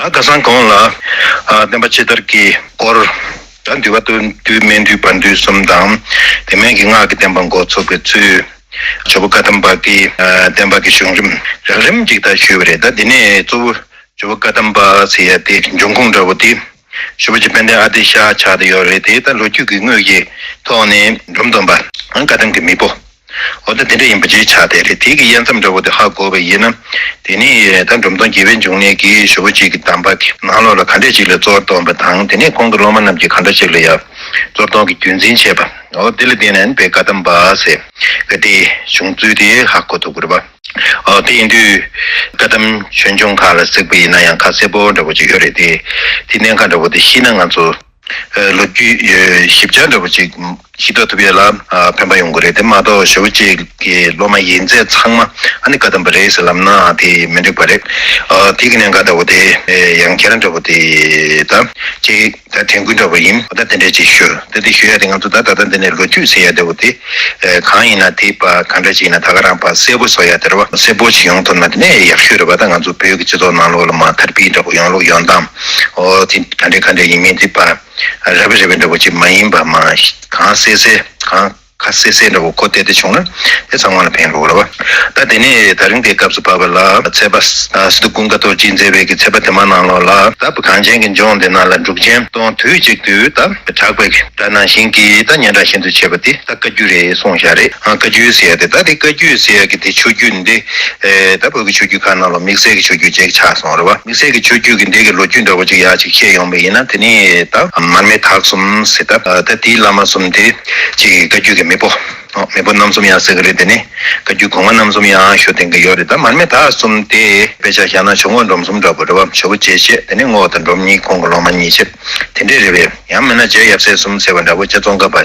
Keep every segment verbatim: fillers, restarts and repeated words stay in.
ད་ཁ་སང་གོང་ལ་ཨ་བསྟན་པ་ཕྱི་དར་གྱི་སྐོར། ད་འདུལ་བ་སྟོད་འདུལ་སྨད་འདུལ་བར་འདུལ་གསུམ་དང་། དེ་མིན་གྱི་སྔགས་ཀྱི་བསྟན་པ་འགོ་ཚུགས་པའི་ཚུལ། ཇོ་བོ་བཀའ་གདམས་པ་གི་ཨ་བསྟན་པ་གི་བྱུང་རིམ་རགས་རིམ་ཅིག་ད་ཞུས་པ་རེད། ད་འདི་ནས་གཙོ་བོ་ཇོ་བོ་བཀའ་གདམས་པ་ཟེར་ཡ་དེ་འབྱུང་ཁུངས་འདྲ་བོ་དེ། ཞེ་པོ་ཅིག་དཔལ་ལྡན་ཨ་ཏི་ཤ་ཆགས་བསྡད་ཡོད་རེད་དེ། ད་ལོ་རྒྱུས་ཀྱི་དངོས་ཀྱི་ཐོག་ནས་འབྲོམ་སྟོན་པ་བཀའ་གདམས་ཀྱི་མེས་པོ། འོ་ད་དེ་འདྲ་ཡིན་པ་ཅིག་ཆགས་བསྡད་རེད། དེ་གི་དབྱེ་མཚམས་འདྲ་བོ་དེ་ཧ་གོ་བ་ཡིན་ན། དེ་ནི་ད་འབྲོམ་སྟོན་དགྱེས་པའི་འབྱུང་གནས་ཀྱི་ཞེ་པོ་ཅིག་གི་གདམས་པ་གི་ནང་ལོགས་ལ་ག་འདྲ་ཅིག་ལ་གཙོ་བོར་བཏོན་པ་དང་། དེ་ནས་ཁོང་གི་སློབ་མ་རྣམས་ཀྱིས་ག་འདྲ་ཅིག་ལ་ཡ་གཙོ་བོར་བཏོན་གྱི་རྒྱུན་འཛིན་བྱས་པ། འོ་དེ་ལ་བརྟེན་ནས་བཀའ་གདམས་པ་ཟེར་བའི་དེ་བྱུང་ཚུལ་དེ་ཧ་གོ་ཐུབ་དགོས་རེད་པ། ཨོ་དེ་ཡིན་དུས་བཀའ་གདམས་ཆོས་འབྱུང་ཁག་ལ་གཟིགས་པ་ཡིན་ན་ཡང་ཁ་གསལ་པོ་འདྲ་བོ་ཅིག་ཡོད་རེད་དེ། དེ་གནད་འགག་འདྲ་བོ་དེ་ཤེས་ན་ང་ཚོ་ཨ་ལོ་རྒྱུས་ཨ་ཞིབ་ཆ་འདྲ་བོ་ཅིག་ཤེས་རྟོགས་ཐུབ་ཡས་ལ་ཨ་ཕན་པ་ཡོང་གི་རེད་དེ། མ་གཏོགས་ཞེ་པོ་ཅིག་གི་སློབ་མ་ཡིན་ཚད་ཚང་མ་ཨ་ནི་བཀའ་གདམས་པ་རེད་ཟེར་ལབ་ན་དེ་མི་འགྲིག་པ་རེད། ཨ་དེ་གི་གནད་འགག་འདྲ་བོ་དེ་ཨ་ཡང་ཁྱེད་རང་འདྲ་བོ་དེ་ད་ཅིག་ད་དྲན་སྐུལ་འདྲ་བོ་ཡིན། ད་དེ་འདྲས་ཅིག་ཞུ། ད་དེ་ཞུ་ཡ་དེ་ང་ཚོ་ད་ད་ལྟ་འདི་ནས་ལོ་རྒྱུས་ཟེར་ཡ་འདྲ་བོ་དེ་ཨེ་གང་ཡིན་ན་དེ་པ་གང་འདྲ་ཅིག་ཡིན་ན་ད་ག་རང་པ་གསལ་པོ་བཟོ་ཡ་དེ་རེད་པ། གསལ་པོ་ཅིག་ཡོང་ཐུབ་ན་དེ་ནས་ཡག་ཤོས་རེད་པ། ད་ང་ཚོ་བོད་ཀྱི་སྤྱི་ཚོགས་ནང་ལོགས་ལ་མ་དར་སྤེལ་འདྲ་བོ་ཡོང་ལུགས་ཡོང་སྟངས་འོ་དེ་ག་འདྲས་ག་འདྲས་ཡིན་མིན་དེ་པ་ར་བའི་ར་བའི་འདྲ་བོ་ཅིག་མ་ཡིན་པ་མ་གང་གསལ་གསལ་གང་ཁ་གསལ་གསལ་འདྲ་བོ་གོ་བདེ་བདེ་བྱུང་ན་དེ་ཚང་མ་ལ་ཕན་རོགས་རེད་པ། ད་དེ་ནས་ད་རིང་དེའི་སྐབས་སུ་བབས་པ་ལ་ཚེས་པ་ཨ་སི་ཏུ་ཀུན་དགའ་རྡོ་རྗེས་མཛད་པའི་གི་ཚེས་པ་དེ་མ་ནང་ལོགས་ལ་ད་བུ་གངས་ཅན་གྱི་ལྗོངས་འདི་ནང་ལ་འབྲུག་ཆེན་སྟོང་དུས་གཅིག་ཏུ་ད་གྲགས་པའི་གི་སྒྲ་ནང་བཞིན་གྱི་ད་སྙན་གྲགས་ཤིན་ཏུ་ཆེ་བ་དེ་ད་བཀའ་བརྒྱུད་རེད་གསུངས་བཞག་རེད། ཨ་བཀའ་བརྒྱུད་ཟེར་ཡ་དེ་ད་དེ་བཀའ་བརྒྱུད་ཟེར་ཡ་གི་དེ་ཆོས་བརྒྱུད་འདི་ཨེ་ད་བོད་ཀྱི་ཆོས་བརྒྱུད་ཁག་ནང་ལ་དམིགས་བསལ་གྱི་ཆོས་བརྒྱུད་ཅིག་ཆགས་སོང་རེད་པ། དམིགས་བསལ་གྱི་ཆོས་བརྒྱུད་ཀྱི་འདི་གི་ལོ་རྒྱུས་འདྲ་བོ་ཅིག་ཡག་ཅིག་བཤད་ཡོང་བ་ཡིན་ན། དེ་ནི་ད་མར་མེ་དྭགས་གསུམ་ཟེར་ད་ད་དེའི་བླ་མ་གསུམ་དེ་ཅིག་བཀའ་བརྒྱུད་ཀྱི་མེས་པོ། མེས་པོ་རྣམ་གསུམ་ཡང་ཟེར་གི་རེད། དེ་ནི་བཀའ་བརྒྱུད་གོང་མ་རྣམ་གསུམ་ཡང་ཞུ་བསྟན་གི་ཡོད་རེད། ད་མར་མེ་དྭགས་གསུམ་དེ་དཔེ་ཆ་བཞག་ན་ཇོ་བོ་འབྲོམ་གསུམ་འདྲ་པོ་རེད་པ། ཇོ་བོ་རྗེ་བྱེད། དེ་ནི་རྔོག་དང་འབྲོམ་གཉིས་ཁོང་གི་སློབ་མ་གཉིས་བྱེད། དེ་འདྲས་རེད་པས། ཡང་མིན་ན་རྗེ་ཡབ་སྲས་གསུམ་ཟེར་བ་འདྲ་པོ་རྗེ་ཙོང་ཁ་པ་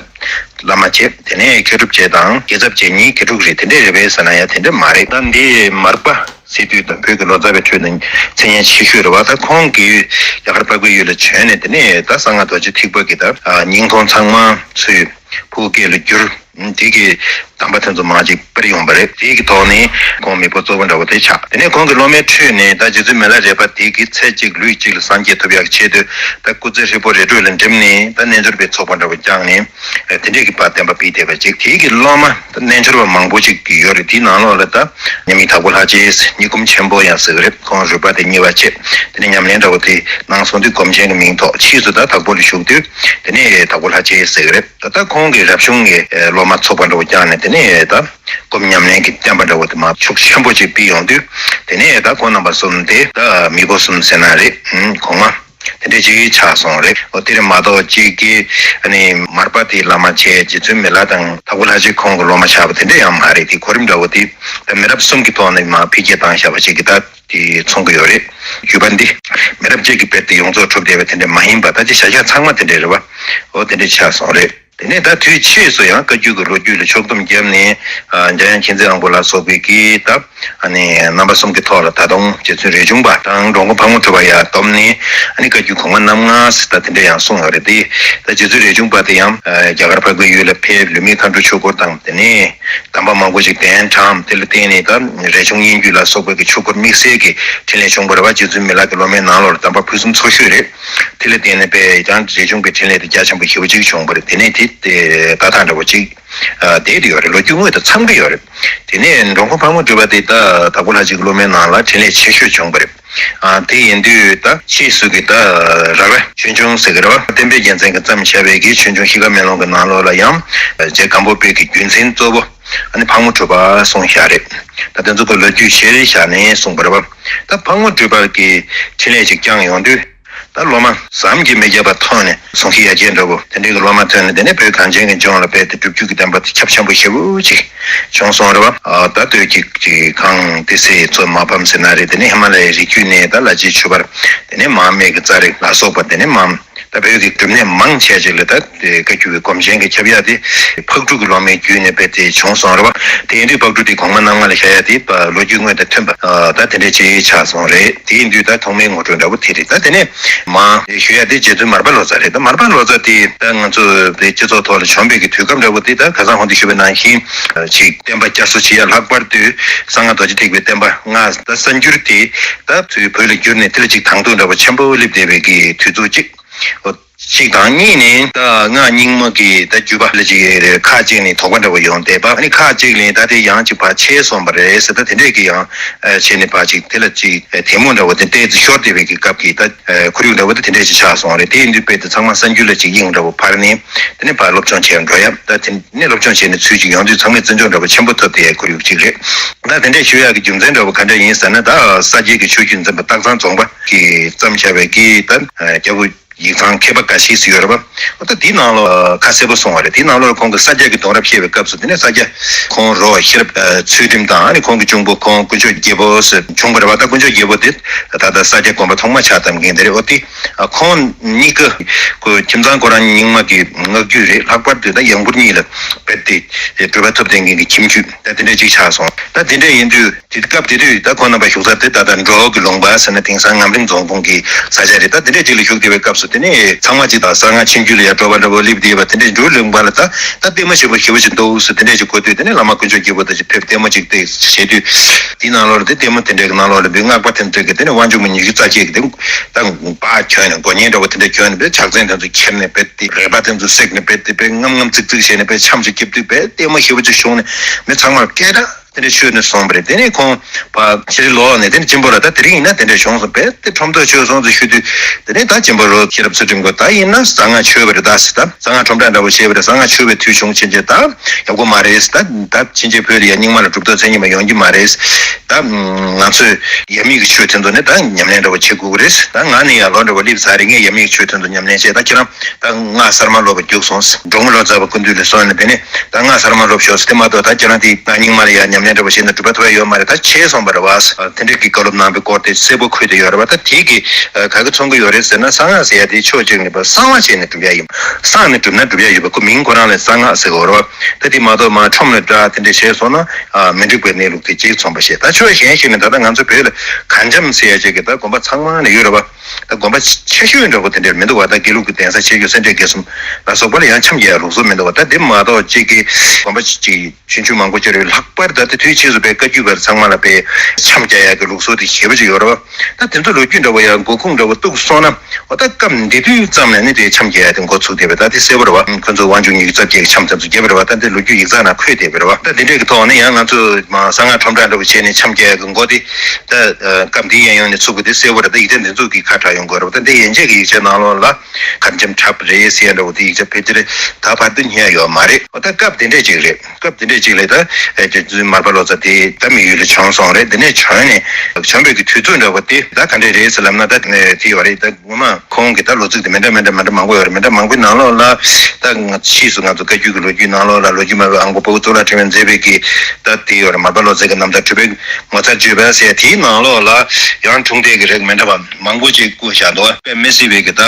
བླ་མ་བྱེད། དེ་ནས་མཁས་གྲུབ་རྗེ་དང་རྒྱལ་ཚབ་རྗེ་གཉིས་མཁས་གྲུབ་རེད། དེ་འདྲས་རེད་པས་ཟེར་ན་ཡང་དེ་འདྲས་མ་རེད། ད་འདི་མར་པ་ཟེར་དུས་ད་བོད་ཀྱི་ལོ་ཙཱ་བའི་ཁྲོད་ནས་མཚན་སྙན་ཆེ་ཤོས་རེད་པ། ད་ཁོང་གིས་རྒྱ་གར་འཕགས་པའི་ཡུལ་ལ་བྱོན་ནས་དེ་ནས་ད་གསང་སྔགས་རྡོ་རྗེ་ཐེག་པ་གི་ད་ཨ་སྙིང་ཁོང་ཚང་མ་ཚུར་ཕ་གིར་སྐྱེལ་ལ་བསྒྱུར། དེ་གི་གདམས་པ་དེ་ཚོ་མང་ཅིག་སྤེལ་ཡོང་པ་རེད། དེ་གི་ཐོག་ནས་ཁོང་མེས་པོ་གཙོ་བོ་འདྲ་བོ་དེ་ཆགས། དེ་ནས་ཁོང་གི་སློབ་མའི་ཁྲོད་ནས་ད་རྗེ་བཙུན་མི་ལ་རས་པ་དེ་གི་ཚེ་གཅིག་ལུས་གཅིག་ལ་སངས་རྒྱས་ཐོབ་ཡག་ཆེད་དུ་ད་སྐུ་ཚེ་ཧྲིལ་པོ་རི་ཁྲོད་ལ་འགྲིམས་ནས་ད་རྣལ་འབྱོར་པའི་ཚོགས་པ་འདྲ་བོ་བསྐྱངས་ནས་དེ་འདྲས་ཀྱི་བར་བསྟན་པ་སྤེལ་བསྡད་པ་ཅིག། དེ་གི་སློབ་མ་ད་རྣལ་འབྱོར་པ་མང་པོ་ཅིག་ཡོད་རེད། དེའི་ནང་ལོགས་ལ་ད་མཉམ་མེད་དྭགས་པོ་ལྷ་རྗེ་སྙི་སྒོམ་ཆེན་པོ་ཡང་ཟེར་གི་རེད། ཁོང་རུས་པ་དེ་གཉིས་པ་བྱེད། དེ་ནས་ཉམས་ལེན་འདྲ་བོ་དེ་གནང་སོང་དུས་སྒོམ་ཆེན་གྱི་མིང་ཐོགས། ཕྱིས་སུ་ད་དྭགས་པོ་ལ་བཞུགས་དུས་དེ་ནས་དྭགས་པོ་ལྷ་རྗེ་ཟེར་གི་རེད། ད་ལྟ་ཁོང་གིས་རབ་བྱུང་གི་སློབ་མ་ཚོགས་པ་འདྲ་བོ་བསྐྱངས་ནས་དེ་ནས་ད་སྒོམ་ཉམས་ལེན་གྱི་བསྟན་པ་འདྲ་བོ་དེ་མར་ཤུགས་ཆེན་པོ་ཅིག་སྤེལ་ཡོང་དུས། དེ་ནས་ད་ཁོང་རྣམ་པ་གསུམ་དེ་ད་མེས་པོ་གསུམ་ཟེར་ན་རེད། ཨུམ་གོང་མ་དེ་འདྲས་ཅིག་ཆགས་སོང་རེད། འོ་དེ་རེད་མ་གཏོགས་གཅིག་གི་ཨ་ནི་མར་པ་དེའི་བླ་མ་བྱས། རྗེ་བཙུན་མི་ལ་དང་དྭགས་པོ་ལྷ་རྗེ་ཁོང་གི་སློབ་མ་ཆགས་པ་དེ་འདྲས་ཡང་མ་རེད། དེ་གོ་རིམ་འདྲ་བོ་དེ་ད་མི་རབས་གསུམ་གྱི་ཐོག་ནས་མར་འཕེལ་རྒྱས་བཏང་བཞག་པ་ཅིག་གི་ད། དེ་མཚོན་གྱི་ཡོད་རེད། བརྒྱུད་པ་འདི་མི་རབས་གཅིག་གི་དཔེར་དེ་ཡོངས་རྫོགས་གྲུབ་བསྡད་པ་དེ་འདྲ་མ་ཡིན་པ། ད་ཅི་བྱ་བཞག་ཚང་མ་དེ་འདྲ་རེད་པ། འོ་དེ་འདྲ་ཆགས་སོང་རེད། དེ་ནས་ད་དུས་ཕྱིས་སུ་ཡང་བཀའ་བརྒྱུད་ཀྱི་ལོ་རྒྱུས་ལ་ཕྱོགས་བསྡོམས་བརྒྱབ་ནས་ཨ་འཇམ་དབྱངས་མཁྱེན་བརྩེ་དབང་པོ་ལ་སོགས་པའི་གིས་ད་ཨ་ནི་རྣམ་པ་གསུམ་གྱི་ཐོག་ལ་ད་དུང་རྗེ་བཙུན་རས་ཆུང་པ་དང་འགྲོ་མགོན་ཕག་མོ་གྲུ་པ་ཡར་བསྡོམས་ནས་ཨ་ནི་བཀའ་བརྒྱུད་གོང་མ་རྣམ་ལྔ་ཟེར་ད་དེ་འདྲ་ཡང་གསུངས་ཡོད་རེད་དེ། ད་རྗེ་བཙུན་རས་ཆུང་པ་དེ་ཡང་ཨ་རྒྱ་གར་འཕགས་པའི་ཡུལ་ལ་ཕེབས། ལུས་མེད་མཁའ་འགྲོ་ཆོས་སྐོར་དང་དེ་ནས་གདམས་པ་མང་པོ་ཞིག་གདན་དྲངས། དེ་ལ་བརྟེན་ནས་ད་རས་ཆུང་དབྱིག་འགྱུར་ལ་སོགས་པའི་གི་ཆོས་སྐོར་དམིགས་བསལ་གྱི་འཕྲིན་ལས་བྱུང་བ་རེད་པ། རྗེ་བཙུན་མི་ལ་གི་སློབ་མའི་ནང་ལོགས་ལ་གདམས་པ་ཕུན་སུམ་ཚོགས་ཤོས་རེད། དེ་ལ་བརྟེན་ནས་དཔེ་ཡང་རས་ཆུང་པའི་འཕྲིན་ལས་དེ་རྒྱ་ཆེན་པོ་ཞེ་པོ་ཅིག་བྱུང་བ་རེད། དེ་ནས་དེ་དེ་ལྟ་སྟངས་འདྲ་བོ་ཅིག་ཨ་བསྡད་དེ་ཡོད་རེད། ལོ་རྒྱུས་དངོས་དང་འཚམ་གྱི་ཡོད་རེད། དེ་ནས་འགྲོ་མགོན་ཕག་མོ་གྲུ་པ་དེ་ད་དྭགས་པོ་ལྷ་རྗེ་གི་སློབ་མའི་ནང་ལ་འཕྲིན་ལས་ཆེ་ཤོས་བྱུང་བ་རེད། ཨ་དེ་ཡིན་དུས་ད་ཕྱིས་སུ་གི་ད་ར་བ་ཆོས་འབྱུང་ཟེར་གི་རེད་པ། བསྟན་པའི་རྒྱལ་མཚན་གྱིས་བརྩམས་བཞག་པའི་གི་ཆོས་འབྱུང་ཤིས་པ་མེ་ལོང་གི་ནང་ལོགས་ལ་ཡང་རྗེ་སྒམ་པོ་པའི་གི་བརྒྱུད་འཛིན་གཙོ་བོ་ཨ་ནི་ཕག་མོ་གྲུ་པ་གསུངས་བཞག་རེད། ད་དེ་ཚོ་གི་ལོ་རྒྱུས་གཞིར་བཞག་ནས་གསུངས་པ་རེད་པ། ད་ཕག་མོ་གྲུ་པ་གི་འཕྲིན་ལས་ཅིག་བསྐྱངས་ཡོང་དུས། ད་སློབ་མ་བསམ་གྱིས་མི་ཁྱབ་པ་ཐོན་ནས་གཟུངས་གཞི་ཡ་གྱལ་འདྲ་བོ་དེ་འདྲའི་གི་སློབ་མ་ཐོན་ནས་དེ་ནས་བོད་གངས་ཅན་གྱི་ལྗོངས་ལ་རྦད་དེ་སྒྲུབ་བརྒྱུད་ཀྱི་བསྟན་པ་དེ་ཁྱབ་ཆེན་པོ་ཞེ་པོ་ཅིག་བྱུང་སོང་རེད་པ། ཨ་ད་སྟོད་ཀྱི་ཀྱི་གངས་ཏི་སེའི་མཚོ་མ་ཕམ་ཟེར་ན་རེད། དེ་ནས་ཧི་མ་ལ་ཡའི་རི་རྒྱུད་ནས་ད་ལ་རྗེ་ཆོས་འཕེལ། དེ་ནས་མར་སྨད་ཀྱི་ཙཱ་རི་ལ་སོགས་པ། དེ་ནས་མར་ ད་བོད་ཀྱི་སྒྲུབ་གནས་མང་ཆེ་ཅིག་ལ་ད་བཀའ་བརྒྱུད་ཀྱི་སྒོམ་ཆེན་གྱི་ཁྱབ་ཡ་དེ་ཕག་གྲུ་གི་སློབ་མའི་བརྒྱུད་ནས་རྦད་དེ་བྱུང་སོང་རེད་བ། དེ་ཡིན་དུས་ཕག་གྲུ་དེ་གོང་མ་རྣམ་ལྔ་ལ་བཞག་ཡ་དེ་ལོ་རྒྱུས་དངོས་དང་མཐུན་པ་ད་དེ་འདྲས་ཅིག་ཆགས་སོང་རེད། དེ་ཡིན་དུས་ད་ཐོག་མའི་ངོ་སྤྲོད་འདྲ་པོ་དེ་རེད། ད་དེ་ནས་མ་ཞུ་ཡ་དེ་རྗེ་བཙུན་མར་པ་ལོ་ཙཱ་རེད། ད་མར་པ་ལོ་ཙཱ་དེ་ད་ང་ཚོ་བོད་སྤྱི་ཚོགས་ཐོག་ལ་བྱོན་པའི་གི་དུས་སྐབས་འདྲ་པོ་དེ་ད་ཁ་སང་ཧོན་དུ་ཞུས་པའི་ནང་བཞིན་ཅིག་བསྟན་པ་བསྐྱར་གསོ་བྱེད་ཡ་ལྷག་པར་དུ་གསང་སྔགས་རྡོ་རྗེ་ཐེག་པའི་བསྟན་པ་སྔགས་ད་གསར་འགྱུར་དེ་ད་ཚུར་བོད་ལ་བསྒྱུར་ནས་དེ་ལ་ཅིག་དང་དུ་འདྲ་པོ་ཆེན་པོ་སླེབས་བསྡད་པའི་གི་དུས་ཚོད་ཅིག་ཅིག་དང་། གཉིས་ནས་ད་སྔགས་རྙིང་མ་གི་ད་བརྒྱུད་པ་ལ་ཅིག་རེད། ཁག་ཅིག་ནས་དོགས་པ་འདྲ་པོ་ཡོང་བསྡད་པ། ཨ་ནི་ཁག་ཅིག་ནས་ད་དེ་ཡང་ཅིག་ཕར་ཆད་སོང་བ་རེད་ཟེར། ད་དེ་འདྲས་ཀྱི་ཡང་ཨ་བྱས་ནས་ཕར་ཅིག་དེ་ལ་ཅིག་ཨ་དེ་མོ་འདྲ་པོ་དེ་ཏོག་ཙམ་ཤོར་བསྡད་པའི་གི་སྐབས་ཀྱི་ད་ཨ་ཁོར་ཡུག་འདྲ་པོ་ད་དེ་འདྲས་ཅིག་ཆགས་སོང་རེད། དེ་ཡིན་དུས་དཔེ་དེ་ཚང་མ་གསར་འགྱུར་ལ་ཅིག་དབྱིངས་འདྲ་པོ་འཕར་ནས་དེ་ནས་ཕར་སློབ་སྦྱོང་བྱེད་འགྲོ་ཡ། ད་དེ་ནས་སློབ་སྦྱོང་བྱས་ནས་ཚུལ་ཅིག་ཡོང་དུས་ཚང་མས་བརྩི་འཇོག་འདྲ་པོ་ཆེན་པོ་ཐོབ་བསྡད་ཡའི་ཁོར་ཡུག་ཅིག་རེད། ད་དེ་འདྲས་ཞུ་ཡག་གི་རྒྱུ་མཚན་འདྲ་པོ་ག་འདྲས་ཡིན་ཟེར་ན། ད་ས་སྐྱའི་གི་ཆོས་བརྒྱུད་འཛིན་པ་སྟག་ཚང་རྫོང་པ་གིས་བརྩམས་བྱ་བའི་གི་ད་རྒྱལ་པོ་ཡིག་ཚང་མཁས་པ་འགའ་ཞིག་ཡོད་རེད་པ། འོ་ད་དེའི་ནང་ལོགས་ཁ་གསལ་པོ་གསུངས་པ་རེད། དེའི་ནང་ལོགས་ཁོང་གིས་ས་སྐྱ་གི་གདུང་རབས་བཤད་པའི་སྐབས་སུ་དེ་ནས་ས་སྐྱ་ཁོང་རོ་ཤེས་རབ་ཚུལ་ཁྲིམས་དང་། ཨ་ནི་ཁོང་གི་གཅུང་པོ་ཁོང་དཀོན་མཆོག་རྒྱལ་པོ་ཟེར་བྱུང་བ་རེད་པ། ད་དཀོན་མཆོག་རྒྱལ་པོ་དེ་ད་ལྟ་ས་སྐྱ་དགོན་པ་ཐོག་མ་ཕྱག་བཏབ་མཁན་དེ་རེད། འོ་དེ་ཁོང་གཉིས་ཀ་ཁོ་ཁྱིམ་ཚང་ཁོ་རང་རྙིང་མ་གི་སྔགས་རྒྱུད་རེད། ལྷག་པར་དུ་ད་ཡང་སྤུར་གཉིས་ལ་རྦད་དེ་གྲུབ་པ་ཐོབ་བསྡད་མཁན་གྱི་ཁྱིམ་རྒྱུད་ད་དེ་འདྲ་ཅིག་ཆགས་སོང་། ད་དེ་འདྲ་ཡིན་དུས། དེ་སྐབས་དེ་དུས་ད་ཁོང་རྣམ་པ་བཞུགས་ས་དེ་ད་ལྟ་འབྲོག་གི་ལུང་པ་ཟེར་ན་དེང་སང་ངམ་རིང་རྫོང་ཁོངས་ཀྱི་ས་ཆ་རེད། ད་དེ་འདྲས་ཅིག་ལ་བཞུགས་བསྡད་པའི་སྐབས་སུ་དེ་ནས་ཚང་མ་ཅིག་ད་གསང་སྔགས་ཆོས་བརྒྱུད་ལ་ཡར་སྤྲོ་བ་འདྲ་པོ་སླེབས་བསྡད་པ་དེ་འདྲས། འབྲོག་ལུང་པ་ལ་ད་ད་ལྟད་མོ་ཞེ་པོ་ཞེ་པོ་ཅིག་འདུག་ཟེར་དེ་འདྲས་ཅིག་གོ་དུས་དེ་ནས་བླ་མ་དཀོན་མཆོག་རྒྱལ་པོ་དེ་ཅིག་ཕེབས་ལྟད་མོ་ཅིག་བལྟས་བྱས་དུས། དེའི་ནང་ལོགས་ལ་དེ་ལྟད་མོ་དེ་འདྲས་ཀྱི་ནང་ལོགས་ལ་བུ་སྔགས་པ་དེ་ཚོས་ཀྱི་དེ་ནས་དབང་ཕྱུག་མ་ཉི་ཤུ་རྩ་གཅིག་གི་དེ་ད་སྦྲ་གྱོན་ནས་མགོ་བརྙན་འདྲ་པོ་དེ་འདྲས་གྱོན་ནས་བས་ཕྱག་མཚན་དེ་ཚོ་ཁྱེར་ནས་བས་དེ་རལ་པ་དེ་ཚོ་བསྲེགས་ནས་བས་དེ་བས་རྔམ་རྔམ་ཙིག་ཙིག་བྱས་ནས་བས་འཆམ་ཅིག་རྒྱབ་དུས་བས་ལྟད་མོ་ཞེ་པོ་ཅིག་བྱུང་ནས་མི་ཚང་མར་སྐད་གྲགས། དེ་འདྲ་ཆོད་ནས་སོང་བ་རེད། དེ་ནས་ཁོང་ཕར་ཕྱིར་ལོག་ནས་དེ་ནས་གཅེན་པོ་ལ་ད་དེ་རིང་ཡིན་ན་དེ་འདྲ་བྱུང་སོང་བས་དེ་ཁྲོམ་ཐོག་ཆོད་སོང་ཟེར་ཞུ་དུས། དེ་ནས་ད་གཅེན་པོ་རོ་ཤེས་རབ་ཚུལ་ཁྲིམས་ཀྱིས་ད་ཡིན་ན་གསང་སྔགས་ཆོད་པ་རེད། ད་ཟེར། ད་གསང་སྔགས་ཁྲོམ་བསྒྲགས་འདྲ་པོ་བྱས་པ་རེད། གསང་སྔགས་ཆོད་པའི་དུས་བྱུང་ཕྱིན་ཆད་ད་ཡག་པོ་མ་རེད། ད་ད་ཕྱིན་ཆད་བོད་ལ་ཡ་རྙིང་མ་ལ་གྲུབ་ཐོབ་མཚན་ཉིད་མ་ཡོང་རྒྱུ་མ་རེད། ད་ང་ཚོས་ཡབ་མེས་ཀྱི་ཆོས་དེ་ཚོ་ནས་ད་ཉམས་ལེན་འདྲ་པོ་བྱེད་དགོས་ཀྱི་རེད། ད་ང་ནི་ཡ་ལོ་འདྲ་པོ་སླེབས་ཚར་རེད། ངས་ཡབ་མེས་ཀྱི་ཆོས་དེ་ཚོ་ཉམས་ལེན་བྱས། ད་ཁྱེད་རང་ད་སྔགས་གསར་མ་སློབ་པ་རྒྱུགས་སོང་། འབྲོང་མི་ལོ་ཙཱ་བ་སྐུ་མདུན་ལ་སོང་ནས་དེ་ནས་ད་སྔགས་གསར་མ་སློབ་ཤོག་ཟེར། དེ་མ་གཏོགས་ད་ཁྱེད་རང་དེ་ད་རྙིང་མ་ལ་ཡ་ཉམས་ལེན་འདྲ་པོ་བྱས་ན་གྲུབ་པ་ཐོབ་ཡ་ཡོད་མ་རེད། ད་ཆད་སོང་བ་རེད་བ། དེ་འདྲས་ཀྱི་བཀའ་སློབ་གནང་བའི་སྐོར་དེ་གསལ་པོ་འཁོད་དེ་ཡོད་རེད་བ། ད་དེ་གི་ག་གི་མཚོན་གྱི་ཡོད་རེད་ཟེར་ན། གསང་སྔགས་ཟེར་ཡ་དེ་ཕྱོགས་གཅིག་ནས་ཕར་གསང་བ་བྱས་ནས་གྲུབ་ཡ་ཡིན། གསང་ནས་གྲུབ་ན་གྲུབ་ཡ་ཡོད་པ། ཁོ་མིང་ཁོ་རང་ལ་གསང་སྔགས་ཟེར་གྱི་ཡོད་རེད་བ། ད་དེ་མ་གཏོགས་མར་ཁྲོམ་ལ་བསྒྲགས་དེ་འདྲས་བྱས་སོང་ན་ཨ་མི་འགྲིག་པའི་གནས་ལུགས་དེ་གཅིག་མཚོན་པ་ཞིག་ད་ཕྱོགས་གཞན་ཞིག་ནས་ད་ལྟ་ང་ཚོ་བོད་ལ་གར་འཆམ་ཟེར་ཡ་ཅིག་གི་ད་དགོན་པ་ཚང་མ་ནས་ཡོད་རེད་བ། ད་དགོན་པ་ཆེ་ཤོས་འདྲ་པོ་དེ་འདྲ་མི་འདུག་བ། ད་དགེ་ལུགས་ཀྱི་གདན་ས་ཆེ་ཤོས་སེ་འབྲས་དགེ་གསུམ་ལ་སོགས་པ་ལ་ཡང་འཆམ་རྒྱག་ཡ་ལུགས་སྲོལ་མི་འདུག་བ། ད་དེ་མ་གཏོགས་གཅིག་གི་དགོན་པ་གཅིག་ཆུང་ཆུང་མང་པོ་ཅིག་རེད། ལྷག་པར་ད་ལྟ་དུས་ཕྱིས་སུ་བས་བཀའ་བརྒྱུད་པ་ཚང་མ་ལ་བས་འཆམ་རྒྱག་ཡ་གི་ལུགས་སྲོལ་དེ་ཞེ་པོ་ཅིག་ཡོད་རེད་བ། ད་དེ་ཚོ་ལོ་རྒྱུས་འདྲ་པོ་ཡང་མགོ་ཁུངས་འདྲ་པོ་གཏུགས་སོང་ན། འོ་ད་སྐབས་འདི་དུས་ཙམ་ནས་ནི་དེ་འཆམ་རྒྱག་ཡ་དེ་འགོ་ཚུགས་བསྡད་པ་ད་དེ་གསལ་པོ་རེད་བ། ཁོ་ཚོ་དབང་ཕྱུག་ཉི་ཤུ་རྩ་བརྒྱད་ཀྱི་འཆམ་དེ་ཚོ་རྒྱབ་པ་རེད་བ། ད་དེ་ལོ་རྒྱུས་ཡིག་ཚགས་ནང་འཁོད་བསྡད་པ་རེད་བ། ད་དེ་འདྲས་ཀྱི་ཐོག་ནས་ཡང་ང་ཚོ་མ་གསང་སྔགས་ཁྲོམ་བསྒྲགས་འདྲ་པོ་བྱས་ནས་འཆམ་རྒྱག་ཡ་གི་འགོ་དེ་ད་སྐབས་འདིའི་གཡས་གཡོན་ནས་ཚུགས་པ་དེ་གསལ་པོ་རེད། ད་ཡིག་ཆ་འདི་ཚོ་གིས་ཁ་གྲགས་ཡོང་དགོས་རེད་བ། ད་འདི་ཡན་ཆད་ཀྱི་ཡིག་ཆ་ནང་ལོགས་ལ་གར་འཆམ་འཁྲབ་རེད་ཟེར་ཡ་འདྲ་པོ་དེ་ཡིག་ཆ་ཕལ་ཆེར་ད་བར་དུ་རྙེད་ཡ་ཡོད་མ་རེད། འོ་ད་སྐབས་དེ་འདྲས་ཅིག་རེད། སྐབས་དེ་འདྲས་ཅིག་ལས་ད་རྗེ་བཙུན་མར་པ་ལོ་ཙཱ་དེ་ད་མི་ཡུལ་ལ་བྱོན་སོང་རེད། དེ་ནས་བྱོན་ནས་བྱོན་པའི་གི་དུས་ཚོད་འདྲ་པོ་དེ་ད་ག་འདྲས་རེད་ཟེར་ལབ་ན། ད་དེ་ཡོད་རེད། ད་ངོ་མ་ཁོང་གི་ད་ལོ་ཚིགས་དེ་མི་འདྲ་མི་འདྲ་མི་འདྲ་མང་པོ་ཡོད་རེད། མི་འདྲ་མང་པོའི་ནང་ལོགས་ལ་ད་ང་ཕྱིས་སུ་ང་ཚོ་བཀའ་བརྒྱུད་ཀྱི་ལོ་རྒྱུས་ནང་ལོགས་ལ་ལོ་རྒྱུས་སྨྲ་བའི་དབང་པོ་ཕ་བོ་གཙུག་ལག་ཕྲེང་བས་མཛད་པའི་གི་ད་དེ་ཡོད་རེད། མར་པ་ལོ་ཙཱ་གི་རྣམ་ཐར་གྲུབ་པའི་ངོ་མཚར་བརྗོད་པ་ཟེར་དེའི་ནང་ལོགས་ལ་ཡང་འཁྲུངས་འདས་ཀྱི་རིགས་མི་འདྲ་བ་མང་པོ་ཅིག་བཀོད་བཞག་འདུག་དཔེ་མི་སྲིད་པའི་གི་ད་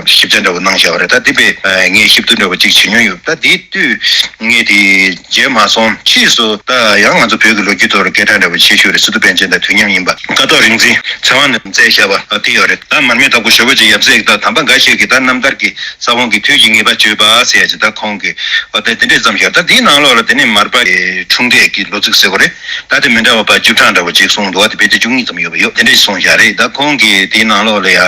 ཞིབ་ཆ་འདྲ་པོ་གནང་བཞག་པ་རེད། ད་དེ་དཔེ་ངས་ཞིབ་ཏུ་འདྲ་པོ་ཅིག་བྱེད་མྱོང་ཡོད། ད་དེ་དུས་ངས་དེ་མཇལ་མ་སོང་། ཕྱིས་སུ་ད་ཡང་ང་ཚོ་བོད་ཀྱི་ལོ་རྒྱུས་ཐོག་ལ་སྐད་གྲགས་འདྲ་པོ་ཆེ་ཤོས་རེད། སི་ཏུ་པཎ་ཆེན་དང་དུས་མཉམ་ཡིན་པ་ཀཿཐོག་རིག་འཛིན་ཚེ་དབང་ནས་མཛད་བཞག་པ་དེ་ཡོད་རེད། ད་མར་མེ་དྭགས་པོ་ཞེ་པོ་ཅིག་ཡབ་སྲས་ཀྱི་ད་དམ་པ་འགའ་ཞིག་གི་ད་རྣམ་ཐར་གྱི་ས་བོན་གྱི་དུས་ཀྱི་ངེས་པ་བརྗོད་པ་ཟེར་ཡ་ཅིག་ད་ཁོང་གི་འོ་ད་དེ་འདྲས་བརྩམས་ཤག་ད་དེའི་ནང་ལོགས་ལ་དེ་ནས་མར་པ་ཡི་འཁྲུངས་འདས་ཀྱི་ལོ་ཚིགས་ཟེར་བ་རེད། ད་དེ་མི་འདྲ་བ་པ་བཅུ་གྲངས་འདྲ་བོ་ཅིག་གསུངས་འདུག་ད་དེ་བེད་སྤྱོད་བཅུ་གཉིས་ཙམ་ཡོད་པ་ཡོད། དེ་འདྲས་གསུངས་བཞག་རེད། ད་ཁོང་གིས་དེའི་ནང་ལོགས་ལ་ཡ་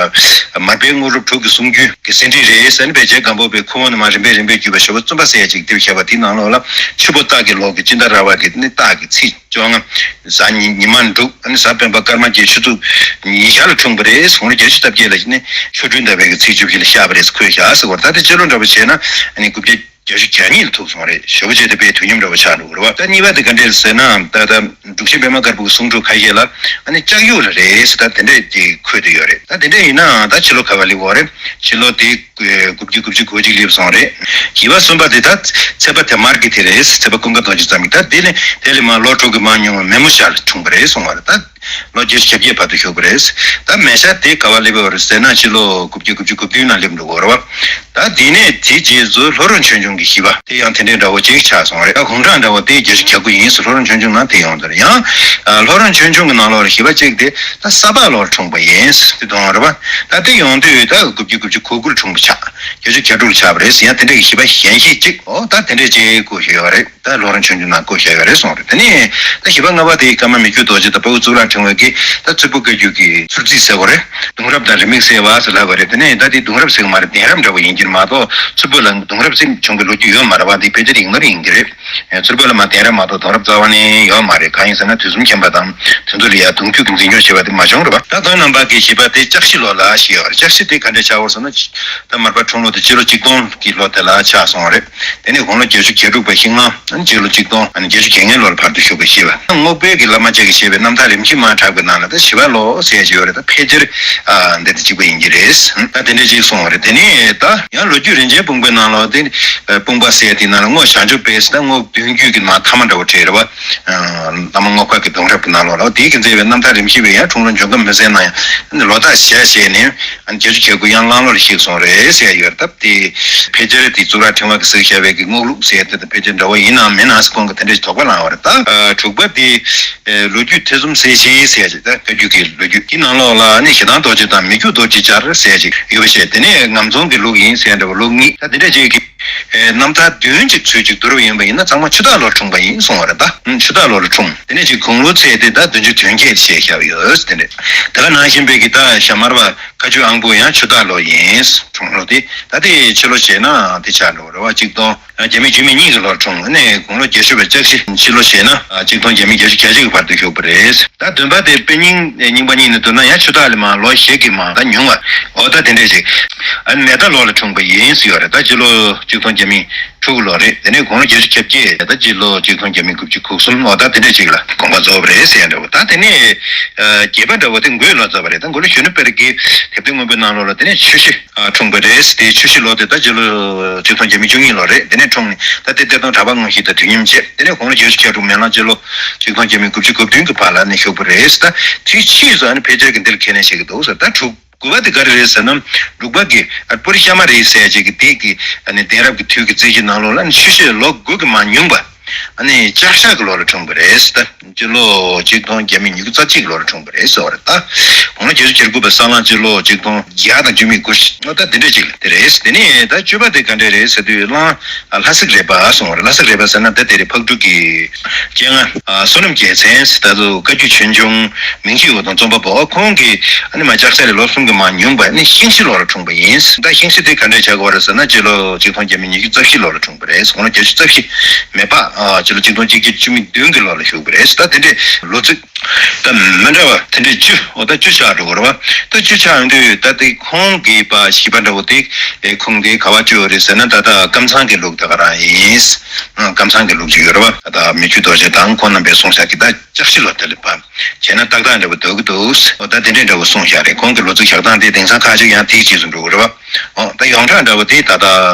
མར་པའི་དངོས་གྲུབ་དྲུག་གི་གསུང་རྒྱུན་གྱི་ཟིན་བྲིས་རེད་ཟེར་ནས་བེད་སྤྱོད་སྒམ་པོ་པའི་ཁུ་བོ་ནས་མར་རིམ་པས་རིམ་པས་བརྒྱུད་པ་ཞེ་པོ་རྩོམ་པ་ཟེར་ཡ་ཅིག་དེ་བཞག་པ་དེའི་ནང་ལོགས་ལ་ཆུ་བོ་སྟག་གི་ལོགས་ཀྱི་ཅི་ཏ་ར་བ་གི་ནི་སྟག་གི་ཚེས་བཅོ་ལྔ། གཟའ་ཉི་ཉི་མ་འབྲུག་ཨ་ནི་གཟའ་སྤེན་པ་སྐར་མ་བརྒྱད་ཆུ་ཚོད་ཉི་ཤར་ལ་འཁྲུངས་པ་རེད། ཟུང་ལ་བརྒྱད་ཅུ་རྩ་བརྒྱད་ལ་ནི་ཆོ་འཕྲུལ་ཟླ་བའི་གི་ཚེས་བཅུ་བཞི་ལ་ཤར་བ་རེད་ཟེར་འཁོད་བཞག་ཟེར་བ་རེད། ད་དེ་ཕྱི་ལོ་འདྲ་པོ་བྱས་ན་ཨ་ནི་དགུ་བརྒྱ་བརྒྱད་ཅུ་གྱ་གཉིས་ལ་ཐུག་སོང་རེད། ཞེ་པོ་བྱས་ཏེ་དཔེ་དུས་མཉམ་འདྲ་པོ་ཆགས་འགྲོ་གི་རེད་བ། ད་གཉིས་པ་དེ་ག་འདྲས་ཟེར་ན་ད་ད་འབྲུག་ཆེན་པད་མ་དཀར་པོ་གི་གསུང་སྒྲོས་ཁ་ཤས་ལ་ཨ་ནི་ལྕགས་ཡུག་ལ་རེད་ཟེར་ད་དེ་འདྲས་ཀྱི་འཁོད་དེ་ཡོད་རེད། ད་དེ་འདྲས་ཡིན་ནའང་ད་ཕྱི་ལོ་ག་བ་སླེབས་ཡོད་རེད། ཕྱི་ལོ་དེ་དགུ་བརྒྱ་དགུ་བཅུ་གོ་གཅིག་སླེབས་སོང་རེད། བཞི་པ་གསུམ་པ་དེ་ད་ཚེས་པ་དེ་མར་གི་དེ་རེད། ཚེས་པ་ཀུན་དགའ་རྡོ་རྗེ་ཙམ་གྱི་ད་དེ་ནས་དེ་ལས་མར་ལོ་དྲུག་གི་མར་ཉུང་བ་མེ་མོ་ཤར་ལ་འཁྲུངས་པ་རེད་གསུང་བ་རེད། ད་ ལོ་བརྒྱད་ཅུ་གྱ་བརྒྱད་བར་དུ་བཞུགས་པ་རེད། ད་མེ་ཤ་དེ་ག་བ་སླེབས་པ་རེད་ཟེར་ན། ཕྱི་ལོ་དགུ་བརྒྱ་དགུ་བཅུ་གོ་བདུན་ནང་སླེབས་འགྲོ་གི་རེད་བ། ད་དེ་ནས་དེ་རྗེས་སུ་ལྷོ་རོང་ཆོས་འབྱུང་གི་བཞི་པ་དེ་ཡང་དེ་འདྲའི་འདྲ་བོ་ཅིག་ཆགས་སོང་རེད། ད་དགུང་གྲངས་འདྲ་བོ་དེ་བརྒྱད་ཅུ་གྱ་དགུ་ཡིན། ལྷོ་རོང་ཆོས་འབྱུང་ནང་དེ་ཡོང་དུས་ཡང་། ལྷོ་རོང་ཆོས་འབྱུང་གི་ནང་ལོགས་ལ་བཞི་པ་གཅིག་དེ་ད་ས་ཕག་ལོར་འཁྲུངས་པ་ཡིན་ཟེར་དུས་རེད་བ། ད་དེ་ཡོང་དུས་ད་དགུ་བརྒྱ་དགུ་བཅུ་གོ་དགུ་ལ་འཁྲུངས་པ་ཆགས། བརྒྱད་ཅུ་གྱ་དྲུག་ལ་ཆགས་པ་རེད་ཟེར། ཡང་དེ་འདྲ་གི་བཞི་པ་གཞན་ཤོས་གཅིག་འོ་ད་དེ་འདྲ་ཅིག་བཀོད་བཞག་ཡོད་རེད། ད་ལྷོ་རོང་ཆོས་འབྱུང་ནང་བཀོད་བཞག་ཡོད་རེད་གསུངས་རེད། དེ་ནས་ད་བཞི་པ་ལྔ་པ་དེ་ཀརྨ་མི་བསྐྱོད་རྡོ་རྗེ་དང་དཔའ་བོ་གཙུག་ལག་ཕྲེང་བ་གིས་ད་མཚུར་ཕུ་བཀའ་བརྒྱུད་ཀྱི་མཚུར་རྩིས་ཟེར་བ་རེད། གདུང་རབས་དང་རིས་མེད་གསལ་བ་ཟེར་ལབ་པ་རེད། དེ་ནས་ད་དེ་གདུང་རབས་ཟེར་གི་མ་རེད། གདན་རབས་འདྲ་བོ་ཡིན་གྱི་མ་གཏོགས་མཚུར་ཕུ་ལ་གདུང་རབས་ཟེར་བྱུང་གི་ལོ་རྒྱུས་ཡོད་མ་རེད་བ། འདི་ཕལ་ཆེར་ཡིག་ནོར་ཡིན་གྱི་རེད། མཚུར་ཕུ་ལ་མ་གདན་རབས་མ་གཏོགས་གདུང་རབས་རྩ་བ་ནས་ཡོད་མ་རེད། གང་ཡིན་ཟེར་ན་དུས་གསུམ་མཁྱེན་པ་དང་དེ་ཚོ་ལ་ཡ་གདུང་རྒྱུད་ཀྱི་འཛིན་སྐྱོང་བྱེད་པ་དེ་མ་བྱུང་རེད་བ། ད་དོན་རྣམ་པ་གི་བཞི་པ་དེ་ལྕགས་བཞི་ལོ་ལ་ཞེས་ཡོད་རེད། ལྕགས་བཞི་དེ་ག་འདྲ་ཆགས་པ་རེད་ཟེར་ན། ད་མར་པ་འཁྲུངས་ལོ་དེ་སྤྱི་ལོ་གཅིག་སྟོང་གི་ལོ་དེ་ལ་ཆགས་སོང་བ་རེད། དེ་ནས་དགུང་ལོ་བརྒྱད་ཅུ་གྱ་དྲུག་པ་ཤིང་ནགས་སྤྱི་ལོ་གཅིག་སྟོང་བརྒྱད་ཅུ་གྱ་ལྔའི་ལོར་བར་དུ་བཞུགས་པ་ཞེས་པ། རྔོག་པའི་གི་བླ་མ་ཅིག་གིས་བཤད་པའི་རྣམ་ཐར་རིམ་བཞིན་མར་འཁྲབ་པའི་ནང་ལ་ད་བཞི་པ་ལོ་ཟེར་ཞིག་ཡོད་རེད། ད་ཕལ་ཆེར་འདི་དང་གཅིག་པ་ཡིན་གྱི་རེད། ད་དེ་འདྲ་ཅིག་གསུངས་པ་རེད། དེ་ནས་ད་ཡང་ལོ་རྒྱུས་རིན་ཆེན་སྤུངས་པའི་ནང་ལ་དེ་སྤུངས་པ་ཟེར་དེའི་ནང་ལ་རྔོག་བྱང་ཆུབ་པས་ད་རྔོག་བདུན་རྒྱུད་ཀྱི་མ་ཐ་མ་འདྲ་བོ་བྲིས་རེད་བ། བླ་མ་རྔོག་པ་གི་གདུང་རབས་ཀྱི་ནང་ལོགས་ལ་དེའི་གི་མཛད་པའི་རྣམ་ཐར་རིམ་བཞིན་པས་ཡང་འཁྲུངས་ལོ་འབྱོར་ཁམས་མི་གསལ་ན་ཡང་ལོ་རྟགས་བཞག་བྱས་ནས་བརྒྱད་ཅུ་གྱ་དགུ་ཡང་གླང་ལོར་གཤེགས་སོང་རེད་ཟེར་ཡོད་རེད། སྟབས་དེ་ཕལ་ཆེར་དེ་གཙུག་ལག་ཕྲེང་བ་གི་ཟེར་བཞག་པའི་གི་རྔོག་ལུགས་ཟེར་དེ་དང་ཕལ་ཆེར་འདྲ་བོ་ཡིན་ནམ་མིན་ནམ་ཟེར་ཁོང་གི་དེ་འདྲ་ཞིག་དོགས་པ་ལངས་པ་རེད། ད་དྲུག་པ་དེ་ལོ་རྒྱུས་ཐེ་ཚོམ་ཟད་ཤིང་ཟེར་ཅིག་ད་བཀའ་བརྒྱུད་ཀྱི་ལོ་རྒྱུས་ཀྱི་ནང་ལོགས་ལ་ནི་ཞེ་སྡང་རྡོ་རྗེ་དང་མི་བསྐྱོད་རྡོ་རྗེ་སྦྱར་ཟེར་ཅིག་ཡོད་པ་བཤད། དེ་ནས་ངམ་ཚང་གི་ལུགས་ཡིན་ཟེར་འདྲ་བོ་ལུགས་གཉིས། ད་དེ་འདྲ་ཅིག་གི་རྣམ་ཐར་བདུན་གཅིག་ཚུལ་གཅིག་བསྡུར་བ་ཡིན་པ་ཡིན་ན་གཙང་མ་ཆུ་སྟག་ལོར་འཁྲུངས་པ་ཡིན་གསུངས་པ་རེད། ད་ཆུ་སྟག་ལོར་འཁྲུངས། དེ་ནས་ཅིག་དགུང་ལོ་ཚད་དེ་ད་བདུན་ཅུ་དོན་བརྒྱད་ཞེས་བཞག་ཡོད། དེ་འདྲ་ད་ག་ནང་བཞིན་པའི་གི་ད་ཞྭ་དམར་བ་བཀའ་བརྒྱུད་དབང་པོ་ཡང་ཆུ་སྟག་ལོ་ཡིན། འཁྲུངས་ལོ་དེ་ད་དེ་ཕྱི་ལོ་བྱས་ན་དེ་ཆགས་འགྲོ་བ་རེད་བ། གཅིག་སྟོང་བརྒྱ་མེད་བཅུ་མེད་གཉིས་ཀྱི་ལོར་འཁྲུངས་ནས་དགུང་ལོ་བརྒྱད་ཅུ་པའི་ལྕགས་བཞི། ཕྱི་ལོ་བྱས་ན་གཅིག་སྟོང་བརྒྱ་མེད་བརྒྱད་ཅུ་གྱ་གཅིག་གི་བར་དུ་བཞུགས་པ་རེད། ད་བདུན་པ་དེ་དཔེ་རྙིང་རྙིང་པ་གཉིས་ནས་བསྡུར་ན་ཡང་ཆུ་སྟག་ལས་མར་ལོ་བཞི་གི་མར་ད་ཉུང་བ། འོ་ད་དེ་འདྲས་ཞིག་ཨ་ནི་མེ་རྟ་ལོ་ལ་འཁྲུངས་པ་ཡིན་ཟེར་ཡོད་རེད། ད་སྤྱི་ལོ་གཅིག་སྟོང་བརྒྱ་མེད་དྲུག་ལོ་རེད། དེ་ནས་དགུང་ལོ་བརྒྱད་ཅུ་གྱ་བརྒྱད། ད་སྤྱི་ལོ་གཅིག་སྟོང་བརྒྱ་མེད་དགུ་བཅུ་གོ་གསུམ། འོ་ད་དེ་འདྲས་ཞིག་ལ་དགོངས་པ་རྫོགས་པ་རེད་ཟེར་ཡ་འདྲ་བོ། ད་དེ་ནས་ཨ་བརྒྱད་པ་འདྲ་བོ་དེ་མགོའི་ལོ་ཙཱ་བ་རེད། ད་མགོ་ལོག་གཞོན་ནུ་དཔལ་གྱི་དེབ་ཐེར་སྔོན་པོའི་ནང་ལོགས་ལ་དེ་ནས་ཆུ་བཞི་ཨ་འཁྲུངས་པ་རེད། དེ་ཆུ་བཞི་ལོ་དེ་ད་སྤྱི་ལོ་ཆིག་སྟོང་བརྒྱ་མེད་བཅུ་གཉིས་ལོ་རེད། དེ་ནས་འཁྲུངས་ནས་ད་དེ་གཏེར་སྟོན་གྲགས་པ་དངོས་གཞི་དང་དུས་མཉམ་བྱས། དེ་ནས་དགུང་ལོ་བརྒྱད་ཅུ་གྱ་དྲུག་མེ་གླང་སྤྱི་ལོ་ཆིག་སྟོང་བརྒྱ་མེད་དགུ་བཅུ་གོ་བདུན་གྱི་བར་ལ་ནས་བཞུགས་པ་རེད། ད་དུས་ཕྱིས་སུ་ཨ་ནི་ཕལ་ཆེར་གྱི་འདི་ལ་ཁས་ལེན་བྱེད་ཀྱི་འདུག་ཟེར། ད་དྲུག་དགུ་པ་དེ་ག་རེ་རེད་ཟེར་ན། འབྲུག་པ་གི་ཨ་པུ་རི་ཤ་མ་རི་ཟེར་ཅིག་གི་དེ་གི་ཨ་ནི་གདན་རབས་ཀྱི་དུས་ཀྱི་རྩིས་གཞི་ནང་ལོགས་ལ་ནི་ཆུ་བཞི་ལོ་དགུ་གི་མར་ཉུང་བ། ཨ་ནི་ལྕགས་ཞག་གི་ལོ་ལ་འཁྲུངས་པ་རེད། ད་སྤྱི་ལོ་ཆིག་སྟོང་བརྒྱ་མེད་ཉི་ཤུ་རྩ་གཅིག་གི་ལོ་ལ་འཁྲུངས་པ་རེད་ཟེར་བ་རེད། ད་དགུང་ལོ་བརྒྱད་ཅུ་གྱ་དགུ་པའི་ས་གླང་སྤྱི་ལོ་ཆིག་སྟོང་བརྒྱ་དང་བཅུ་མེད་དགུ་ཞིག་འོ་ད་དེ་འདྲ་ཅིག་དེ་རེད། དེ་ནས་ད་བཅུ་པ་དེ་ག་འདྲ་རེད་ཟེར་དུས་གླང་ལྷ་སྲས་རས་པ་གསུངས་པ་རེད། ལྷ་སྲས་རས་པ་ཟེར་ན་ད་དེ་རེད། ཕག་གྲུ་གི་སྤྱན་སྔ་བསོད་ནམས་རྒྱལ་མཚན་ཟེར། ད་དུ་བཀའ་བརྒྱུད་ཆོས་འབྱུང་མིང་གཞིའི་འོད་སྟོང་རྩོམ་པ་པོ་ཁོང་གིས་ཨ་ནི་མ་ལྕགས་ཞག་ལས་ལོ་གསུམ་གྱི་མར་ཉུང་བ་ནི་ཤིང་བཞི་ལོ་ལ་འཁྲུངས་པ་ཡིན། ད་ཤིང་བཞི་དེ་ག་འདྲས་ཆགས་ཀྱི་ཡོད་རེད་ཟེར་ན་སྤྱི་ལོ་ཆིག་སྟོང་བརྒྱ་མེད་ཉི་ཤུ་རྩ་བཞི་ལོ་ལ་འཁྲུངས་པ་རེད། དགུང་ལོ་བརྒྱད་ཅུ་རྩ་བཞི་མེ་ཕག་ཨ་སྤྱི་ལོ་ཆིག་སྟོང་གཅིག་བརྒྱ་བཅུ་མེད་བདུན་གྱི་ལོ་ལ་བཞུགས་པ་རེད། ད་དེ་འདྲས་ལོ་ཚིགས་ད་མི་འདྲ་བ་དེ་འདྲས་བཅུ། འོ་ད་བཅུ་ཆགས་འགྲོ་གི་རེད་བ། ད་བཅུ་ཆགས་ཡོང་དུས་ད་དེ་ཁོང་གི་པ་བཞི་པ་འདྲ་བོ་དེ་ཁོང་དེ་ག་བ་བཅུ་ཡོད་རེད་ཟེར་ན། ད་ད་ཀམ་ཚང་གི་ལུགས་ད་ག་རང་ཡིན། ཀམ་ཚང་གི་ལུགས་ཅིག་ཡོད་རེད་བ། ད་མི་བཅུ་རྡོ་རྗེ་དང་ཁོང་རྣམ་པས་གསུངས་ཤག་གི་ད། ལྕགས་བཞི་ལོ་དེ་ལ་བབས། བྱས་ན་ཏག་ཏག་འདྲ་བོ་འདུག་གི་འདུག་འོ་ད་དེ་འདྲས་འདྲ་བོ་གསུངས་བཞག་རེད། ཁོང་གི་ལོ་ཚིགས་ཞག་གྲངས་དེ་དེང་སང་ཁ་ཅིག་ཡང་དེའི་རྗེས་སུ་འགྲོ་གི་རེད་བ། འོ་ད་ཡོངས་གྲགས་འདྲ་བོ་དེ་ད་ལྟ་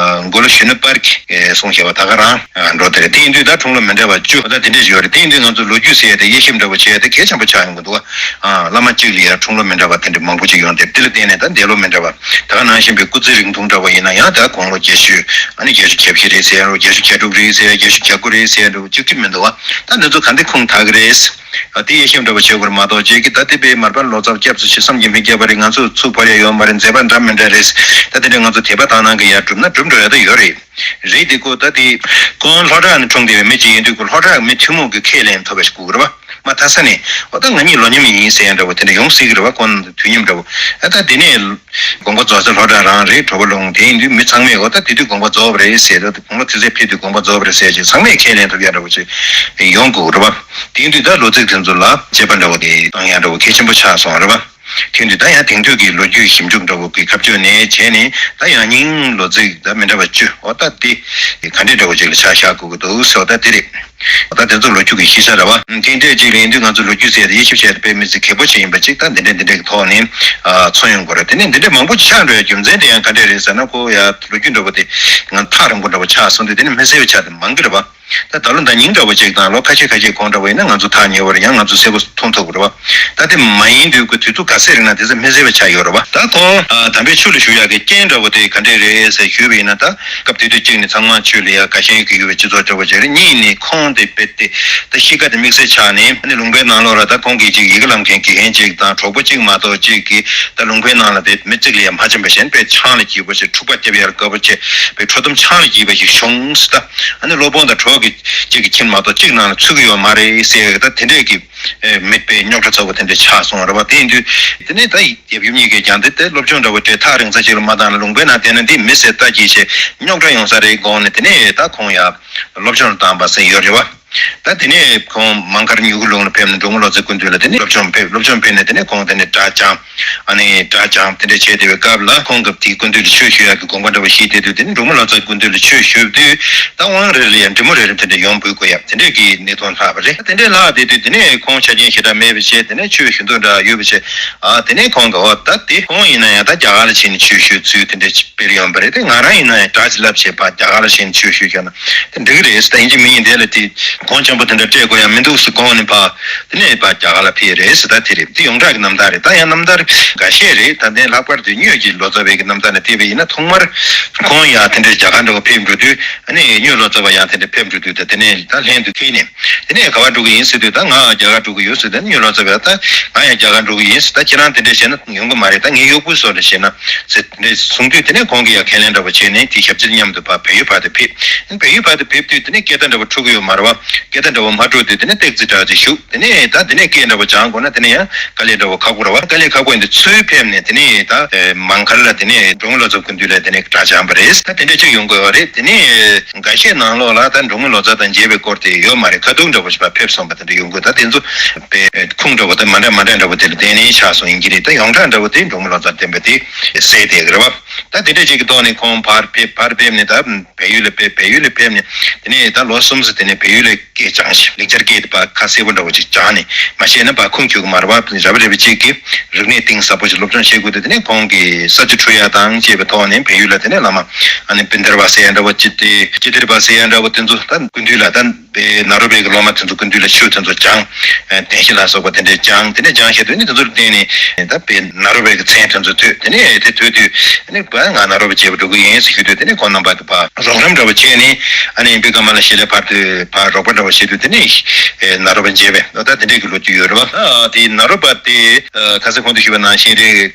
མགོ་ལོག་གཞོན་ནུ་དཔལ་གྱིས་གསུངས་བཞག་པ་ད་ག་རང་འགྲོ་དེ་རེད། དེ་ཡིན་དུས་ད་འཁྲུངས་ལོ་མི་འདྲ་བ་བཅུ་འོ་ད་དེ་འདྲས་ཡོད་རེད། དེ་ཡིན་དུས་ང་ཚོ་ལོ་རྒྱུས་ཟེར་ཡ་དེ་དབྱེ་ཞིབ་འདྲ་བོ་བྱས་ཡ་དེ་གལ་ཆེན་པོ་ཆགས་ཡོང་གི་འདུག་བ། བླ་མ་གཅིག་ལ་ཡ་འཁྲུངས་ལོ་མི་འདྲ་བ་དེ་འདྲས་མང་པོ་ཅིག་ཡོང་དེ་དེ་ལ་བརྟེན་ནས་ད་འདས་ལོ་མི་འདྲ་བ་ད་ག་ནང་བཞིན་པའི་སྐུ་ཚེ་རིང་ཐུང་འདྲ་བོ་ཡིན་ན་ཡང་ད་དགུང་ལོ་བརྒྱད་ཅུ་ཨ་ནི་བརྒྱད་ཅུ་གྱ་བཞི་རེད་ཟེར་ཡ་རོ། བརྒྱད་ཅུ་གྱ་དྲུག་རེད་ཟེར་ཡ། བརྒྱད་ཅུ་གྱ་དགུ་རེད་ཟེར་ཡ་འདྲ་བོ་བཅུ་གཅིག་མི་འདུག་བ། ད་འདི་ཚོ་ག་འདི་ཁུངས་དག་གི་རེད། ཨ་དེ་དབྱེ་ཞིབ་འདྲ་བོ་བྱེད་དགོས་རེད་མ་གཏོགས་རྗེས་ཀྱི་ད་དེ་པའི་མར་པ་ལོ་ཙཱ་སྐྱབས་སུ་མཆི་བསམ་གྱིས་མི་ཁྱབ་པ་རེད། ང་ཚོ་ཚུར་བོར་ཡ་ཡོད་མ་རེད། མཛད་པ་འདྲ་མི་འདྲ་རེད། ད་དེ་འདྲ་ང་ཚོ་དད་པ་དག་སྣང་གིས་ཡར་བསྒྲུབས་ན་བསྒྲུབས་འགྲོ་ཡ་ད་ཡོད་རེད། རེད་དེ་ཁོ་ད་དེ་ཁོང་ལྷོ་བྲག་ནས་འཁྲུངས་བསྡད་པའི་མི་གཅིག་ཡིན་དུས་ཁོ་ལྷོ་བྲག་མི་ཐུན་མོང་གི་ཁས་ལེན་ཐོབ་པ་ཞིག་དགོས་ཀྱི་རེད་བ། མ་མཐའ་ས་ནས་འོ་ད་ང་གཉིས་ལོ་མཉམ་ཡིན་ཟེར་ཡ་འདྲ་བོ་དེ་འདྲ་ཡོང་སྲིད་ཀྱི་རེད་བ། ཁོང་དུས་མཉམ་འདྲ་བོ། ཨ་ད་དེ་ནས་དགོངས་པ་རྫོགས་ཚེ་ལྷོ་བྲག་རང་རེད། གྲོ་པ་ལུང་དེ་ཡིན་དུས་མི་ཚང་མས་འོ་ད་དེ་དུས་དགོངས་པ་རྫོགས་པ་རེད་ཟེར། ད་དགུང་ལོ་དེ་ཚོ་ཕེབས་དུས་དགོངས་པ་རྫོགས་པ་རེད་ཟེར་ཅིག་ཚང་མས་ཁས་ལེན་ཐུབ་ཡ་འདྲ་བོ་ཅིག་ཡོང་དགོས་རེད་བ། དེ་ཡིན་དུས་ད་ལོ་ཚིགས་དེ་ཚོ་ལ་དཔྱད་པ་འདྲ་བོ་དེ་བཏང་ཡ་འདྲ་བོ་གལ་ཆེན་པོ་ཆགས་སོང་རེད་བ། དེ་ཡིན་དུས་ད་ཡང་དེང་དུས་ཀྱི་ལོ་རྒྱུས་ཞིབ་འཇུག་འདྲ་བོ་གི་ཁ་གཅོད་ནས་བྱས་ནས་ད་ཡང་སྙིང་ལོ་ཚིགས་ད་མི་འདྲ་བ་བཅུ་འོ་ད་དེ་ག་འདྲས་འདྲ་བོ་ཅིག་ལ་ཆ་བཞག་དགོས་ཀྱི་འདུག་ཟེར་བ་ད་དེ་རེད། ད་དེ་ཚོ་ལོ་རྒྱུས་ཀྱི་གཞི་ཆ་རེད་བ། དེ་འདྲས་ཅིག་ལ་ཡིན་དུས་ང་ཚོ་ལོ་རྒྱུས་ཟེར་ཡ་དེ་དབྱེ་ཞིབ་བྱས་ཏེ་དཔེ་མི་སྲིད་གལ་པོ་ཆེ་ཡིན་པ་ཅིག་ད་འདི་འདྲས་འདི་འདྲས་ཀྱི་ཐོག་ནས་ཨ་མཚོན་ཡོང་དགོས་རེད། དེ་ནས་འདི་འདྲས་མང་པོ་ཆགས་འགྲོ་ཡ་རྒྱུ་མཚན་དེ་ཡང་ག་འདྲས་རེད་ཟེར་ན། ཁོ་ཡ་ལོ་རྒྱུས་འདྲ་བོ་དེ་ང་ཐག་རིང་པོ་འདྲ་བོ་ཆགས་སོང་དུས་དེ་ནས་མི་གསལ་བའི་ཆ་དེ་མང་གི་རེད་བ། ད་ད་ལོ་ཟླ་ཉིན་འདྲ་བོ་ཅིག་དང་ལོ་ཁ་ཤས་ཁ་ཤས་གོང་འདྲ་བོ་ཡིན་ན་ང་ཚོ་ཐག་ཉེ་བོ་རེད། ཡང་ང་ཚོ་གསལ་པོ་མཐོང་ཐུབ་ཀྱི་རེད་བ། ད་དེ་མ་ཡིན་དུས་ཀྱི་དུས་ཚོད་ག་ཚད་རིང་ན་དེ་ཚོ་མི་གསལ་བ་ཆགས་ཡོད་རེད་བ། ད་ཁོང་ཨ་དམ་པའི་ཆོས་ལ་ཞུགས་ཡག་གི་རྐྱེན་འདྲ་བོ་དེ་ག་འདྲས་རེད་ཟེར་ཞུས་པ་ཡིན་ན། ད་སྐབས་དེ་དུས་གཅིག་ནས་ཚང་མ་ཆོས་ལ་ཡ་དགའ་ཞེན་གྱི་ཡོད་པའི་སྤྱི་ཚོགས་འདྲ་བོ་ཅིག་རེད། གཉིས་ནས་ཁོང་དེ་རྦད་དེ་ད་གཤིས་ཀ་དེ་དམིགས་བསལ་ཆགས་ནས། ཨ་ནི་ལུང་པའི་ནང་ལོགས་ལ་ད་ཁོང་གིས་ཅིག་ཡི་གེ་བསླབ་མཁན་དགེ་རྒན་ཅིག་དང་གྲོགས་པོ་གཅིག་མ་གཏོགས་གཅིག་གིས་ད་ལུང་པའི་ནང་ལ་དེ་མི་གཅིག་ལ་ཡ་མ་བྱིན་པ་བཞིན་དཔེ་ཆང་ལ་སྐྱིད་པོ་ཞིག་འཁྲུག་པ་རྒྱབ་ཡར་དགའ་པོ་བྱས་པའི་ཁྲོ་གཏུམ་ཆང་ལ་སྐྱིད་པ་ཞིག་བྱུང་ཟེར། ད་ཨ་ནི་སློབ་དཔོན་དང་གྲོགས་ཀྱི་གཅིག་གི་ཁྱིམ་མ་གཏོགས་གཅིག་ནང་ལ་ཚུད་ཀྱི་ཡོད་མ་རེད་ཟེར། ད་དེ་འདྲས་ཀྱི་ཨེ་མེད་པའི་རྙོག་དྲ་ཚ་བོ་དེ་འདྲ་ཆགས་སོང་རེད་བ། དེ་ཡིན་དུས་དེ་ནས་ད་ཡབ་ཡུམ་གཉིས་ཀས་ཀྱང་དེ་དེ་སློབ་སྦྱོང་འདྲ་བོ་སྤྲད་ཐག་རིང་ས་ཅིག་ལ་མ་བཏང་ན་ལུང་པའི་ནང་བསྡད་ན་འདི་མི་ཟེར་ལྟ་ཅི་བྱས་རྙོག་དྲ་ཡོང་ས་རེད་དགོངས་ནས། དེ་ནས་ད་ཁོང་ཡ་སློབ་སྦྱོང་ལ་བཏང་པ་ཟེར་ཡོད་རེད་བ། ད་དེ་ནས་ཁོང་མང་མཁར་མྱུ་གུ་ལུང་ལ་ཕེབས་ནས་འབྲོང་མོ་ལོ་ཙཱའི་སྐུ་མདུན་ལ་དེ་ནས་སློབ་སྦྱོང་ཕེབས། སློབ་སྦྱོང་ཕེབས་ནས་དེ་ནས་ཁོང་དེ་ནས་སྒྲ་སྦྱངས། ཨ་ནི་སྒྲ་སྦྱངས་དེ་འདྲ་བྱས་བསྡད་པའི་སྐབས་ལ་ཁོང་གིས་དེའི་སྐུ་མདུན་ལ་ཆོས་ཞུ་ཡག་གི་དགོངས་པ་འདྲ་བོ་བཞེས་བསྡད་དུས། དེ་ནས་འབྲོང་མོ་ལོ་ཙཱའི་སྐུ་མདུན་ལ་ཆོས་ཞུ་དུས་ད་དབང་རེ་རེ་ལ་ཡང་འབྲི་མོ་རེ་རེ་དེ་འདྲ་ཡོང་འབུལ་དགོས་ཡག་དེ་འདྲས་ཀྱི་གནས་སྟངས་ལྷག་པ་རེད། དེ་འདྲས་ལྷག་བསྡད་དུས་དེ་ནས་ཁོང་ཆ་རྐྱེན་ཞེ་དྲག་མེད་པ་བྱས། དེ་ནས་ཆོས་ཞུ་འདོད་འདྲ་ཡོད་པ་བྱས། ཨ་དེ་ནས་ཁོང་གིས་འོ་ད་དེ་ཁོང་ཡིན་ན་ཡང་ད་རྒྱ་གར་ལ་ཕྱིན་ནས་ཆོས་ཞུ་ཚུལ་དེ་འདྲས་སྤེལ་ཡོང་པ་རེད། དེ་ང་རང་ཡིན་ན་ཡང་སྒྲ་ཅིག་བསླབས་བྱས་ཕར་རྒྱ་གར་ལ་ཕྱིན་ནས་ཆོས་ཞུས་བཞག་ན་དེ་འགྲིག་གི་རེད་ཟེར། ད་ཡིན་གཅིག་མིན་གཅིག་དེ་ལ་དེ་གོང་ཆེན་པོ་དེ་འདྲ་སྤྲད་དགོས་ཡག་མི་འདུག་ཟེར་དགོངས་ནས་ཕར་དེ་ནས་ཕར་རྒྱ་གར་ལ་ཕེབས་རེད་ཟེར། ད་དེ་རེད། དེ་ཡོངས་གྲགས་ཀྱི་རྣམ་ཐར་རེད། ད་ཡང་རྣམ་ཐར་འགའ་ཤས་རེད། ད་ལྟའི་ལྷག་པར་དུ་གཉོས་ཀྱི་ལོ་ཙཱ་བའི་གི་རྣམ་ཐར་ནས་བལྟས་པ་ཡིན་ན། ཐོག་མར་ཁོང་ཡང་དེ་འདྲའི་རྒྱ་གར་འདྲ་བོ་ཕེབས་འགྲོ་དུས། ཨ་ནི་གཉོས་ལོ་ཙཱ་བ་ཡང་དེ་འདྲ་ཕེབས་འགྲོ་དུས། ད་དེ་ནས་ད་ལྷན་དུ་འཁེལ་ནས་དེ་ནས་ག་པར་འགྲོ་གི་ཡིན་ཟེར་དུས། ད་ང་རྒྱ་གར་འགྲོ་གི་ཡོད་ཟེར། ད་གཉོས་ལོ་ཙཱ་བས་ད་ང་ཡང་རྒྱ་གར་འགྲོ་གི་ཡིན་ཟེར། ད་ཁྱེད་རང་དེ་འདྲ་བྱས་ན་ཡོང་གི་མ་རེད། ད་ངའི་གཡོག་པོ་བཟོ་འདྲ་བྱས་ན་ཟེར། དེ་འདྲ་གསུངས་དུས། དེ་ནས་ཁོང་གིས་ཡང་ཁས་ལེན་འདྲ་བོ་བྱས་ནས་དེ་ཞབས་ཕྱི་མཉམ་དུ་ཕར་བལ་ཡུལ་བར་དུ་ཕེབས། བལ་ཡུལ་བར་དུ་ཕེབས་དུས་དེ་ནས་སྐད་བརྡ་འདྲ་བོ་འཕྲོད་ཀྱི་ཡོད་མ་རེད་བ། སྐད་བརྡ་འདྲ་བོ་མ་འཕྲོད་དུས་དེ་ནས་ཏོག་ཙམ་འདྲ་ཅིག་བཞུགས། དེ་ནས་ད་དེ་ནས་སྐད་འདྲ་བོ་སྦྱང་དགོས་ན་དེ་ནས་ཡང་དཀའ་ལས་འདྲ་བོ་ཁག་པོ་རེད་བ། དཀའ་ལས་ཁག་པོ་ཡིན་དུས་ཚུར་ཕེབས་ནས་དེ་ནས་ད་ཨེ་མང་མཁར་ལ་དེ་ནས་འབྲོང་མོ་ལོ་ཙཱ་སྐུ་མདུན་ལ་དེ་ནས་སྒྲ་སྦྱངས་པ་རེད། ད་དེ་འདྲ་ཅིག་ཡོང་དགོས་པ་རེད། དེ་ནས་འགའ་ཤས་ནང་ལོགས་ལ་ད་འབྲོང་མོ་ལོ་ཙཱ་དང་མཇལ་བའི་སྐོར་དེ་ཡོད་མ་རེད། ཁ་ཐུག་འདྲ་བོ་ཞིག་ཕར་ཕེབས་སོང་བ་དེ་འདྲ་ཡོང་དགོས། ད་དེ་ཚོ་དཔེ་ཁུངས་འདྲ་བོ་དང་མ་འདྲ་མ་འདྲ་འདྲ་བོ་དེ་ལ་བརྟེན་ནས་ཆགས་སོང་ཡིན་གྱི་རེད། ད་ཡོངས་གྲགས་འདྲ་བོ་དེ་འབྲོང་མོ་ལོ་ཙཱ་བསྟན་པ་དེ་གསལ་བསྡད་ཀྱི་རེད་བ། ད་དེ་འདྲ་ཅིག་གི་ཐོག་ནས་ཁོང་ཕར་ཕེབས། ཕར་ཕེབས་ནས་ད་བལ་ཡུལ་ལ་ཕེབས། བལ་ཡུལ་ལ་ཕེབས་ནས་དེ་ནས་ད་ལོ་གསུམ་ཙམ་དེ་ནས་བལ་ཡུལ་ལ་སྐད་སྦྱངས་ཤིང་། ལེགས་སྦྱར་སྐད་དེ་ཕར་ཁ་གསལ་པོ་འདྲ་བོ་ཅིག་སྦྱངས་ནས། མ་ཤེས་ན་ཕར་ཁུངས་འཁྱོལ་གྱི་མ་རེད་བ། རབ་རིབ་ཅིག་གིས་རིག་གནས་གཏིང་ཟབ་པོ་ཞིག་སློབ་སྦྱོང་བྱེད་དགོས་དུས། དེ་ནས་ཁོང་གིས་ས་བཅད་འཕྲོད་ཡ་དང་བཅས་པའི་ཐོག་ནས་བལ་ཡུལ་ལ་དེ་ནས་བླ་མ་ཨ་ནི་བིན་དར་བ་ཟེར་ཡ་འདྲ་བོ་ཅིག་དེ། ཅི་དིར་བ་ཟེར་ཡ་འདྲ་བོ་དེ་ཚོ་ད་སྐུ་མདུན་ལ་ད་པའི་ནཱ་རོ་པའི་གི་སློབ་མ་དེ་ཚོ་སྐུ་མདུན་ལ་ཆོས་དེ་ཚོ་སྦྱངས། ཨ་བདེན་བཞི་ལ་སོགས་པ་དེ་འདྲས་སྦྱངས། དེ་ནས་སྦྱངས་བཞག་དུས་ནི་དེ་ཚོར་བརྟེན་ནས་ད་པའི་ནཱ་རོ་པའི་གི་མཚན་དེ་ཚོ་ཐོས། དེ་ནས་དེ་ཐོས་དུས་ཨ་ནི་བ་ང་ནཱ་རོ་པ་མཇལ་བར་འགྲོ་གི་ཡིན་ཟེར་ཞུས་དུས། དེ་ནས་ཁོང་རྣམ་པ་གི་ཕར་རོགས་རམ་འདྲ་བོ་བྱས་ནས། ཨ་ནི་བི་ཀ་མ་ལ་ཤི་ལའི་བར་དུ་ཕར་རོགས་པ་འདྲ་བོ་བྱས་དུས། དེ་ནས་ཨེ་ནཱ་རོ་པ་མཇལ་བས། ད་དེ་འདྲས་ཀྱི་ལོ་རྒྱུས་ཡོད་རེད་བ། ཨ་དེ་ནཱ་རོ་པ་དེ་ཨ་ཁ་སང་གོང་དུ་ཞུས་པ་ནང་བཞིན་རེད།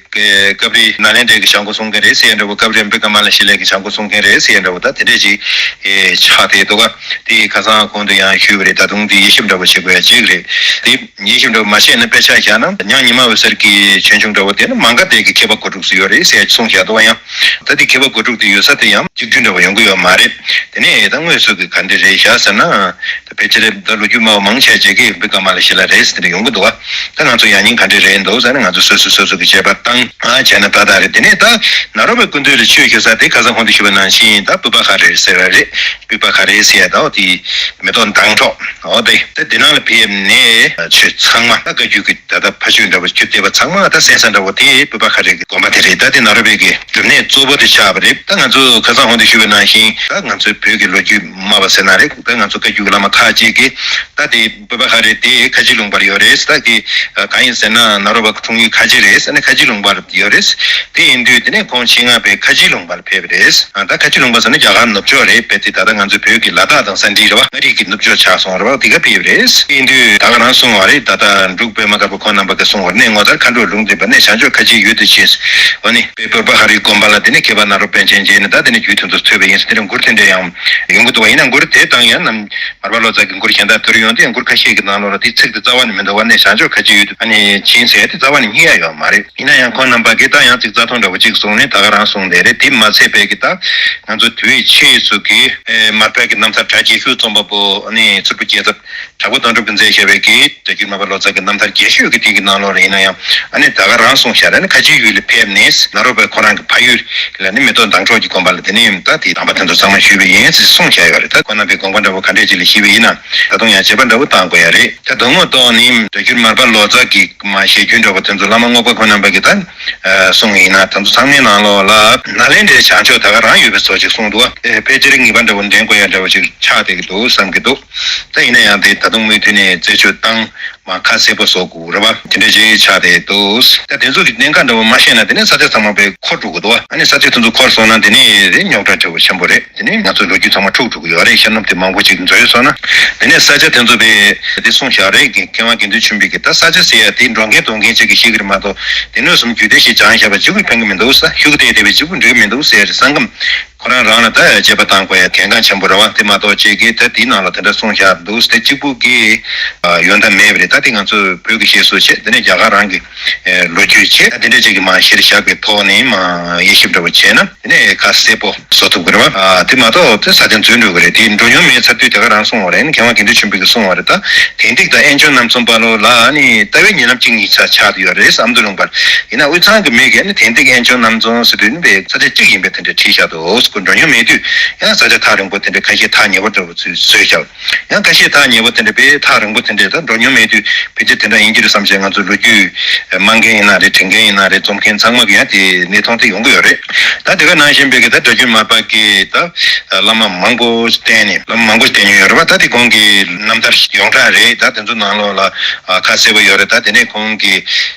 སྐབས་རེ་ནཱ་ལེནྡྲའི་གི་བྱང་སྒོ་སྲུང་མཁན་རེད་ཟེར་ཡ་འདྲ་བོ། སྐབས་རེ་བི་ཀ་མ་ལ་ཤི་ལའི་གི་བྱང་སྒོ་སྲུང་མཁན་རེད་ཟེར་ཡ་འདྲ་བོ། ད་དེ་འདྲས་ཅིག་ཨེ་ཆགས་བསྡད་འདུག་ག། དེ་ཁ་སང་གོང་དུ་ཡང་ཞུས་པ་རེད། ད་དུང་དེ་དབྱེ་ཞིབ་འདྲ་བོ་བྱེད་དགོས་ཡ་ཅིག་རེད། དེ་དབྱེ་ཞིབ་འདྲ་བོ་མ་བྱས་ན། དཔེ་ཆ་བཞག་ན་ཉང་ཉི་མ་འོད་ཟེར་གྱི་ཆོས་འབྱུང་འདྲ་བོ་དེ་ནི་མང་ག་དེ་གི་མཁས་པ་གོ་དྲུག་ཙམ་ཡོད་རེད་ཟེར་གསུངས་བཞག་འདུག་ག། ཡང་ད་དེ་མཁས་པ་གོ་དྲུག་དེ་ཡོད་ས་དེ་ཡང་གཅིག་མཐུན་འདྲ་བོ་ཡོང་གི་ཡོད་མ་རེད། དེ་ནས་ད་དངོས་སུ་གི་ག་འདྲ་རེད་བཞག་ཟེར་ན། ད་ཕལ་ཆེར་ད་ལོ་རྒྱུས་སྨྲ་བ་མང་ཆེ་ཅིག་གིས་བི་ཀ་མ་ལ་ཤི་ལ་རེད་ཟེར་དེ་འདྲ་ཡོང་གི་འདུག་ག། ད་ང་ཚོ་ཡང་སྙིང་ག་འདྲ་རེད་འདུག་ཟེར་ན། ང་ཚོ་སོ་སོ་སོ་སོ་གི་དཔྱད་པ་བཏང་ཨ་བྱས་ན་ཏག་ཏག་རེད། དེ་ནས་ད་ནཱ་རོ་པའི་སྐུ་མདུན་ལ་ཆོས་ཞུ་ས་དེ་ཁ་སང་གོང་དུ་ཞུས་པ་ནང་བཞིན་ད་པུ་པ་ཁ་རེ་ཟེར་བ་རེད། པུ་པ་ཁ་རེ་ཟེར་ཡ་ད་འོ་དེ་མེ་ཏོག་མདངས་འཕྲོག་འོ་དེ། ད་དེ་ནང་ལ་ཕེབས་ནས་ཆོས་ཚང་མ་ད་བཀའ་བརྒྱུད་ཀྱི་ད་ལྟ་ཕ་ཆོས་འདྲ་བོ་བརྒྱུད་བསྡད་པ་ཚང་མ་ད་གསན་ས་འདྲ་བོ་དེ་པུ་པ་ཁ་རེ་གི་དགོན་པ་དེ་རེད། ད་དེ་ནཱ་རོ་པའི་གི་སྒྲུབ་གནས་གཙོ་བོ་དེ་ཆགས་པ་རེད། ད་ང་ཚོ་ཁ་སང་གོང་དུ་ཞུས་པ་ནང་བཞིན་ད་ང་ཚོའི་བོད་ཀྱི་ལོ་རྒྱུས་སྨྲ་བ་ཟེར་ན་རེད། ད་ང་ཚོ་བཀའ་བརྒྱུད་ཀྱི་བླ་མ་ཁག་ཅིག་གིས་ད་དེ་པུ་པ་ཁ་རེ་དེ་ཁ་ཆེ་ལུང་པར་ཡོད་རེད། ད་དེ་གང་ཡིན་ཟེར་ན་ནཱ་རོ་པ་འཁྲུངས་ཡུལ་ཁ་ཆེ་རེད། ཨ་ནི་ཁ་ཆེ་ལུང་པར་ཡོད་རེད། དེ་ཡིན་དུས་དེ་ནས་ཁོང་ཆེད་མངགས་པའི་ཁ་ཆེ་ལུང་པར་ཕེབས་པ་རེད། ཨ་ད་ཁ་ཆེ་ལུང་པ་ཟེར་ན་རྒྱ་གར་ནུབ་ཕྱོགས་རེད། དཔེ་དེ་ད་ལྟ་ང་ཚོའི་བོད་ཀྱི་ལ་དྭགས་དང་ས་འབྲིང་རེད་བ། མངའ་རིས་ཀྱི་ནུབ་ཕྱོགས་ཆགས་སོང་རེད་བ། དེ་ག་ཕེབས་རེད། དེ་ཡིན་དུས་ད་ག་རང་གསུངས་པ་རེད། ད་ལྟ་འབྲུག་པད་མ་དཀར་པོ་ཁོང་རྣམ་པ་གིས་གསུངས་པ་རེད། གནས་ངོ་མཚར་མཁའ་འགྲོའི་ལུང་བསྟན་པ། གནས་བྱང་ཕྱོགས་ཁ་ཆེའི་ཡུལ་དུ་ཕྱིན། འོ་ནི་དཔལ་པུར་པ་ཧ་རིའི་དགོན་པ་ལ་དེ་ནས་མཁས་པ་ནཱ་རོ་པཎ་ཆེན་མཇལ་ནས་ད་དེ་ནས་རྒྱུད་དེ་ཚོ་ཐོས་པ་ཡིན་ཟེར། དེ་འདྲ་མགུར་དེ་འདྲ་ཡང་ཡོང་གི་འདུག་བ། ཡིན་ན་མགུར་དེ་དང་ཡང་ནམ་མར་པ་ལོ་ཙཱ་གི་མགུར་གཞན་དག་ཐོར་ཡོང་དུས་ཡང་མགུར་ཁ་ཤས་ཀྱི་ནང་ལོགས་ལ་དེ་ཚིག་དེ་རྩ་བ་ནས་མི་འདུག་བ། གནས་བྱང་ཕྱོགས་ཁ་ཆེའི་ཡུལ་དུ་ཨ་ནི་ཕྱིན་ཟེར་དེ་རྩ་བ་ནས་རྙེད་ཡ་ཡོད་མ་རེད། ཡིན་ན་ཡང་ཁོང་རྣམ་པ་གིས་ད་ཡང་ཚིག་རྩ་ཐུང་འདྲ་བོ་ཅིག་གསུངས་ནས་ད་ག་རང་གསུངས་བསྡད་རེད། དེ་མ་ཚད་པའི་གི་ད་ང་ཚོ་དུས་ཕྱིས་སུ་གི་ཨེ་མར་པའི་གི་རྣམ་ཐར་གྲྭ་རྒྱན་ཤུལ་རྩོམ་པ་པོ་ཨ་ནི་མཚུར་ཕུ་རྒྱལ་ཚབ་གྲགས་པ་དོན་གྲུབ་ཀྱིས་མཛད་བཞག་པའི་གི་སྒྲ་བསྒྱུར་མར་པ་ལོ་ཙཱ་གི་རྣམ་ཐར་རྒྱས་ཤོས་ཀྱི་དེ་གི་ནང་ལོགས་ལ་ཡིན་ན་ཡང་ཨ་ནི་ད་ག་རང་གསུངས་བཞག་རེད། ཨ་ནི་ཁ་ཆེའི་ཡུལ་ལ་ཕེབས་ནས་ནཱ་རོ་པའི་ཁོ་རང་གི་ཕ་ཡུལ་ལ་ནི་མེ་ཏོག་མདངས་འཕྲོག་གི་དགོན་པ་ལ་དེ་ནས་ ད་དེ་དམ་པ་དེ་ཚོ་ཚང་མ་ཞུས་པ་ཡིན་ཟེར་གསུངས་བཞག་ཡོད་རེད། ད་ཁོ་རྣམ་པའི་དགོངས་པ་འདྲ་བོ་ག་འདྲས་ཅིག་ལ་བཞེས་པ་ཡིན་ན་ད་དུང་ཡང་དཔྱད་པ་འདྲ་བོ་བཏང་དགོས་ཡ་རེད། ད་དོན་དངོས་ཐོག་ནི་སྒྲ་སྒྱུར་མར་པ་ལོ་ཙཱ་གི་མ་ཞལ་རྒྱུན་འདྲ་བོ་དེ་ཚོ་བླ་མ་རྔོག་པ་ཁོ་རྣམ་པ་གི་ད་གསུང་ཡིན་ན་དེ་ཚོ་ཚང་མའི་ནང་ལོགས་ལ་ནཱ་ལེནྡྲའི་བྱང་ཕྱོགས་ད་ག་རང་ཡོད་པའི་བཟོ་ཅིག་གསུངས་འདུག་བ། དཔེ་ཆ་རིགས་ངེས་པ་འདྲ་བོ་འདྲེན་དགོས་ཡ་འདྲ་བོ་ཅིག་ཆགས་བསྡད་ཀྱི་འདུག་བསམ་གྱི་འདུག་ད་ཡིན་ན་ཡང་དེ་ད་དུང་མུ་མཐུད་ནས་རྩད་གཅོད་བཏང་མ་ཁ་གསལ་པོ་བཟོ་དགོས་རེད་བ། དེ་འདྲ་ཅིག་ཆགས་བསྡད་འདུག་ད་དེ་ཚོ་གི་གནད་འགག་འདྲ་བོ་མ་ཤེས་ན་དེ་ནས་ས་ཆ་ཚང་མ་དཔེ་འཁོར་འགྲོ་གི་འདུག་བ། ཨ་ནི་ས་ཆ་དེ་ཚོ་འཁོར་སོང་ན་དེ་ནས་རེད་རྙོག་དྲ་འདྲ་བོ་ཆེན་པོ་རེད། དེ་ནས་ང་ཚོའི་ལོ་རྒྱུས་ཚང་མ་འཁྲུག་འགྲོ་གི་ཡོད་རེད། ཤར་ནུབ་དེ་མང་པོ་ཅིག་འཛོལ་སོང་ན་དེ་ནས་ས་ཆ་དེ་ཚོ་དཔེ་དེ་གསུངས་བཞག་རེད། མཁས་དབང་དགེ་འདུན་ཆོས་འཕེལ་གྱིས་ད་ས་ཆ་ཟེར་ཡ་དེ་འགྲོ་མཁན་འདུག་མཁན་ཅིག་གིས་ཤེས་ཀྱི་རེད་མ་གཏོགས་དེ་ནས་བཟུང་རྒྱུད་སྡེ་ཞིག་སྦྱངས་བཞག་པ་གཅིག་པུས་ཕན་གྱི་མི་འདུག་ས། ཤུགས་དེ་དེ་བས་གཅིག་པུ་འགྲིག་གི་མི་འདུག་ཟེར་རེད་བསམ་གི། ཁོ་རང་རང་ལ་ད་དཔྱད་པ་བཏང་དགོས་ཡ་གལ་འགངས་ཆེན་པོ་རེད་བ། དེ་མ་གཏོགས་ཅིག་གིས་ད་དེའི་ནང་ལ་དེ་འདྲ་གསུངས་བཞག་འདུག་ཟེར་གཅིག་པུ་གིས་ཡོན་བདག་མེད་པ་རེད། ད་དེ་ང་ཚོས་བོད་ཀྱི་བཤད་སྲོལ་བྱས་དེ་ནས་རྒྱ་གར་རང་གི་ལོ་རྒྱུས་བྱས་ད་དེ་འདྲ་ཅིག་གི་མ་གཞིར་བཞག་པའི་ཐོག་ནས་མ་དབྱེ་ཞིབ་འདྲ་བོ་བྱས་ན་དེ་ནས་ཁ་གསལ་པོ་བཟོ་ཐུབ་ཀྱི་རེད་བ། དེ་མ་གཏོགས་དེ་ས་ཆ་འཛུལ་འགྲོ་གི་རེད། དེ་འགྲོ་མྱོང་མེད་ཚར་དུས་དེ་ག་རང་གསུངས་པ་རེད། མཁས་དབང་དགེ་འདུན་ཆོས་འཕེལ་གྱིས་གསུངས་པ་རེད། ད་དན་ཏིག་དང་དབྱེན་སྦྱོར་རྣམ་གསུམ་པ་ལོ་ལ་ནི་ལྟ་བའི་ཉིན་རྣམ་གཅིག་གཉིས་ཆ་ཆགས་ཡོད་རེད་ཨ་མདོ་ལུང་པར། ཡིན་ན་དབུས་གཙང་གི་མི་གིས་ནི་དན་ཏིག་དབྱེན་སྦྱོར་རྣམ་གསུམ་ཟེར་དུས་ནི་བའི་ས་ཆ་གཅིག་ཡིན་པའི་དེ་འདྲ་བྲིས་བཞག་འདུག་སྐུ་འགྲོ་མྱོང་མེད་དུས་ཡང་ས་ཆ་ཐག་རིང་པོ་དེ་འདྲ་ཁ་ཤས་ཐག་ཉེ་པོ་འདྲ་བོ་ཚུལ་བཟོས་བཞག་ཡང་ཁ་ཤས་ཐག་ཉེ་པོ་དེ་འདྲ་བའི་ཐག་རིང་པོ་དེ་འདྲ་ད་འགྲོ་མྱོང་མེད་དུས་ཕལ་ཆེར་དེ་འདྲ་ཡིན་གྱི་རེད་བསམ་བྱས། ང་ཚོ་ལོ་རྒྱུས་སྨྲ་མཁན་ཡིན་ན་རེད། དྲན་མཁན་ཡིན་ན་རེད། རྩོམ་མཁན་ཚང་མ་གིས་ཡང་དེ་གནས་སྟངས་དེ་ཡོང་གི་ཡོད་རེད། ད་དེ་ག་ནང་བཞིན་པའི་གི་ད་སྒྲ་སྒྱུར་མར་པ་གི་ད་བླ་མ་མང་པོ་བསྟེན་ནས་བླ་མ་མང་པོ་བསྟེན་མྱོང་ཡོད་རེད་བ། ད་དེ་ཁོང་གི་རྣམ་ཐར་ཡོངས་གྲགས་རེད། ད་དེ་ཚོ་ནང་ལོགས་ལ་ཁ་གསལ་པོ་ཡོད་རེད། ད་དེ་ནས་ཁོང་གི་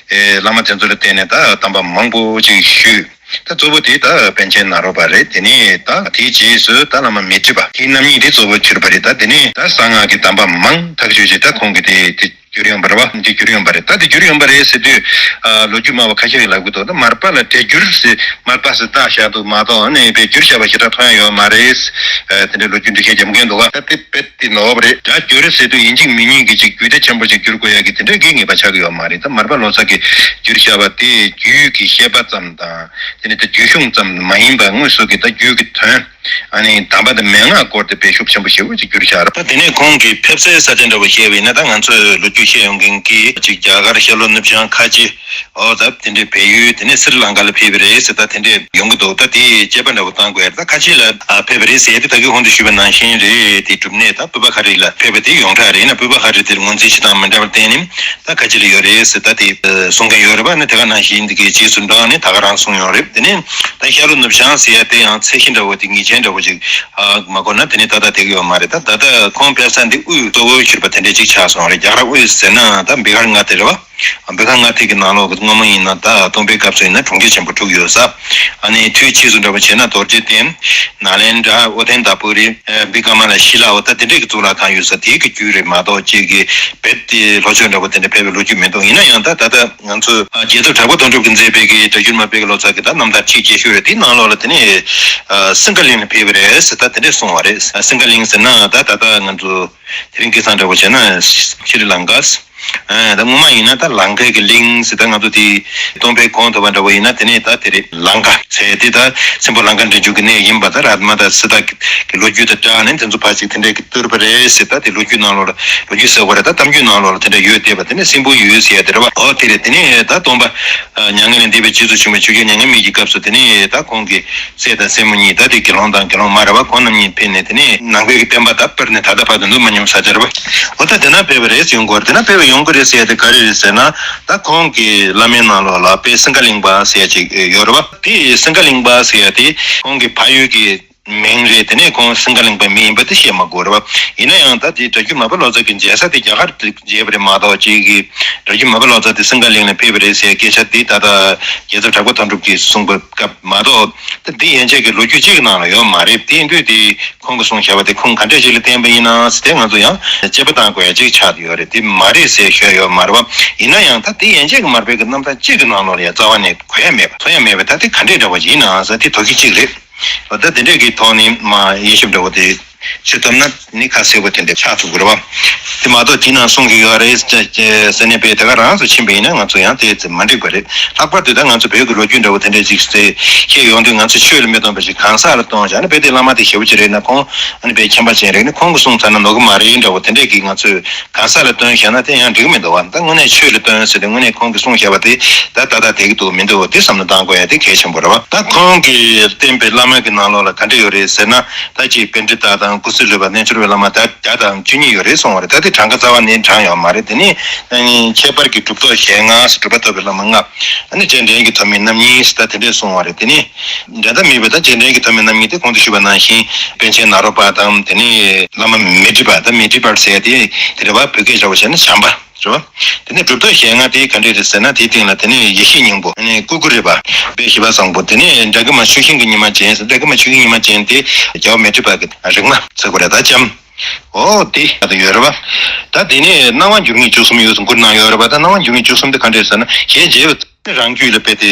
བླ་མ་དེ་ཚོ་ལ་བརྟེན་ནས་ད་གདམས་པ་མང་པོ་ཅིག་ཞུས། ད་གཙོ་བོ་དེ་ད་པཎ་ཆེན་ནཱ་རོ་པ་རེད། དེ་ནས་ད་དེའི་རྗེས་སུ་ད་བླ་མ་མཻ་ཏྲི་པ་དེའི་རྣམ་གཉིས་དེ་གཙོ་བོ་གྱུར་པ་རེད། ད་དེ་ནས་ད་གསང་སྔགས་ཀྱི་གདམས་པ་མང་ཐག་ཆོད་ཅིག་ད་ཁོང་གིས་དེ་དེ་བསྒྱུར་ཡོང་བ་རེད་བ། འདི་བསྒྱུར་ཡོང་བ་རེད། ད་འདི་བསྒྱུར་ཡོང་བ་རེད་ཟེར་དུས་ཨ་ལོ་རྒྱུས་སྨྲ་བ་ཁ་ཤས་ཀྱིས་ལབ་གི་འདུག་ད་མར་པ་ལ་སྒྲ་བསྒྱུར་ཟེར་མར་པ་ཟེར་བཏགས་བཞག་འདུག་མ་གཏོགས་ཨ་ནི་དཔེ་བསྒྱུར་བཞག་པ་ཞེ་དྲག་མཐོང་ཡ་ཡོད་མ་རེད། ཨ་དེ་འདྲའི་ལོ་རྒྱུས་འབྲི་མཁན་རྒྱབ་མཁན་འདུག་ག་ད་དེ་དཔེ་དེ་ནོར་བ་རེད། སྒྲ་བསྒྱུར་ཟེར་དུས་ཡིན་གཅིག་མིན་གཉིས་ཀྱི་ཅིག་རྒྱུད་སྡེ་ཆེན་པོ་ཅིག་བསྒྱུར་དགོས་ཡ་གི་དེ་འདྲའི་གི་ངེས་པ་ཆགས་ཀྱི་ཡོད་མ་རེད། ད་མར་པ་ལོ་ཙཱ་གིས་བསྒྱུར་བཞག་པ་དེ་རྒྱུད་ཀྱི་བཤད་པ་ཙམ་དང་དེ་ནི་ད་རྒྱུད་གཞུང་ཙམ་མ་ཡིན་པ་དངོས་སུ་གི་ད་རྒྱུད་ཀྱི་དོན། ཨ་ནི་གདམས་པ་དང་མན་ངག་སྐོར་དེ་དཔེ་ཤུགས་ཆེན་པོ་ཞེ་པོ་ཅིག་བསྒྱུར་བཞག་རེད། ད་དེ་ནས་ཁོང་གིས་ཕེབས་སའི་ས་ཆ་འདྲ་བོ་བཤད་པ་ཡིན་ན་ད་ང་ཚོས་ལོ་རྒྱུས་བཤད་ཡོང་མཁན་གྱི་ཅིག་རྒྱ་གར་ཤར་ལྷོ་ནུབ་བྱང་ཁ་ཆེ་ཨོ་ད་དེ་འདྲའི་བལ་ཡུལ་དེ་ནས་སི་རི་ལང་ཀ་ལ་ཕེབས་པ་རེད་ཟེར་ད་དེ་འདྲའི་ཡོང་གི་འདུག་ད་དེ་དཔྱད་པ་འདྲ་བོ་བཏང་དགོས་ཡ་རེད། ད་ཁ་ཆེ་ལ་ཕེབས་པ་རེད་ཟེར་དེ་ད་གིན་གོང་དུ་ཞུས་པ་ནང་བཞིན་རེད། དེ་གྲུབ་གནས་ད་པུ་པ་ཁ་རི་ལ་ཕེབས་པ་དེ་ཡོངས་གྲགས་རེད། ཡིན་ན་པུ་པ་ཁ་རི་དེར་ངོས་འཛིན་བྱེད་སྟངས་མི་འདྲ་བར་བརྟེན་ནས་ད་ཁ་ཆེ་ལ་ཡོད་རེད་ཟེར་ད་དེ་གསུང་མཁན་ཡོད་རེད་པ། ནི་དེ་ག་ནང་བཞིན་དེ་གའི་རྗེས་སུ་འབྲངས་ནས་ད་ག་རང་གསུངས་ཡོང་རེད། དེ་ནས་ད་ཤར་ལྷོ་ནུབ་བྱང་ཟེར་ཡ་དེ་ཡང་ཚད་གཞི་འདྲ་བོ་དེ་ངེས་ཅན་འདྲ་བོ་ཅིག་ཨ་མ་གོ་ན་དེ་ནས་ད་ལྟ་དེ་ག་ཡོད་མ་རེད། ད་ད་ལྟ་ཁོང་ཕེབས་ས་འདི་དབུས་གཙོ་བོ་གྱུར་པ་དེ་འདྲ་ཅིག་ཆགས་སོང་རེད། རྒྱ་གར་དབུས་ཟེར་ན་ད་བི་ཧར་མངའ་སྡེ་རེད་བ། བི་ཧར་མངའ་སྡེ་གི་ནང་ལོགས་ཀྱི་སྔོན་མ་ཡིན་ན་ད་སྟོན་པའི་སྐབས་སུ་ཡིན་ན་གྲོང་ཁྱེར་ཆེན་པོ་དྲུག་ཡོད་ས། ཨ་ནི་དུས་ཕྱིས་སུ་འདྲ་བོ་བྱས་ན་རྡོ་རྗེ་གདན། ནཱ་ལེནྡྲ། ཨོ་དན་ད་པུ་རི། བི་ཀ་མ་ལ་ཤི་ལ། འོ་ད་དེ་འདྲས་ཀྱི་གཙུག་ལག་ཁང་ཡོད་ས་དེའི་གི་རྒྱུད་རེད་མ་གཏོགས་ཅིག་གི་རྦད་དེ་ལྷོ་ཕྱོགས་འདྲ་བོ་དེ་འདྲ་ཕེབས་པའི་ལོ་རྒྱུས་མི་འདུག་ཡིན་ན་ཡང་ད་ད་ལྟ་ང་ཚོ་རྒྱལ་ཚབ་གྲགས་པ་དོན་གྲུབ་ཀྱིས་མཛད་པའི་གི་སྒྲ་སྒྱུར་མར་པའི་གི་ལོ་ཙཱ་གི་ད་རྣམ་ཐར་ཁྲིད་རྒྱས་ཤོས་རེད། དེའི་ནང་ལོགས་ལ་དེ་ནས་སིང་ག་གླིང་ལ་ཕེབས་པ་རེད་ཟེར་ད་དེ་འདྲས་གསུངས་པ་རེད། སིང་ག་གླིང་ཟེར་ན་ད་ད་ལྟ་ང་ཚོ་དེ་རིང་སྐད་གསང་འདྲ་བོ་བྱས་ན་ཤྲི་ལང་ཀ། ཨ་ད་སྔོན་མ་ཡིན་ན་ད་ལང་ཀའི་གི་གླིང་ཟེར། ད་ང་ཚོ་དེ་སྟོན་པའི་གོང་དུ་བ་འདྲ་བོ་ཡིན་ན་དེ་ནས་ད་དེ་རེད། ལང་ཀ་ཟེར་དེ་ད་སྲིན་པོ་ལང་ཀ་འདྲེན་བྱེད་ཀྱི་གནས་ཡིན་པ། ད་རཏྣ་དང་སིདྡྷ་གི་ལོ་རྒྱུས་དང་སྦྲགས་ནས་དེ་ཚོ་ཕར་ཅིག་དེ་འདྲའི་གི་བསྟོད་པ་རེད་ཟེར། ད་དེ་ལོ་རྒྱུས་ནང་ལོགས་ལ་ལོ་རྒྱུས་ཟེར་བ་རེད། ད་གཏམ་རྒྱུད་ནང་ལོགས་ལ་དེ་འདྲ་ཡོད་བསྡད་པ། དེ་ནས་སྲིན་པོའི་ཡུལ་ཟེར་ཡ་དེ་རེད་བ། ཨོ་དེ་རེད། དེ་ནས་ད་སྟོན་པ་མྱ་ངན་ལས་འདས་པའི་རྗེས་སུ་བྱུང་བའི་ཆོས་རྒྱལ་མྱ་ངན་མེད་ཀྱི་སྐབས་སུ་དེ་ནས་ད་ཁོང་གི་སྲས་དང་སྲས་མོ་གཉིས་ད་དེ་དགེ་སློང་དང་དགེ་སློང་མ་རེད་བ། ཁོང་རྣམ་གཉིས་ཕེབས་ནས་དེ་ནས་ནང་པའི་གི་བསྟན་པ་ད་སྤེལ་ནས་ད་ལྟ་བར་དུ་འདུག་མ་མྱོང་ས་ཆ་རེད་བ། འོ་ད་དེ་ན་ཕེབས་པ་རེད་ཟེར་ཡོང་གི་ཡོད་རེད། དེ་ན་ཕེབས་པ་ཡོང་གི་རེད་ཟེར་ཡ་དེ་ག་རེ་རེད་ཟེར་ན། ད་ཁོང་གི་བླ་མའི་ནང་ལོགས་ལ་དཔེ་སིང་ག་གླིང་པ་ཟེར་ཡ་ཅིག་ཡོད་རེད་བ། དེ་སིང་ག་གླིང་པ་ཟེར་ཡ་དེ་ཁོང་གི་ཕ་ཡུལ་གྱི་མིང་རེད། དེ་ནས་ཁོང་སིང་ག་གླིང་པའི་མི་ཡིན་པ་དེ་བཤད་མ་དགོས་རེད་བ། ཡིན་ན་ཡང་ད་དེ་སྒྲ་སྒྱུར་མར་པ་ལོ་ཙཱ་གི་མཇལ་ས་དེ་རྒྱ་གར་དུ་མཇལ་བ་རེད་མ་གཏོགས་ཅིག་གི་སྒྲ་སྒྱུར་མར་པ་ལོ་ཙཱ་དེ་སིང་ག་གླིང་ལ་ཕེབས་པ་རེད་ཟེར་སྐད་ཆ་དེ་ད་ལྟ་རྒྱལ་ཚབ་གྲགས་པ་དོན་གྲུབ་ཀྱིས་གསུངས་པ་སྐབས་མ་གཏོགས་ད་དེ་ཡན་ཆད་ཀྱི་ལོ་རྒྱུས་གཅིག་གི་ནང་ལ་ཡོད་མ་རེད། དེ་ཡིན་དུས་དེ་ཁོང་གིས་གསུངས་བཞག་པ་དེ་ཁུངས་ག་འདྲ་ཞིག་ལ་བརྟེན་པ་ཡིན་ན་ཟེར་དེ་ང་ཚོ་ཡང་དཔྱད་པ་བཏང་དགོས་ཡ་གཅིག་ཆགས་ཡོད་རེད། དེ་མ་རེད་ཟེར་ཤོད་ཡོད་མ་རེད་བ། ཡིན་ན་ཡང་ད་དེ་ཡན་ཆད་ཀྱི་མར་པའི་གི་རྣམ་ཐར་གཅིག་གི་ནང་ལོགས་ལ་ཡང་རྩ་བ་ནས་གོ་ཡ་མེད་པ་མཐོང་ཡ་མེད་པ། ད་དེ་ག་འདྲས་འདྲ་བ་ཞིག་ཡིན་ན་ཟེར་དེ་དོགས་གཞི་གཅིག་རེད། འོ་ད་དེ་འདྲས་ཀྱི་ཐོག་ནས་མ་དབྱེ་ཞིབ་འདྲ་བོ་དེ་ ཆུ་བཏབ་ན་ནི་ཁ་གསལ་པོ་དེ་འདྲ་ཆགས་ཐུབ་ཀྱི་རེད་བ། དེ་མ་གཏོགས་དེ་ནང་གསུང་གི་ཡོད་རེད་ཟེར་ནས་པས་དེ་ག་རང་ཚོ་ཕྱིན་པ་ཡིན་ན་ང་ཚོ་ཡང་དེ་ཚོ་མ་འགྲིག་པ་རེད། ལྷག་པར་དུ་ད་ང་ཚོ་བོད་ཀྱི་ལོ་རྒྱུས་འདྲ་བོ་དེ་འདྲ་ཅིག་ཚེ་ཤེས་ཡོང་དུས་ང་ཚོ་ཆོས་ལ་མི་གཏོང་པ་ཞིག་གང་ཟག་ལ་གཏོང་བྱས་ན་དཔེ་དེ་བླ་མ་དེ་ཞེ་པོ་ཅིག་རེད་ན་ཁོང་ཨ་ནི་དཔེ་མཁྱེན་པ་ཅན་རེད་ན་ཁོང་གི་གསུང་ཚར་ན་ནོར་གི་མ་རེད་འདྲ་བོ་དེ་འདྲས་ཀྱི་ང་ཚོས་གང་ཟག་ལ་སྟོན་བཞག་ན་དེ་ཡང་འགྲིག་གི་མི་འདུག་བ། ད་དངོས་གནས་ཆོས་ལ་སྟོན་ཟེར་ཏེ་དངོས་གནས་ཁོང་གི་གསུང་བཞག་པ་དེ་ད་ད་ད་དེ་གི་འདུག་མི་འདུག་དེ་བསམ་བློ་བཏང་དགོས་ཡ་དེ་གལ་ཆེན་པོ་རེད་བ། ད་ཁོང་གིས་བསྟན་པའི་བླ་མ་གི་ནང་ལོགས་ལ་ག་འདྲ་ཡོད་རེད་ཟེར་ན། ད་ཅིག་པཎྜི་ཏ་དང་ཀུ་སུ་ལུ་པ་རྣལ་འབྱོར་བའི་བླ་མ་ད་བརྒྱ་དང་བཅུ་གཉིས་ཡོད་རེད་གསུངས་པ་རེད། ད་དེ་གྲངས་ཀ་རྩ་བ་ནས་དྲངས་ཡོད་མ་རེད། དེ་ནས་ཨ་ནི་ཁྱད་པར་གྱི་གྲུབ་ཐོབ་ཞལ་ལྔ་ཟེར་གྲུབ་པ་ཐོབ་པའི་བླ་མ་ལྔ། ཨ་ནི་རྗེས་དྲན་གྱི་ཐོབ་མི་རྣམ་གཉིས་ཟེར་ད་དེ་འདྲས་གསུངས་པ་རེད། དེ་ནས་འགྲན་ཟླ་མེད་པའི་ད་རྗེས་དྲན་གྱི་ཐོབ་མི་རྣམ་གཉིས་དེ་གོང་དུ་ཞུས་པ་ནང་བཞིན་པཎ་ཆེན་ནཱ་རོ་པ་དང་དེ་ནས་བླ་མ་མཻ་ཏྲི་པ་ད་མཻ་ཏྲི་པ་ཟེར་ཡ་དེ་དེ་རེད་བ། བོད་སྐད་ཆ་བོ་བྱས་ན་བྱམས་པ། རེད་བ། དེ་ནས་གྲུབ་ཐོབ་ཞལ་ལྔ་དེ་ག་འདྲས་རེད་ཟེར་ན་དེའི་སྟེང་ལ་དེ་ནས་ཡེ་ཤེས་སྙིང་པོ། དེ་ནས་ཀུ་ཀུ་རི་པ། དཔལ་ཞི་བ་བཟང་པོ། དེ་ནས་ཌཱ་ཀི་མ་ཆུ་ཤིང་གི་ཉི་མ་ཅན་ཟེར། ཌཱ་ཀི་མ་ཆུ་ཤིང་ཉི་མ་ཅན་དེ་རྒྱལ་བ་མཻ་ཏྲི་པ་གི་རིག་མ་ཟེར་དགོས་རེད་ད་བྱམས། ཨོ་དེ་ད་ཡོད་རེད་བ། ད་དེ་ནས་སྣང་བ་འགྱུར་མེད་བཅུ་གསུམ་ཡོད་ཟེར་མགུར་ནང་ཡོད་རེད་བ། ད་སྣང་བ་འགྱུར་མེད་བཅུ་གསུམ་དེ་ག་འདྲས་ཟེར་ན་ཞལ་མཇལ་བའི་རང་རྒྱུད་ལ་དཔེ་དེ་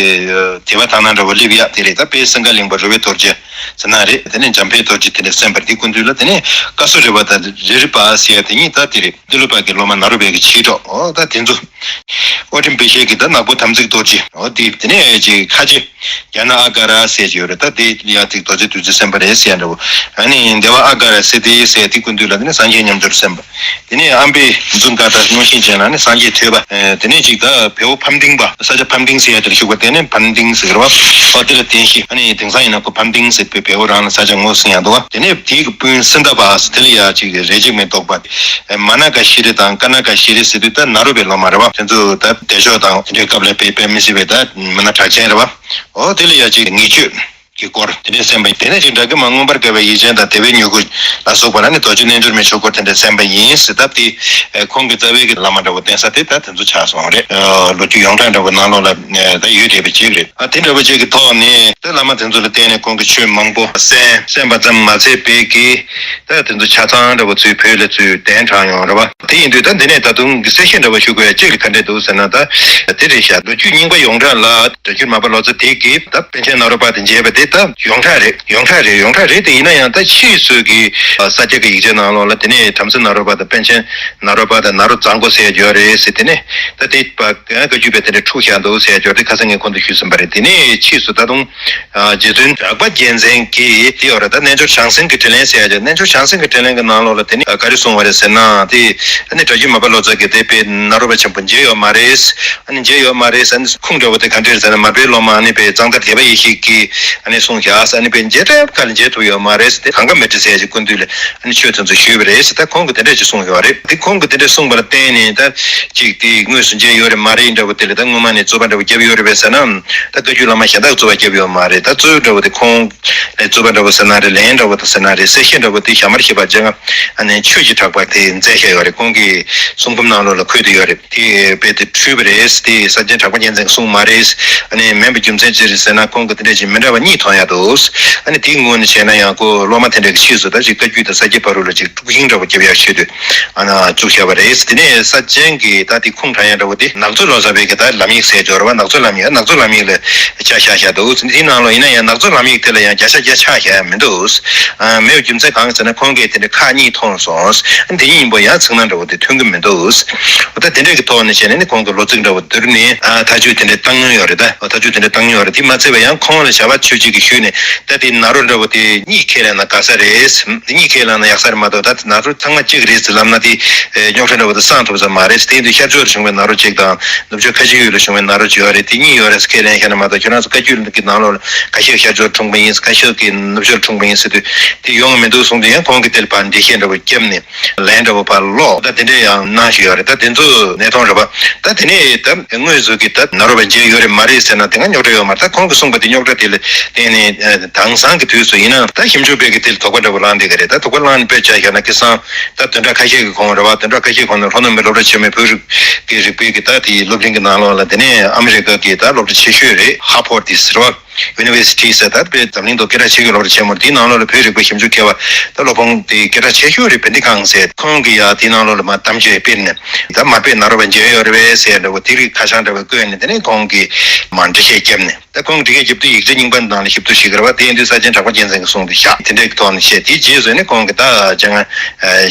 དད་པ་དག་སྣང་འདྲ་བོ་སླེབས་ཡག་དེ་རེད། ད་དཔལ་སིང་ག་གླིང་པ་རོལ་པའི་རྡོ་རྗེ་ཟེར་ན་རེད། དེ་ནས་འཇམ་དཔལ་རྡོ་རྗེ་དེ་འདྲ་གསན་པ་རེད། དེ་སྐུ་མདུན་ལ་དེ་ནས་ཀ་སུ་རི་པ་དང་རི་རི་པ་ཟེར་ཡ་དེ་གཉིས་ད་དེ་རེད། ཏི་ལོ་པ་གི་སློབ་མ་ནཱ་རོ་པའི་གི་ཆེ་གྲོགས་ཨོ་ད་དེ་ཚོ། ཨོ་ཏིམ་པེ་ཤེ་གི་ད་ནག་པོ་དམ་ཚིག་རྡོ་རྗེ་ཨོ་དེ་དེ་ནས་ཅིག་ཁ་ཆེ་ཡ་ན་ཨ་ག་ར་ཟེར་གྱི་ཡོད་རེད། ད་དེ་ཡ་ཚིག་རྡོ་རྗེ་བདུད་རྩི་གསན་པ་རེད་ཟེར་ཡ་འདྲ་བོ། ཨ་ནི་དེ་བ་ཨ་ག་ར་ཟེར་དེ་ཟེར་དེ་སྐུ་མདུན་ལ་དེ་ནས་སངས་རྒྱས་མཉམ་སྦྱོར་གསན་པ། དེ་ནས་ཨམ་པའི་མཛུ་ག་ད་མངོན་ཤེས་ཅན་ལ་ནི་སངས་རྒྱས་ཐོས་པ། དེ་ནས་ཅིག་ད་བལ་པོ་ཕམ་ཏིང་པ་ས་ཆ་ཕམ་ཏིང་ཟེར་ཡ་དེར་བཞུགས་པ་དེ་ནས་ཕམ་ཏིང་ཟེར་བ། ཨོ་དེ་ལ་བརྟེན་ཤིང་ཨ་ནི་དེང་སང་ཡིན་ན་ཁོ་ཕམ་ཏིང་ཟེར་བའི་བལ་པོ་རང་ལ་ས་ཆ་ངོས་ཟིན་ཡ་འདུག་བ། དེ་ནས་དེའི་གི་སྤུན་སིན་ད་པ་ཟེར་དེ་ལ་ཡ་ཅིག་རེ་ཅིག་མེད་འདུག་པ། མ་ན་ཀ་ཤི་རི་དང་ཀ་ན་ཀ་ཤི་རི་ཟེར་དུས་ད་ནཱ་རོ་པའི་སློབ་མ་རེད་བ། དེ་ཚོ་ད་བདེ་མཆོག་དང་དེ་འདྲའི་སྐབས་ལ་དཔེ་དཔེ་མི་སྲིད་པའི་ད་མི་སྣ་གྲགས་ཅན་རེད་བ། ཨོ་དེ་ལ་ཡ་ཅིག་ངེས་བརྗོད་ཀྱི་སྐོར་དེ་འདྲའི་གསན་པ་ཡིན། དེ་ནས་ཅིག་ཌཱ་ཀི་མ་མངོན་པར་དགའ་བའི་ཡིད་ཅན་དང་དེ་བས་མྱུ་གུ་ལ་སོགས་པ་ལ་ནི་རྡོ་རྗེ་རྣལ་འབྱོར་མའི་ཆོས་སྐོར་དེ་འདྲ་གསན་པ་ཡིན་ཟེར་སྟབས་དེ་ཁོང་གི་རྩ་བའི་གི་བླ་མ་འདྲ་བོ་བསྟེན་ས་དེ་ད་དེ་ཚོ་ཆགས་སོང་རེད། ལོ་རྒྱུས་ཡོངས་གྲགས་འདྲ་བོ་ནང་ལོགས་ལ་ད་ཡོད་བསྡད་པ་ཅིག་རེད། ཨ་དེ་འདྲ་བོ་ཅིག་གི་ཐོག་ནས་ད་བླ་མ་དེ་ཚོ་ལ་བརྟེན་ནས་ཁོང་གི་ཆོས་མང་པོ་གསན་གསན་པ་ཙམ་མ་ཚད་པའི་གི་ད་དེ་ཚོ་ཆ་ཚང་འདྲ་བོ་ཚུར་བོད་ལ་ཚུར་གདན་དྲངས་ཡོང་རེད་བ། དེ་ཡིན་དུས་ད་འདི་ནས་ད་དུང་གི་གསལ་བཤད་འདྲ་བོ་ཞུ་དགོས་ཡ་གཅིག་གི་ག་འདྲས་འདུག་ཟེར་ན་ད་དེ་རེད་ཤག་ལོ་རྒྱུས་རྙིང་པ་ཡོངས་གྲགས་ལ་སྒྲ་སྒྱུར་མར་པ་ལོ་ཙཱ་དེ་གིས་ད་པཎ་ཆེན་ནཱ་རོ་པ་དེ་མཇལ་བ་དེ་ད་ཡོངས་གྲགས་རེད། ཡོངས་གྲགས་རེད། ཡོངས་གྲགས་རེད། དེ་ཡིན་ན་ཡང་ད་ཕྱིས་སུ་གི་ས་སྐྱ་གི་ཡིག་ཆ་ནང་ལོགས་ལ་དེ་ནས་བྲམ་ཟེ་ནཱ་རོ་པ་དང་པཎ་ཆེན་ནཱ་རོ་པ་དང་ནཱ་རོ་ཛཾ་ཀོ་ཟེར་ཡོད་རེད་ཟེར། དེ་ནས་ད་དེ་པ་བཀའ་བརྒྱུད་པའི་དེ་འདྲ་འཁྲུག་བཞག་འདུག་ཟེར་ཡོད་རེད། ཁ་སང་ངས་ཁོང་དུ་ཞུས་ཟིན་པ་རེད། དེ་ནས་ཕྱིས་སུ་ད་དུང་རྗེ་བཙུན་གྲགས་པ་རྒྱལ་མཚན་གྱིས་དེ་ཡོད་རེད། ད་རྣལ་འབྱོར་བྱང་སེམས་ཀྱི་དྲིན་ལན་ཟེར་ཡ་ཅིག་རྣལ་འབྱོར་བྱང་སེམས་ཀྱི་དྲིན་ལན་གྱི་ནང་ལོགས་ལ་དེ་ནས་ག་རེ་གསུངས་པ་རེད་ཟེར་ན་དེ་ཨ་ནི་སྒྲ་སྒྱུར་མར་པ་ལོ་ཙཱ་གིས་དེ་དཔེ་ནཱ་རོ་པ་ཆེན་པོ་མཇལ་ཡོད་མ་རེད། ཨ་ནི་མཇལ་ཡོད་མ་རེད། ཨ་ནི་ཁུངས་འདྲ་བོ་དེ་ག་འདྲས་ཟེར་ན་མར་པའི་སློབ་མ་ཨ་ནི་དཔེ་གཙང་སྟག་དད་པ་ཡེ་ཤེས་ཀྱིས་ཨ་ནི་གསུངས་བཞག་ཨ་ནི་དཔེ་མཇལ་འཕྲད་ག་ལ་མཇལ་ཐུབ་ཡོད་མ་རེད་ཟེར། དེ་གངྒཱ་མཻ་ཏྲི་ཟེར་ཡ་ཅིག་སྐུ་མདུན་ལ་ཨ་ནི་ཆོས་དེ་ཚོ་ཞུས་པ་རེད་ཟེར། ད་ཁོང་གིས་དེ་འདྲས་ཅིག་གསུངས་ཡོད་རེད། དེ་ཁོང་གིས་དེ་འདྲས་གསུངས་པ་ལ་བརྟེན་ནས་ད་ཅིག་དེ་དངོས་སུ་མཇལ་ཡོད་རེད་མ་རེད་འདྲ་བོ་དེ་ལ་ད་སྔོན་མ་ནས་རྩོད་པ་འདྲ་བོ་བརྒྱབ་ཡོད་རེད་པས་ཟེར་ན། ད་བཀའ་བརྒྱུད་བླ་མ་གཞན་དག་རྩོད་པ་བརྒྱབ་ཡོད་མ་རེད། ད་རྩོད་འདྲ་བོ་དེ་ཁོང་ལ་རྩོད་པ་འདྲ་བོ་ཟེར་ན་རེད། ལན་འདྲ་བོ་དང་ཟེར་ན་རེད། གསལ་བཤད་འདྲ་བོ་དེ་ཞྭ་དམར་གྱི་བར་ལྗང་ཨ་ནི་ཆོས་ཀྱི་གྲགས་པ་དེ་མཛད་བཞག་ཡོད་རེད། ཁོང་གི་གསུང་འབུམ་ནང་ལོགས་ལ་འཁོད་དེ་ཡོད་རེད། དེ་རྦད་དེ་འཁྲུལ་པ་རེད། དེ་ས་སྐྱ་གྲགས་པ་རྒྱལ་མཚན་གྱི་གསུང་མ་རེད། ཨ་ནི་མིན་པའི་རྒྱུ་མཚན་ཅི་རེད་ཟེར་ན་ཁོང་གིས་དེ་འདྲ་ཅིག་མི་འདྲ་བ་གཉིས་མཐོང་ཡག་འདུག་ཨ་ནི་དེའི་ངོས་ནས་བྱས་ན་ཡང་ཁོ་སློབ་མ་དེ་འདྲ་གི་ཕྱིས་སུ་ད་ཅིག་བཀའ་བརྒྱུད་དང་ས་སྐྱའི་བར་དུ་ལ་ཅིག་དཀྲུག་ཤིང་འདྲ་བོ་རྒྱབ་ཡག་ཆེད་དུ་ཨ་ན་བཙུགས་བཞག་པ་རེད། དེ་ནས་ས་ཆེན་གྱི་ད་དེ་ཁུངས་དྲངས་ཡག་འདྲ་བོ་དེ་ནག་ཚོ་ལོ་ཙཱ་བའི་གི་ད་ལམ་ཡིག་ཟེར་འབྱོར་བ་ནག་ཚོ་ལམ་ཡིག་ནག་ཚོ་ལམ་ཡིག་ལ་ཆ་བཞག་བཞག་འདུག་དེའི་ནང་ལོགས་ཡིན་ན་ཡང་ནག་ཚོ་ལམ་ཡིག་དེ་ལ་ཡང་བརྒྱ་ཆ་བརྒྱ་ཆ་བཞག་ཡག་མི་འདུག་ཨ་མེད་པའི་རྒྱུ་མཚན་གང་ཟེར་ན་ཁོང་གིས་དེ་འདྲ་ཁག་གཉིས་མཐོང་སོང་། དེ་གཉིས་ཡིན་པོ་ཡང་ཚིག་སྣ་འདྲ་བོ་དེ་མཐུན་གི་མི་འདུག་ད་དེ་འདྲ་གི་ཐོག་ནས་བྱས་ནས་ནི་ཁོང་གི་ལོ་ཚིགས་འདྲ་བོ་བསྡུར་ནས་ཨ་ཐག་གཅོད་དེ་འདྲ་བཏང་མྱོང་ཡོད་རེད། ད་ཐག་གཅོད་དེ་འདྲ་བཏང་མྱོང་ཡོད་རེད། དེ་མ་ཚད་པ་ཡང་ཁོང་ལ་བྱ་བ་ཆོས་བྱེད་ཀྱི་ཞུས་ནས་ད་དེ་ནཱ་རོ་འདྲ་བོ་དེ་གཉིད་ཁས་ལེན་ན་དགའ་ས་རེད། དེ་གཉིད་ཁས་ལེན་ན་ཡག་ས་རེད་མ་གཏོགས་ད་དེ་ནཱ་རོ་ཚང་མ་གཅིག་རེད་ཟེར་ལབ་ན་དེ་རྙོག་དྲ་འདྲ་བོ་དེ་སངས་ཐུབ་ས་མ་རེད། དེ་ཡིན་དུས་ཤར་ཕྱོགས་ལ་བྱུང་བའི་ནཱ་རོ་གཅིག་དང་ནུབ་ཕྱོགས་ཁ་ཆེ་ཡུལ་ལ་བྱུང་བའི་ནཱ་རོ་གཅིག་ཡོད་རེད། དེ་གཉིས་ཡོད་རེད་ཟེར་ཁས་ལེན་བཞག་ན་མ་གཏོགས་ཁྱོད་རང་ཚོ་བཀའ་བརྒྱུད་ཀྱི་ནང་ལོགས་ལ་ཁ་ཤས་ཤར་ཕྱོགས་འཁྲུངས་པ་ཡིན། ཁ་ཤས་ཀྱིས་ནུབ་ཕྱོགས་འཁྲུངས་པ་ཡིན་ཟེར་དུས་དེ་ཡོང་གི་མི་འདུག་གསུངས་དུས་ཡང་ཁོང་གིས་དེ་ལ་ཕར་འགྲེལ་བཤད་འདྲ་བོ་བརྒྱབ་ནས་ལན་འདྲ་བོ་ཕར་སློག་ད་དེ་འདྲས་ཡང་གནང་བཞིན་ཡོད་རེད། ད་དེ་ཚོ་གནས་སྟངས་རེད་པ། ད་དེ་ནས་ད་དངོས་སུ་གི་ད་ནཱ་རོ་པ་མཇལ་ཡོད་རེད་མ་རེད་ཟེར་ན་དེ་སྔ་རྙོག་དྲ་ཡོད་མ་རེད། ད་ཁོང་གིས་གསུངས་པ་དེ་རྙོག་དྲ་དེ་ལ་བརྟེན་ནས་དེང་སང་གི་དུས་སུ་ཡིན་ན་ད་ཞིབ་འཇུག་པས་གི་དེ་ལ་དོགས་པ་འདྲ་བོ་ལངས་བསྡད་གི་རེད། ད་དོགས་པ་ལངས་ནས་དཔེ་ཆ་བཞག་ན་ཁ་སང་ད་བདུན་ཕྲག་ཁ་ཤས་ཀྱི་གོང་རེད་པ། བདུན་ཕྲག་ཁ་ཤས་གོང་ནས་ལྷོ་ནུབ་མི་སློབ་གྲྭ་ཆེན་མོའི་བོད་རིག་གི་རིག་པའི་གི་ད་དེའི་སློབ་གླིང་གི་ནང་ལོགས་ལ་དེ་ནས་ཨ་མི་རི་ཀ་གི་ད་སློབ་གྲྭ་ཆེ་ཤོས་རེད། ཧ་ཕོར་ཌི་ཟེར་བ། University ཟེར་ད་དཔེ་འཛམ་གླིང་ཐོག་སྐད་གྲགས་ཆེ་ཤོས་ལོ་རེ་ཆེན་མོ་རེད། དེའི་ནང་ལོགས་ལ་བོད་རིག་པ་ཞིབ་འཇུག་མཁས་པ་ད་སློབ་དཔོན་དེ་སྐད་གྲགས་ཆེ་ཤོས་རེད། བན་དེ་ཁང་ཟེར་ཁོང་གིས་ཡ་དེའི་ནང་ལོགས་ལ་མ་གཏམ་བརྗོད་སྤེལ་ནས་ད་མར་པས་ནཱ་རོ་པ་མཇལ་ཡོད་རེད་པས་ཟེར་འདྲ་བོ་དེ་རིགས་ཁ་བྱང་འདྲ་བོ་བཀོད་ནས་དེ་ནས་ཁོང་གིས་མར་འགྲེལ་བཤད་བརྒྱབ་ནས། ད་ཁོང་འགྲེལ་བཤད་རྒྱབ་དུས་ཡིག་ཆ་རྙིང་པ་ནང་ལ་ཞིབ་ཏུ་ཞིག་རེད་པ། དེ་ཡིན་དུས་ས་ཆེན་གྲགས་པ་རྒྱལ་མཚན་གྱིས་གསུངས་ཏེ་བཞག་དེ་འདྲའི་ཐོག་ནས་བཤད། དེའི་རྗེས་སུ་ནི་ཁོང་གིས་ད་ཅང་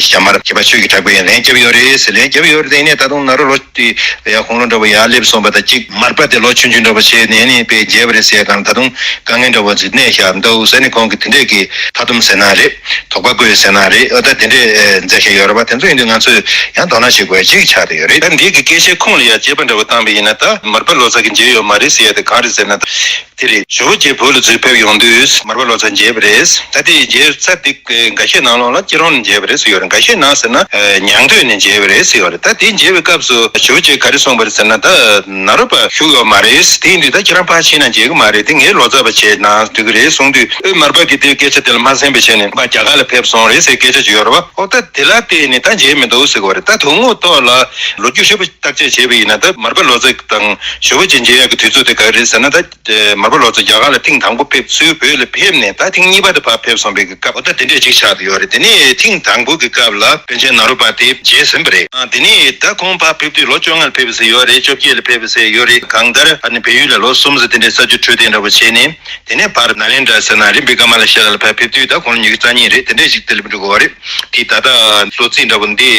ཞྭ་དམར་ཞྭ་དམར་ཆོས་ཀྱི་གྲགས་པས་ལན་བརྒྱབ་ཡོད་རེད་ཟེར། ལན་བརྒྱབ་ཡོད་རེད། དེ་ནས་ད་དུང་ནཱ་རོ་ལོ་དེ་ཡ་དགུང་ལོ་འདྲ་བོ་ཡར་སླེབས་སོང་བ་དང་གཅིག་མར་པ་དེ་ལོ་ཆུང་ཆུང་འདྲ་བོ་བྱས་ནས་ནི་དཔེ་མཇལ་བ་རེད་ཟེར་གང་ད་དུང་དཀའ་ངལ་འདྲ་བོ་ཅིག་གནས་བཞག་འདུག་ཟེར་ནས་ཁོང་གིས་དེ་འདྲས་ཀྱི་མཐའ་སྡོམ་ཟེར་ན་རེད། དོགས་པ་བཀོད་ཟེར་ན་རེད། ཨ་ད་དེ་འདྲས་མཛད་བཞག་ཡོད་རེད་པ། དེ་ཚོ་ཡིན་དུས་ང་ཚོས་ཡང་དོ་སྣང་བྱེད་དགོས་ཡ་གཅིག་ཆགས་བསྡད་ཡོད་རེད། ད་འདི་གི་སྐད་ཆའི་ཁུངས་ལ་ཡ་དཔྱད་པ་འདྲ་བོ་བཏང་བ་ཡིན་ན་ད་མར་པ་ལོ་ཙཱ་གིས་མཇལ་ཡོད་མ་རེད་ཟེར་ཡ་དེ་གང་རེད་ཟེར་ན། དེ་རེད། ཇོ་བོ་རྗེ་བོད་ལ་འཛུལ་ཕེབས་ཡོང་དུས་མར་པ་ལོ་ཙཱ་མཇལ་བ་རེད། ད་དེ་མཇལ་ཚར་དེ་འགའ་ཤས་ནང་ལོགས་ལ་སྐྱིད་རོང་ནས་མཇལ་བ་རེད་ཟེར་ཡོད་རེད། འགའ་ཤས་ནང་ཟེར་ན་ཨ་ཉང་སྟོད་ནས་མཇལ་བ་རེད་ཟེར་ཡོད་རེད། ད་དེ་མཇལ་བའི་སྐབས་སུ་ཇོ་བོ་རྗེས་ག་རེ་གསུངས་པ་རེད་ཟེར་ན། ད་ནཱ་རོ་པ་བཞུགས་ཡོད་མ་རེད། དེ་ཡིན་དུས་ད་ཁྱེད་རང་ཕར་ཕྱིན་ན་མཇལ་གི་མ་རེད། དེ་ངའི་ལོ་ཙཱ་བ་བྱས་ན་འགྲིག་གི་རེད་གསུངས་དུས་ཨེ་མར་པ་གིས་དེའི་སྐད་ཆ་དེ་ལ་མ་གསན་པ་བྱས་ནས་ཕར་རྒྱ་གར་ལ་ཕེབས་སོང་རེད་ཟེར་སྐད་ཆ་ཅིག་ཡོད་རེད་པ། ཨོ་ད་དེ་ལ་བལྟས་ནས་ད་མཇལ་མི་འདུག་ཟེར་གི་རེད། ད་དོན་དངོས་ཐོག་ལ་ལོ་རྒྱུས་ཧྲིལ་པོ་བརྟག་དཔྱད་བྱས་པ་ཡིན་ན་ད་མར་པ་ལོ་ཙཱ་དང་ཇོ་བོ་རྗེ་མཇལ་ཡག་གི་དུས་ཚོད་དེ་ག་རེ་རེད་ཟེར་ན། ད་དེ་མར་པ་ལོ་ཙཱ་རྒྱ་གར་ལ་ཐེངས་དང་པོ་ཕེབས་ཚུར་བོད་ལ་ཕེབས་ནས་ད་ཐེངས་གཉིས་པ་དེ་ཕར་ཕེབས་སོང་བའི་གི་སྐབས། འོ་ད་དེ་འདྲས་ཅིག་ཆགས་བསྡད་ཡོད་རེད། དེ་ནས་ཐེངས་དང་པོ་གི་སྐབས་ལ་པཎ་ཆེན་ནཱ་རོ་པ་དེ་མཇལ་ཟིན་པ་རེད། ཨ་དེ་ནས་ད་ཁོང་ཕར་ཕེབས་དུས་ལོ་བཅོ་ལྔ་ལ་ཕེབས་ཟེར་ཡོད་རེད། བཅོ་བརྒྱད་ལ་ཕེབས་ཟེར་ཡོད་རེད། གང་ལྟར་ཨ་ནི་བལ་ཡུལ་ལ་ལོ་གསུམ་ཙམ་དེ་འདྲས་ས་ཆ་འཕྲོད་བསྟེན་འདྲ་བོ་བྱས་ནས་དེ་ནས་ཕར་ནཱ་ལེནྡྲ་ཟེར་ན་རིམ་པས་ཀ་མ་ལ་ཤཱི་ལ་ལ་ཕར་ཕེབས་དུས་ད་དགུང་ལོ་ཉི་ཤུ་རྩ་གཉིས་རེད། དེ་འདྲས་ཅིག་དེ་ལ་འགྲོ་གི་ཡོད་རེད། དེ་ད་ལྟ་ལོ་རྩིས་འདྲ་བོ་འདི་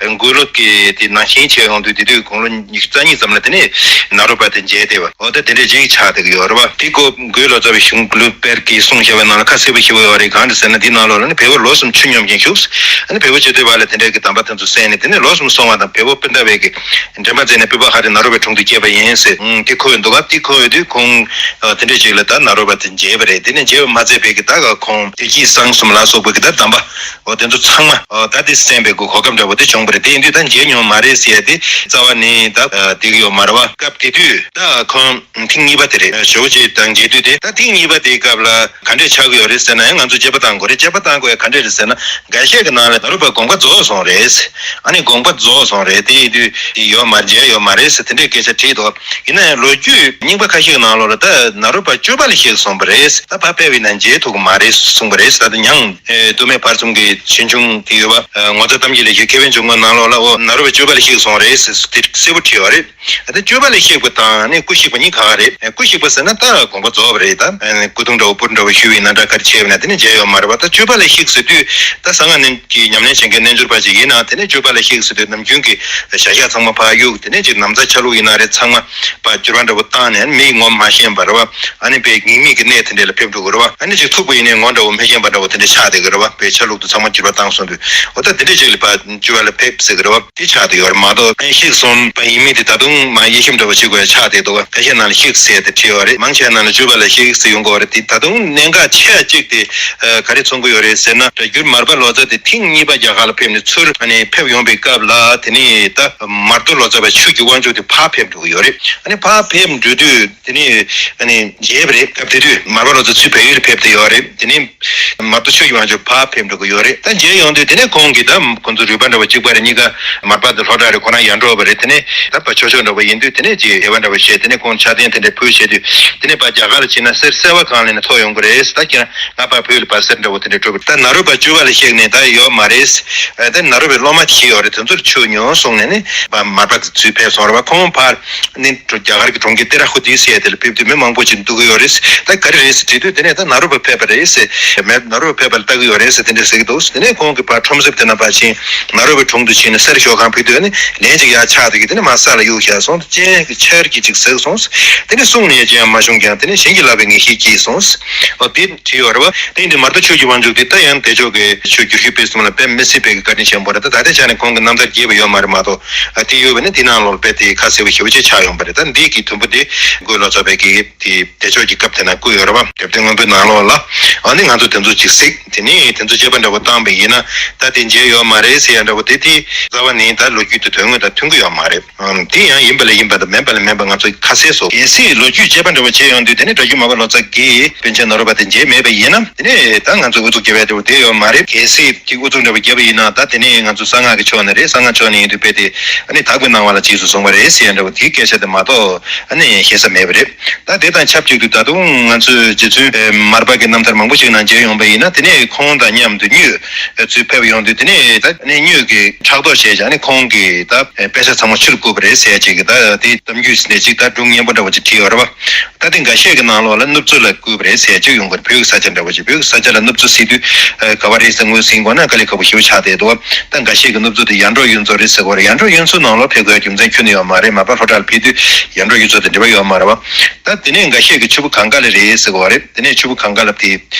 དགུང་ལོ་གི་དེ་ནང་བཞིན་བྱས་ཡོང་དུས་དེ་དུས་དགུང་ལོ་ཉི་ཤུ་རྩ་གཉིས་ཙམ་ལ་དེ་ནས་ནཱ་རོ་པ་དེ་མཇལ་བསྡད་པ། འོ་ད་དེ་འདྲས་ཅིག་ཆགས་བསྡད་ཀྱི་ཡོད་རེད་པ། དེ་ཀོ་གོས་ལོ་ཙཱ་བའི་གཞུང་ལུགས་དཔལ་གྱིས་གསུངས་བཞག་པའི་ནང་ལ་ཁ་གསལ་པོ་ཞེ་པོ་ཡོད་རེད། གང་རེད་ཟེར་ན་འདི་ནང་ལོགས་ལ་ནི་བལ་པོ་ལོ་གསུམ་ཆུ་སྙོམས་ཀྱིན་བཞུགས། ཨ་ནི་བལ་པོ་ཆེ་ཐོས་པ་ལ་དེ་འདྲས་ཀྱི་གདམས་པ་དེ་ཚོ་གསན་ནས་དེ་ནས་ལོ་གསུམ་སོང་བ་དང་བལ་པོ་སྤུན་ཟླ་བས་ཀྱི་འདྲེན་པ་མཛད་ནས་སྤོས་པ་ཧ་རི་ནཱ་རོ་པའི་དྲུང་དུ་བསྐྱལ་བ་ཡིན་ཟེར། ཨང་དེ་གོ་ཡོད་འདུག་ག་དེ་གོ་ཡོད་དུས་ཁོང་ཨ་དེ་འདྲས་ཅིག་ལ་ད་ནཱ་རོ་པ་དེ་མཇལ་བ་རེད། དེ་ནས་མཇལ་བ་མ་ཚད་པའི་གི་ད་ག་ཁོང་བདེ་སྐྱིད་བཟང་གསུམ་ལ་སོགས་པའི་གི་ད་གདམས་པ། འོ་དེ་ཚོ་ཚང་མ་འོ་ད་དེ་གསན་པའི་གོ་སྐབས་འདྲ་བོ་དེ་བྱུང་བ་རེད། དེ་ཡིན་དུས་ད་མཇལ་མྱོང་མ་རེད་ཟེར་ཡ་དེ་རྩ་བ་ནས་ད་ཨ་བསྡད་ཀྱི་ཡོད་མ་རེད་པ། སྐབས་དེ་དུས་ད་ཁོང་ཐེངས་གཉིས་པ་དེ་རེད། ཇོ་བོ་རྗེ་དང་མཇལ་དུས་དེ་ད་ཐེངས་གཉིས་པ་དེའི་སྐབས་ལ་ག་འདྲས་ཆགས་ཀྱི་ཡོད་རེད་ཟེར་ན་ཡང་ང་ཚོས་དཔྱད་པ་བཏང་དགོས་རེད། དཔྱད་པ་བཏང་དགོས་ཡ་ག་འདྲས་རེད་ཟེར་ན་འགའ་ཤས་ཀྱི་ནང་ལ་ནཱ་རོ་པ་དགོངས་པ་རྫོགས་སོང་རེད། ཨ་ནི་དགོངས་པ་རྫོགས་སོང་རེད། དེ་ཡིན་དུས་དེ་ཡོད་མ་མཇལ་ཡོད་མ་རེད་ཟེར་དེ་འདྲས་སྐད་ཆ་དྲིས་འདུག་ཡིན་ན་ཡང་ལོ་རྒྱུས་རྙིང་པ་ཁ་ཤས་ཀྱི་ནང་ལོགས་ལ་ད་ནཱ་རོ་པ་སྤྱོད་པ་ལ་གཤེགས་སོང་བ་རེད། ད་ཕར་ཕེབས་པ་ཡིན་ན་མཇལ་ཐུབ་ཀྱི་མ་རེད་གསུངས་པ་རེད། ད་ལྟ་ཉང་ཨེ་སྟོད་སྨད་བར་གསུམ་གྱི་ཆོས་འབྱུང་དེ་ཡོད་པ། ཨ་ངོ་མཚར་གཏམ་རྒྱུད་ལས་ཀྱི་མཁས་པའི་འབྱུང་ཁུངས་ནང་ལོགས་ལ་འོ་ནཱ་རོ་པ་སྤྱོད་པ་ལ་གཤེགས་སོང་རེད་ཟེར་དེ་གསལ་པོ་བྲིས་ཡོད་རེད། ད་སྤྱོད་པ་ལ་གཤེགས་པ་དང་ནི་སྐུ་གཤེགས་པ་གཉིས་ག་ག་རེད། སྐུ་གཤེགས་པ་ཟེར་ན་ད་དགོངས་པ་རྫོགས་པ་རེད། ད་སྐུ་གདུང་འདྲ་བོ་པུར་འདྲ་བོ་ཞུས་པ་ཡིན་ན་འདྲ་ག་རེ་བྱས་པ་ཡིན་ན་དེ་ནི་མཇལ་ཡོད་མ་རེད་པ། ད་སྤྱོད་པ་ལ་གཤེགས་ཟེར་དུས་ད་གསང་སྔགས་ཀྱི་ཉམས་ལེན་བྱེད་མཁན་རྣལ་འབྱོར་པ་ཅིག་ཡིན་ན་དེ་ནི་སྤྱོད་པ་ལ་གཤེགས་ཟེར་དུས་ནམ་རྒྱུན་གྱི་བྱ་གཞག་ཚང་མ་ཕར་གཡུག་དེ་ནས་ཅིག་ན་བཟའ་ཆ་ལུགས་ཡིན་ན་རེད། ཚང་མ་ཕར་འགྱུར་བ་འདྲ་བོ་བཏང་ནས་མིག་ངོ་མ་ཤེས་པ་རེད་པ། ཨ་ནི་དཔེ་ཉིན་མིག་གི་གནས་དེ་འདྲ་ལ་ཕེབས་འགྲོ་གི་རེད་པ། ཨ་ནི་ཅིག་ཐུག་པ་ཡིན་ནའི་ངོ་འདྲ་བོ་མི་ཤེས་པ་འདྲ་བོ་དེ་འདྲ་ཆགས་བསྡད་ཀྱི་རེད་པ། དཔེ་ཆ་ལུགས་དེ་ཚང་མ་འགྱུར་བ་བཏང་སོང་དུས་འོ་ད་དེ་འདྲ་ཅིག་ལ་ཕར་སྤྱོད་པ་ལ་ཕེབས་ཟེར་གི་རེད་པ། དེ་ཆགས་བསྡད་ཡོད་རེད་མ་གཏོགས་ཨ་ནི་གཤེགས་སོང་བ་ཡིན་མིན་དེ་ད་དུང་མ་དབྱེ་ཞིབ་འདྲ་བོ་བྱེད་དགོས་ཡ་ཆགས་བསྡད་འདུག་ཁ་ཤས་ནང་ལ་གཤེགས་ཟེར་དེ་བྲིས་ཡོད་རེད། མང་ཆེ་བ་ནང་ལ་སྤྱོད་པ་ལ་གཤེགས་ཟེར་ཡོང་གི་ཡོད་རེད། དེ་ད་དུང་གནད་འགག་ཆེ་བ་གཅིག་དེ་ག་རེ་མཚོན་གི་ཡོད་རེད་ཟེར་ན་སྒྲ་སྒྱུར་མར་པ་ལོ་ཙཱ་དེ་ཐེངས་གཉིས་པ་རྒྱ་གར་ལ་ཕེབས་ནས་ཚུར་ཨ་ནི་ཕེབས་ཡོང་པའི་སྐབས་ལ་དེ་ནི་ད་མར་དོ་ལོ་ཙཱ་བ་ཆོས་ཀྱི་དབང་ཕྱུག་དེ་ཕར་ཕེབས་འགྲོ་གི་ཡོད་རེད། ཨ་ནི་ཕར་ཕེབས་འགྲོ་དུས་དེ་ནི་ཨ་ནི་མཇལ་བ་རེད། སྐབས་དེ་དུས་མར་པ་ལོ་ཙཱ་ཚུར་བལ་ཡུལ་ཕེབས་བསྡད་ཡོད་རེད། དེ་ནི་མར་དོ་ཆོས་ཀྱི་དབང་ཕྱུག་ཕར་ཕེབས་འགྲོ་གི་ཡོད་རེད། ད་མཇལ་ཡོང་དུས་དེ་ནས་ཁོང་གིས་ད་ཁོང་ཚོ་རུས་པ་འདྲ་བ་གཅིག་པ་རེད། གཉིས་ཀ་མར་པ་དེ་ལྷོ་བྲག་རེད། ཁོ་རང་ཡར་འབྲོག་པ་རེད། དེ་ནས་ད་ཕར་ཕྱོགས་ཕྱོགས་འདྲ་བ་ཡིན་དུས་དེ་ནས་ཅིག་དད་པ་འདྲ་བ་བྱས་དེ་ནས་ཁོང་ཕྱག་རྟེན་དེ་འདྲ་ཕུལ་བྱས་དུས་དེ་ནས་ཕར་རྒྱ་གར་ལ་ཕྱིན་ན་གསེར་བསིལ་བ་གང་ལ་ནས་ཐོབ་ཡོང་གི་རེད། ད་ཁྱེད་རང་ང་ཕར་བོད་ལ་ཕར་གསེར་འདྲ་བོ་དེ་འདྲ་སྤྲོད་པ་ད་ནཱ་རོ་པ་སྤྱོད་པ་ལ་གཤེགས་ནས་ད་ཡོད་མ་རེད། ད་ནཱ་རོ་པའི་སློབ་མ་ཞིག་ཡོད་རེད། དེ་ཚོར་ཆོས་ཉོན་གསུངས་ནས་ནི་མར་པ་དེ་ཚུར་ཕེབས་སོང་རེད་པ། ཁོང་ཕར་ནི་རྒྱ་གར་གྱི་གྲོང་ཁྱེར་ཏེ་ར་ཧུ་ཏི་ཟེར་ཡ་དེ་ལ་ཕེབས་དུས་མི་མང་པོ་ཅིག་འདུག་གི་ཡོད་རེད། ད་ག་རེ་རེད་ཟེར་དྲིས་དུས་དེ་ནས་ད་ནཱ་རོ་པ་ཕེབས་པ་རེད་ཟེར། མེད་ནཱ་རོ་པ་ཕེབས་པ་ལ་ལྟ་གི་ཡོད་རེད་ཟེར་དེ་འདྲ་ཟེར་གི་འདུག་དེ་ནས་ཁོང་གིས་ཕར་ཁྲོམ་གཟིགས་དེ་ན་ཕར་ཕྱིན་ནཱ་རོ་པའི་དྲུང་དུ་ཕྱིན་ནས་གསེར་ཞོ་གང་ཕུལ་དུས་ནི་ལན་ཅིག་ཡར་ཆགས་དུས་ཀྱི་དེ་ནས་མར་ས་ལ་གཡུགས་བཞག་སོང་། སྤྱན་གྱི་ཆར་གྱིས་ཅིག་ཟེགས་སོང་། དེ་ནས་གསུངས་ནས་ཅི་ཡང་མ་བྱུང་ཀྱང་དེ་ནས་བྱིན་གྱིས་བརླབས་པའི་ངེས་ཤེས་སྐྱེས་སོང་། འོ་དེ་བྲིས་ཡོད་རེད་པ། དེ་ཡིན་དུས་མར་དོ་ཆོས་ཀྱི་དབང་ཕྱུག་དེ་ད་ཡང་བདེ་མཆོག་གི་ཆོས་བསྒྱུར་ཞུས་པའི་གསུང་ལ་དཔེ་མི་སྲིད་པའི་བཀའ་དྲིན་ཆེན་པོ་རེད། ད་ད་ལྟའི་ཆ་ནས་ཁོང་གི་རྣམ་ཐར་རྒྱས་པ་ཡོད་མ་རེད་མ་གཏོགས། ཨ་དེ་ཡོད་པ་ནི་དེ་ནང་ལོགས་དཔེ་དེ་ཁ་གསལ་པོ་ཞེ་པོ་ཅིག་ཆགས་ཡོང་པ་རེད། ད་འདི་གི་དུམ་བུ་དེ་གོས་ལོ་ཙཱ་བའི་གི་དེ་བདེ་མཆོག་གི་སྐབས་དེ་ན་བཀོད་ཡོད་རེད་པ། རྒྱབ་རྟེན་སྔོན་པོའི་ནང་ལོགས་ལ། ཨ་ནི་ང་ཚོ་དེ་ཚོ་ཅིག་གཟིགས། དེ་ནས་དེ་ཚོ་དཔྱད་པ་འདྲ་པོ་བཏང་པ་ཡིན་ན་ད་དེ་མཇལ་ཡོད་མ་རེད་ཟེར་ཡ་འདྲ་པོ་དེ་དེ་རྩ་བ་ནས་ད་ལོ་རྒྱུས་དེ་དོན་དངོས་དང་མཐུན་གི་ཡོད་མ་རེད། ཨམ། དེ་ཡང་ཡིན་པ་ལ་ཡིན་པ་དང་མིན་པ་ལ་མིན་པ་ང་ཚོ་ཁ་གསལ་བཟོ། གལ་སྲིད་ལོ་རྒྱུས་དཔྱད་པ་འདྲ་པོ་བྱས་ཡོང་དུས་དེ་ནས་སྒྲ་སྒྱུར་མར་པ་ལོ་ཙཱ་གིས་པཎ་ཆེན་ནཱ་རོ་པ་དེ་མཇལ་མེད་པ་ཡིན་ན་དེ་ནས་ད་ང་ཚོ་ཨུ་ཚུགས་རྒྱབ་ཡ་འདྲ་པོ་དེ་ཡོད་མ་རེད། གལ་སྲིད་ཅིག་ཨུ་ཚུགས་འདྲ་པོ་བརྒྱབ་པ་ཡིན་ན་ད་དེ་ནས་ང་ཚོ་གསང་སྔགས་ཀྱི་ཕྱོགས་ནས་རེད། གསང་སྔགས་ཕྱོགས་ནས་ཡིན་དུས་དཔེ་དེ་ཨ་ནི་དག་པའི་སྣང་བ་ལ་རྗེས་སུ་བཟུང་བ་རེད་ཟེར་ཡ་འདྲ་པོ་དེའི་སྐད་ཆ་དེ་མ་གཏོགས་ཨ་ནི་ཤེས་ས་མེད་པ་རེད། ད་དེ་དང་ཆབས་ཅིག་ཏུ་ད་དུང་ང་ཚོས་རྗེ་བཙུན་མར་པ་གི་རྣམ་ཐར་མང་པོ་ཅིག་ནང་མཇལ་ཡོང་པ་ཡིན་ན་དེ་ནས་ཁོང་དང་མཉམ་དུ་སྨྱོས་ཚུར་ཕེབས་ཡོང་དུས་དེ་ནས་ད་ནས་སྨྱོས་ཀྱི་ཕྲག་དོག་བྱས་ཀྱང་ནི་ཁོང་གིས་ད་དཔེ་ཆ་ཚང་མ་ཆུར་བསྐུར་བ་རེད་ཟེར་ཅིག་གི་ད་དེ་གཏམ་རྒྱུད་ནས་ཅིག་ད་སྒྲུང་སྙན་པོ་འདྲ་བོ་ཅིག་བྲིས་ཡོད་རེད་བ། ད་དེ་འགའ་ཤས་ཀྱི་ནང་ལོགས་ལ་གནུབས་ཚུལ་ལ་བསྐུར་བ་རེད་ཟེར་ཅིག་ཡོང་གི་རེད། བོད་ཀྱི་ས་ཆ་འདྲ་བོ་ཅིག་བོད་ཀྱི་ས་ཆ་ལ་གནུབས་ཚུལ་ཟེར་དུས་ག་བ་རེད་ཟེར་ངོས་ཟིན་དགོས་ན་དཀའ་ལས་ཁག་པོ་ཞེ་པོ་ཆགས་བསྡད་འདུག་ད་འགའ་ཤས་ཀྱི་གནུབས་ཚུལ་དེ་ཡར་འབྲོག་གཡུ་མཚོ་རེད་ཟེར་གི་རེད། ཡར་འབྲོག་གཡུ་མཚོ་ནང་ལོགས་ཕེབས་དགོས་རྒྱུ་མཚན་ཁྱོན་ནས་ཡོད་མ་རེད། མར་པ་ལྷོ་བྲག་ལ་ཕེབས་དུས་ཡར་འབྲོག་གཡུ་མཚོ་དེ་འབྲེལ་བ་ཡོད་མ་རེད་བ། ད་དེ་ནས་འགའ་ཤས་ཀྱིས་ཆུ་བོ་གངས་དཀར་ལ་རེད་ཟེར་གི་རེད། དེ་ནས་ཆུ་བོ་གངས་དཀར་ལ་དེ་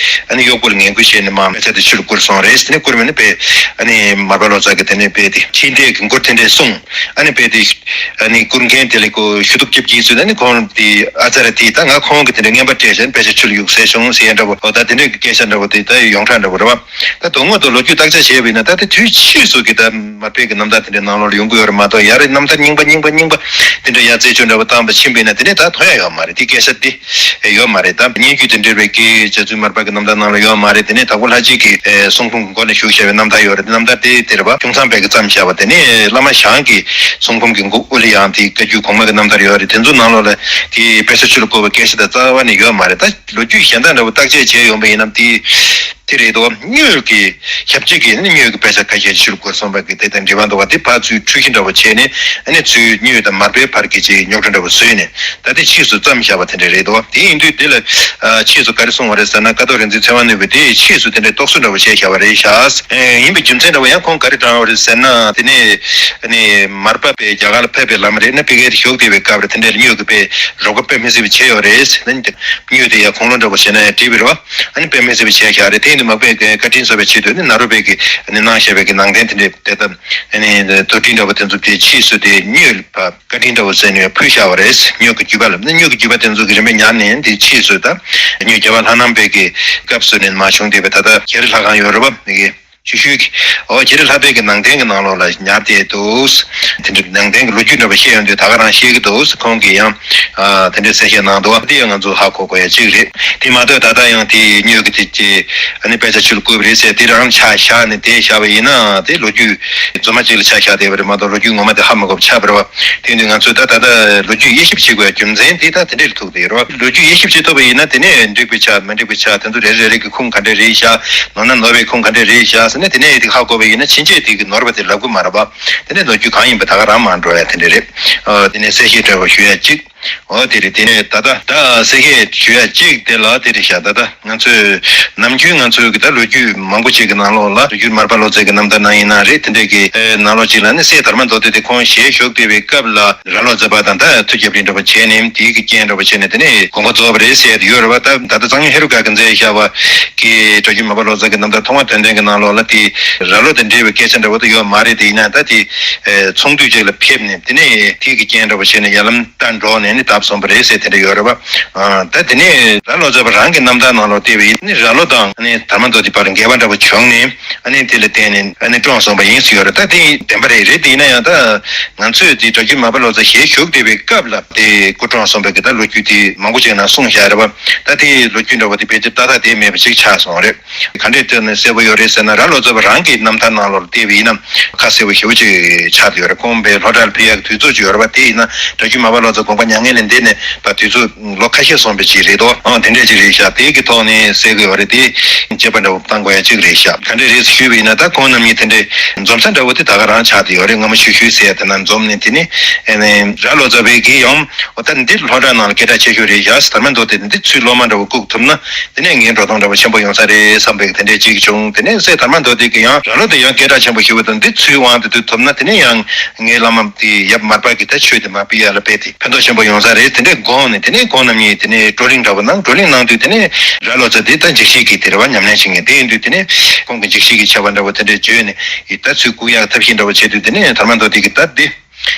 ཨ་ནི་གཡོག་པོ་ལ་ངན་སྐུལ་བྱས་ནས་མར་དཔེ་ཆ་དེ་ཆུར་བསྐུར་སོང་རེད། དེ་ནས་བསྐུར་བ་ནི་དཔེ་ཨ་ནི་མར་པ་ལོ་ཙཱ་གི་དེ་ནས་དཔེ་དེ་ཁྲིད་འདེད་ཀྱི་མགུར་དེ་འདྲས་གསུངས། ཨ་ནི་དཔེ་དེ་ཨ་ནི་བསྐུར་མཁན་དེ་ལ་ཁོ་ཞུ་གཏུག་རྒྱབ་ཀྱིས་ཟེར་ནས་ཁོང་དེ་ཨ་ཙར་དེ་ད་ང་ཁོང་གི་དེ་འདྲས་རྔན་པ་སྤྲད་བྱས་ནས་དཔེ་ཆ་ཆུ་ལ་གཡུགས་ཟེར་བྱུང་ཟེར་ཡ་འདྲ་པོ། ཨོ་ད་དེ་འདྲས་ཀྱི་སྐད་ཆ་འདྲ་པོ་དེ་ད་ཡོངས་གྲགས་འདྲ་པོ་རེད་བ། ད་དོན་དངོས་དུ་ལོ་རྒྱུས་བརྟག་དཔྱད་བྱས་པ་ཡིན་ན་ད་དེ་དུས་ཕྱིས་སུ་གི་ད་མར་པའི་གི་རྣམ་ཐར་དེ་འདྲའི་ནང་ལོགས་ལ་ཡོང་གི་ཡོད་རེད་མ་གཏོགས་ཡ་རེད་རྣམ་ཐར་རྙིང་པ་རྙིང་པ་རྙིང་པ་དེ་འདྲ་ཡ་རྩད་གཅོད་འདྲ་པོ་བཏང་པ་ཕྱིན་པ་ཡིན་ན་དེ་ནས་ད་ཐོན་ཡ་ཡོད་མ་རེད། དེ་སྐད་ཆ་དེ་ཡོད་མ་རེད། ད་སྙན་བརྒྱུད་དེ་འབྲེལ་བའི་གི་རྗེ་བཙུན་མར་པ་གི་རྣམ་ཐར་ནང་ལ་ཡོད་མ་རེད། དེ་ནས་དྭགས་པོ་ལྷ་རྗེ་གི་གསུང་འབུམ་གི་མགོ་ནས་ཞུགས་བཞག་པའི་རྣམ་ཐར་ཡོད་རེད། རྣམ་ཐར་དེ་དེ་རེད་བ། ཁྱུང་ཚང་པས་གི་བརྩམས་བཞག་པ་དེ་ནས་བླ་མ་ཞང་གི་གསུང་འབུམ་གྱི་མགོ་དབུ་ལ་ཡང་དེའི་བཀའ་བརྒྱུད་གོང་མ་གི་རྣམ་ཐར་ཡོད་རེད། དེ་ཚོ་ནང་ལོགས་ལ་དེའི་དཔེ་ཆ་ཆུ་ལ་བསྐུར་བའི་སྐད་ཆ་དེ་རྩ་བ་ནས་ཡོད་མ་རེད། ད་ལོ་རྒྱུས་གཞན་དག་འདྲ་བོ་བརྟག་དཔྱད་བྱས་ཡོང་པ་ཡིན་ནམ་དེ་དེ་རེད་དོ། སྨྱོས་ཀྱི་ཞབས་རྗེས་ཀྱིས་ནི་སྨྱོས་ཀྱི་དཔེ་ཆ་ཁ་ཤས་ཆུ་ལ་བསྐུར་སོང་བ་གི་དེ་དང་འབྲེལ་བ་འདུག་བ། དེ་ཕར་ཚུར་འཁྲུལ་གཞི་འདྲ་བོ་བྱས་ནས་ཨ་ནི་ཚུར་སྨྱོས་དང་མར་པའི་བར་གྱི་ཅིག་རྙོག་དྲ་འདྲ་བོ་བཟོས་ནས་ད་དེ་ཕྱིས་སུ་བརྩམས་བཞག་པ་དེ་འདྲ་རེད་དོ། དེ་ཡིན་དུས་དེ་ལ་ཕྱིས་སུ་ག་རེ་གསུངས་པ་རེད་ཟེར་ན། ཀཿཐོག་རིག་འཛིན་ཚེ་དབང་ནོར་བུས་དེ་ཕྱིས་སུ་དེ་འདྲའི་རྟོག་བཟོ་འདྲ་བོ་བྱས་བཞག་པ་རེད་ཤག་ཡིན་པའི་རྒྱུ་མཚན་འདྲ་བོ་ཡང་ཁོང་ག་རེ་དྲངས་པ་རེད་ཟེར་ན། དེ་ནས་ཨ་ནི་མར་པ་པའི་རྒྱ་གར་ལ་ཕེབས་པའི་ལམ་རེད་ན་དཔེ་སྐད་དེ་ཞོག་བསྡད་པའི་སྐབས་རེད། དེ་འདྲའི་སྨྱོས་ཀྱི་དཔེ་རོགས་པ་དཔེ་མི་སྲིད་པ་བྱས་ཡོད་རེད། སྨྱོས་དེ་ཡང་དགུང་ལོ་འདྲ་བོ་བྱས་ན་ཡང་འགྲིག་པ་རེད་བ། ཨ་ནི་དཔེ་མི་སྲིད་པ་བྱས་བཞག་རེད། དེ་ཡིན་དུས་མར་པས་བཀའ་དྲིན་གསོ་བའི་ཆེད་དུ་ནི་ནཱ་རོ་པས་ཀྱིས་ནི་གནང་བཞག་པའི་གི་ནང་རྟེན་དེ་འདྲའི་དེ་ལྟ་ཨ་ནི་དུར་ཁྲོད་འདྲ་བོ་དེ་ཚོ་དེ་ཕྱིས་སུ་དེ་སྨྱོས་ལ་བཀའ་དྲིན་འདྲ་བོ་བསྩལ་ནས་ཕུལ་བཞག་པ་རེད། སྨྱོས་ཀྱི་བརྒྱུད་པ་ལ་ནི་སྨྱོས་ཀྱི་བརྒྱུད་པ་དེ་ཚོ་གི་རིམ་པས་ཉར་ནས་དེ་ཕྱིས་སུ་ད་སྨྱོས་རྒྱལ་བ་ལྷ་ནང་པའི་གི་སྐབས་སུ་ནས་མར་བྱུང་བསྡད་པའི་ད་ལྟ་རྒྱ་རི་ལྷ་ཁང་ཡོད་རེད་བ། མི་གི་ཤུལ་ཤུལ་གྱི་ཨོ་རྒྱ་རི་ལྷ་པའི་གི་ནང་རྟེན་གྱི་ནང་ལོགས་ལ་ཉར་བསྡད་འདུག་དེ་འདྲ་ནང་རྟེན་གྱི་ལོ་རྒྱུས་འདྲ་པོ་བཤད་ཡོང་དུས་ད་ག་རང་བཤད་ཀྱི་འདུག་ཁོང་གིས་ཡང་ཨ་དེ་འདྲའི་གསལ་བཤད་གནང་འདུག་དེ་ཡང་ང་ཚོ་ཧ་གོ་དགོས་ཡ་གཅིག་རེད། དེ་མ་གཏོགས་ད་ལྟ་ཡང་དེ་སྨྱོས་ཀྱི་དེ་ཅི་ཨ་ནི་དཔེ་ཆ་ཆུ་ལ་བསྐུར་བ་རེད་ཟེར་དེ་རང་ཆ་བཞག་ནས་དེ་བཞག་པ་ཡིན་ན་དེ་ལོ་རྒྱུས་རྫུན་མ་གཅིག་ལ་ཆ་བཞག་བསྡད་པ་རེད་མ་གཏོགས་ལོ་རྒྱུས་ངོ་མ་དེ་ཧ་མ་གོ་བ་ཆགས་པ་རེད་བ། དེ་ཡིན་དུས་ང་ཚོས་ད་ད་ལྟ་ལོ་རྒྱུས་དབྱེ་ཞིབ་བྱེད་དགོས་ཡ་རྒྱུ་མཚན་དེ་ད་དེ་འདྲ་ལ་ཐུག་བསྡད་ཡོད་རེད་བ། ལོ་རྒྱུས་དབྱེ་ཞིབ་བྱེད་ཐུབ་པ་ཡིན་ན་དེ་ནས་འགྲིག་པའི་ཆ་མི་འགྲིག་པའི་ཆ་དེ་ཚོ་རེ་རེ་རེ་གི་ཁུངས་ག་འདྲ་རེད་ཤག་ནོར་ན་ནོར་བའི་ཁུངས་ག་འདྲ་རེད་ཤག་ཟེར་ནས་དེ་ནས་དེ་ཧ་གོ་བ་ཡིན་ན་ཕྱིན་ཆད་དེ་གི་ནོར་བ་དེ་ལབ་གི་མ་རེད་བ། དེ་ནས་ལོ་རྒྱུས་གང་ཡིན་པ་ད་ག་རང་མ་འགྲོ་ཡ་དེ་འདྲ་རེད། ཨ་དེ་ནས་གསལ་བཤད་འདྲ་བོ་ཞུ་ཡ་གཅིག་ཨོ་དེ་རེད། དེ་ནས་ད་ལྟ་ད་གསལ་བཤད་ཞུ་ཡ་གཅིག་དེ་ལ་དེ་རེད་ཤག་ད་ལྟ་ང་ཚོས་ནམ་རྒྱུན་ང་ཚོའི་གི་ད་ལོ་རྒྱུས་མང་པོ་ཅིག་གི་ནང་ལོགས་ལ་ལོ་རྒྱུས་མར་པ་ལོ་ཙཱ་གི་རྣམ་ཐར་ནང་ཡིན་ན་རེད། དེ་འདྲའི་གི་ནང་ལོགས་ཅིག་ལ་ནི་སྲས་དར་མ་མདོ་སྡེ་དེ་ཁོང་ཞལ་བཞུགས་བསྡད་པའི་སྐབས་ལ་རྭ་ལོ་ཙཱ་བ་དང་ད་ཐུགས་རྒྱབ་རི་འདྲ་པོ་བྱས་ནས་དེའི་གི་རྐྱེན་འདྲ་པོ་བྱས་ནས་དེ་ནས་དགོངས་པ་རྫོགས་པ་རེད་ཟེར་ཡ་དེ་ཡོད་རེད་བ། ད་ད་ལྟ་གཙང་ཆུ་ཧེ་རུ་ཀ་གི་མཛད་བཞག་པ་གི་སྒྲ་སྒྱུར་མར་པ་ལོ་ཙཱ་གི་རྣམ་ཐར་ཐོག་མ་དོན་ལྡན་གི་ནང་ལོགས་ལ་དེ་རྭ་ལོ་དང་འབྲེལ་བའི་སྐད་ཆ་འདྲ་པོ་དེ་ཡོད་མ་རེད། དེ་ཡིན་ན་ད་དེ་ཚོང་འདུས་ཅིག་ལ་ཕེབས་ནས་དེ་ནས་དེའི་གི་རྐྱེན་འདྲ་པོ་བྱས་ནས་ཡར་ལམ་ད་འགྲོ་ནས་ནི་བརྡབས་སོང་བ་རེད་ཟེར་དེ་འདྲ་ཡོད་རེད་བ། ཨ་ད་དེ་ནས་རྭ་ལོ་ཙཱ་བ་རང་གི་རྣམ་ཐར་ནང་ལོགས་བལྟས་པ་ཡིན་ནི་རྭ་ལོ་དང་ནི་དར་མ་མདོ་སྡེ་བར་འགལ་བ་འདྲ་པོ་བྱུང་ནས་ཨ་ནི་དེ་ལ་བརྟེན་ནས་ཨ་ནི་བཀྲོངས་སོང་བ་ཡིན་ཟེར་ཡོད་རེད། ད་དེ་བདེན་པ་རེད། རེད་དེ་ཡིན་ན་ཡང་ད་ང་ཚོས་དེ་སྒྲ་སྒྱུར་མར་པ་ལོ་ཙཱ་ཞལ་བཞུགས་བསྡད་པའི་སྐབས་ལ་དེ་སྐུ་བཀྲོངས་སོང་བའི་གི་ད་ལོ་རྒྱུས་དེ་མང་པོ་ཅིག་ནང་གསུངས་བཞག་རེད་བ། ད་དེ་ལོ་རྒྱུས་འདྲ་བོ་དེ་ཕལ་ཆེར་ཏག་ཏག་དེ་མེད་པ་ཞིག་ཆགས་སོང་རེད། ག་འདྲས་བལྟས་ནས་གསལ་པོ་ཡོད་རེད་ཟེར་ན་རྭ་ལོ་ཙཱ་བ་རང་གི་རྣམ་ཐར་ནང་ལོགས་ལ་བལྟས་པ་ཡིན་ན་ཁ་གསལ་པོ་ཞེ་པོ་ཅིག་ཆགས་ཡོད་རེད། ཁོང་པའི་ལྷོ་བྲག་ལ་ཕེབས་ཡག་དུས་ཚོད་ཅིག་ཡོད་རེད་བ། དེ་ཡིན་ན་སྒྲ་སྒྱུར་མར་པ་ལོ་ཙཱ་དགོངས་པ་མྱ་ངན་ལས་འདས་ནས་ད་དུས་ཚོད་ལོ་ཁ་ཤས་སོང་བའི་ཅིག་རེད་དོ། ཨང་དེ་འདྲས་ཅིག་རེད་ཤག་དེ་གི་ཐོག་ནས་གསལ་གི་ཡོད་རེད། དེ་དཔྱད་པ་འདྲ་བོ་བཏང་དགོས་ཡ་ཅིག་རེད་ཤག་ག་འདྲས་རེད་ཞུས་པ་ཡིན་ན་ད་ཁོང་རྣམ་གཉིས་དེ་འདྲས་འཛོམས་ས་འདྲ་བོ་དེ་ད་ག་རང་ཆགས་བསྡད་ཡོད་རེད། སྔ་མོ་ཤུལ་ཤུལ་ཟེར་ཡ་དེ་ན་འཛོམས་ནས་དེ་ནས་ཨ་ནི་རྭ་ལོ་ཙཱ་བས་གི་ཡང་འོ་ད་འདི་ལྷོ་བྲག་ནང་ལ་སྐད་གྲགས་ཆེ་ཤོས་རེད་ཤག་དར་མ་མདོ་སྡེ་འདི་ཚུར་སློབ་མ་འདྲ་བོ་བཀུག་ཐུབ་ན་དེ་ནས་ངའི་འགྲོ་སྟངས་འདྲ་བོ་ཆེན་པོ་ཡོང་ས་རེད་བསམ་པའི་དེ་འདྲའི་ཅིག་བྱུང་། དེ་ནས་སྲས་དར་མ་མདོ་སྡེ་གི་ཡང་རྭ་ལོ་དེ་ཡང་སྐད་གྲགས་ཆེན་པོ་ཞིག་ཡོད་དང་འདི་ཚུར་དབང་དུ་བསྡུ་ཐུབ་ན་དེ་ནས་ཡང་ངའི་བླ་མ་དེ་ཡབ་མར་པ་གི་ད་ཆོས་དེ་མར་ཕུལ་ཡ་ལ་དཔེ་དེ་ཕན་ཐོགས་ཆེན་པོ་ཡོང་ས་རེད། དེ་འདྲས་དགོངས་ནས་དེ་ནས་ཁོང་རྣམ་གཉིས་དེ་ནས་བགྲོ་གླེང་འདྲ་བོ་གནང་། བགྲོ་གླེང་གནང་དུས་དེ་ནས་རྭ་ལོ་ཙཱ་དེ་ད་འཇིགས་བྱེད་ཀྱི་དེ་རེད་བ། ཉམས་ལེན་བྱེད་མཁན་དེ་ཡིན་དུས་དེ་ནས་ཁོང་གི་འཇིགས་བྱེད་ཀྱི་ཆེ་བ་འདྲ་བོ་དེ་འདྲས་བརྗོད་ནས་ཡི་ད་ཚུར་བཀུག་ཡག་ཐབས་ཤེས་འདྲ་བོ་བྱེད་དུས་དེ་ནས་དར་མ་མདོ་སྡེ་གི་ད་དེ།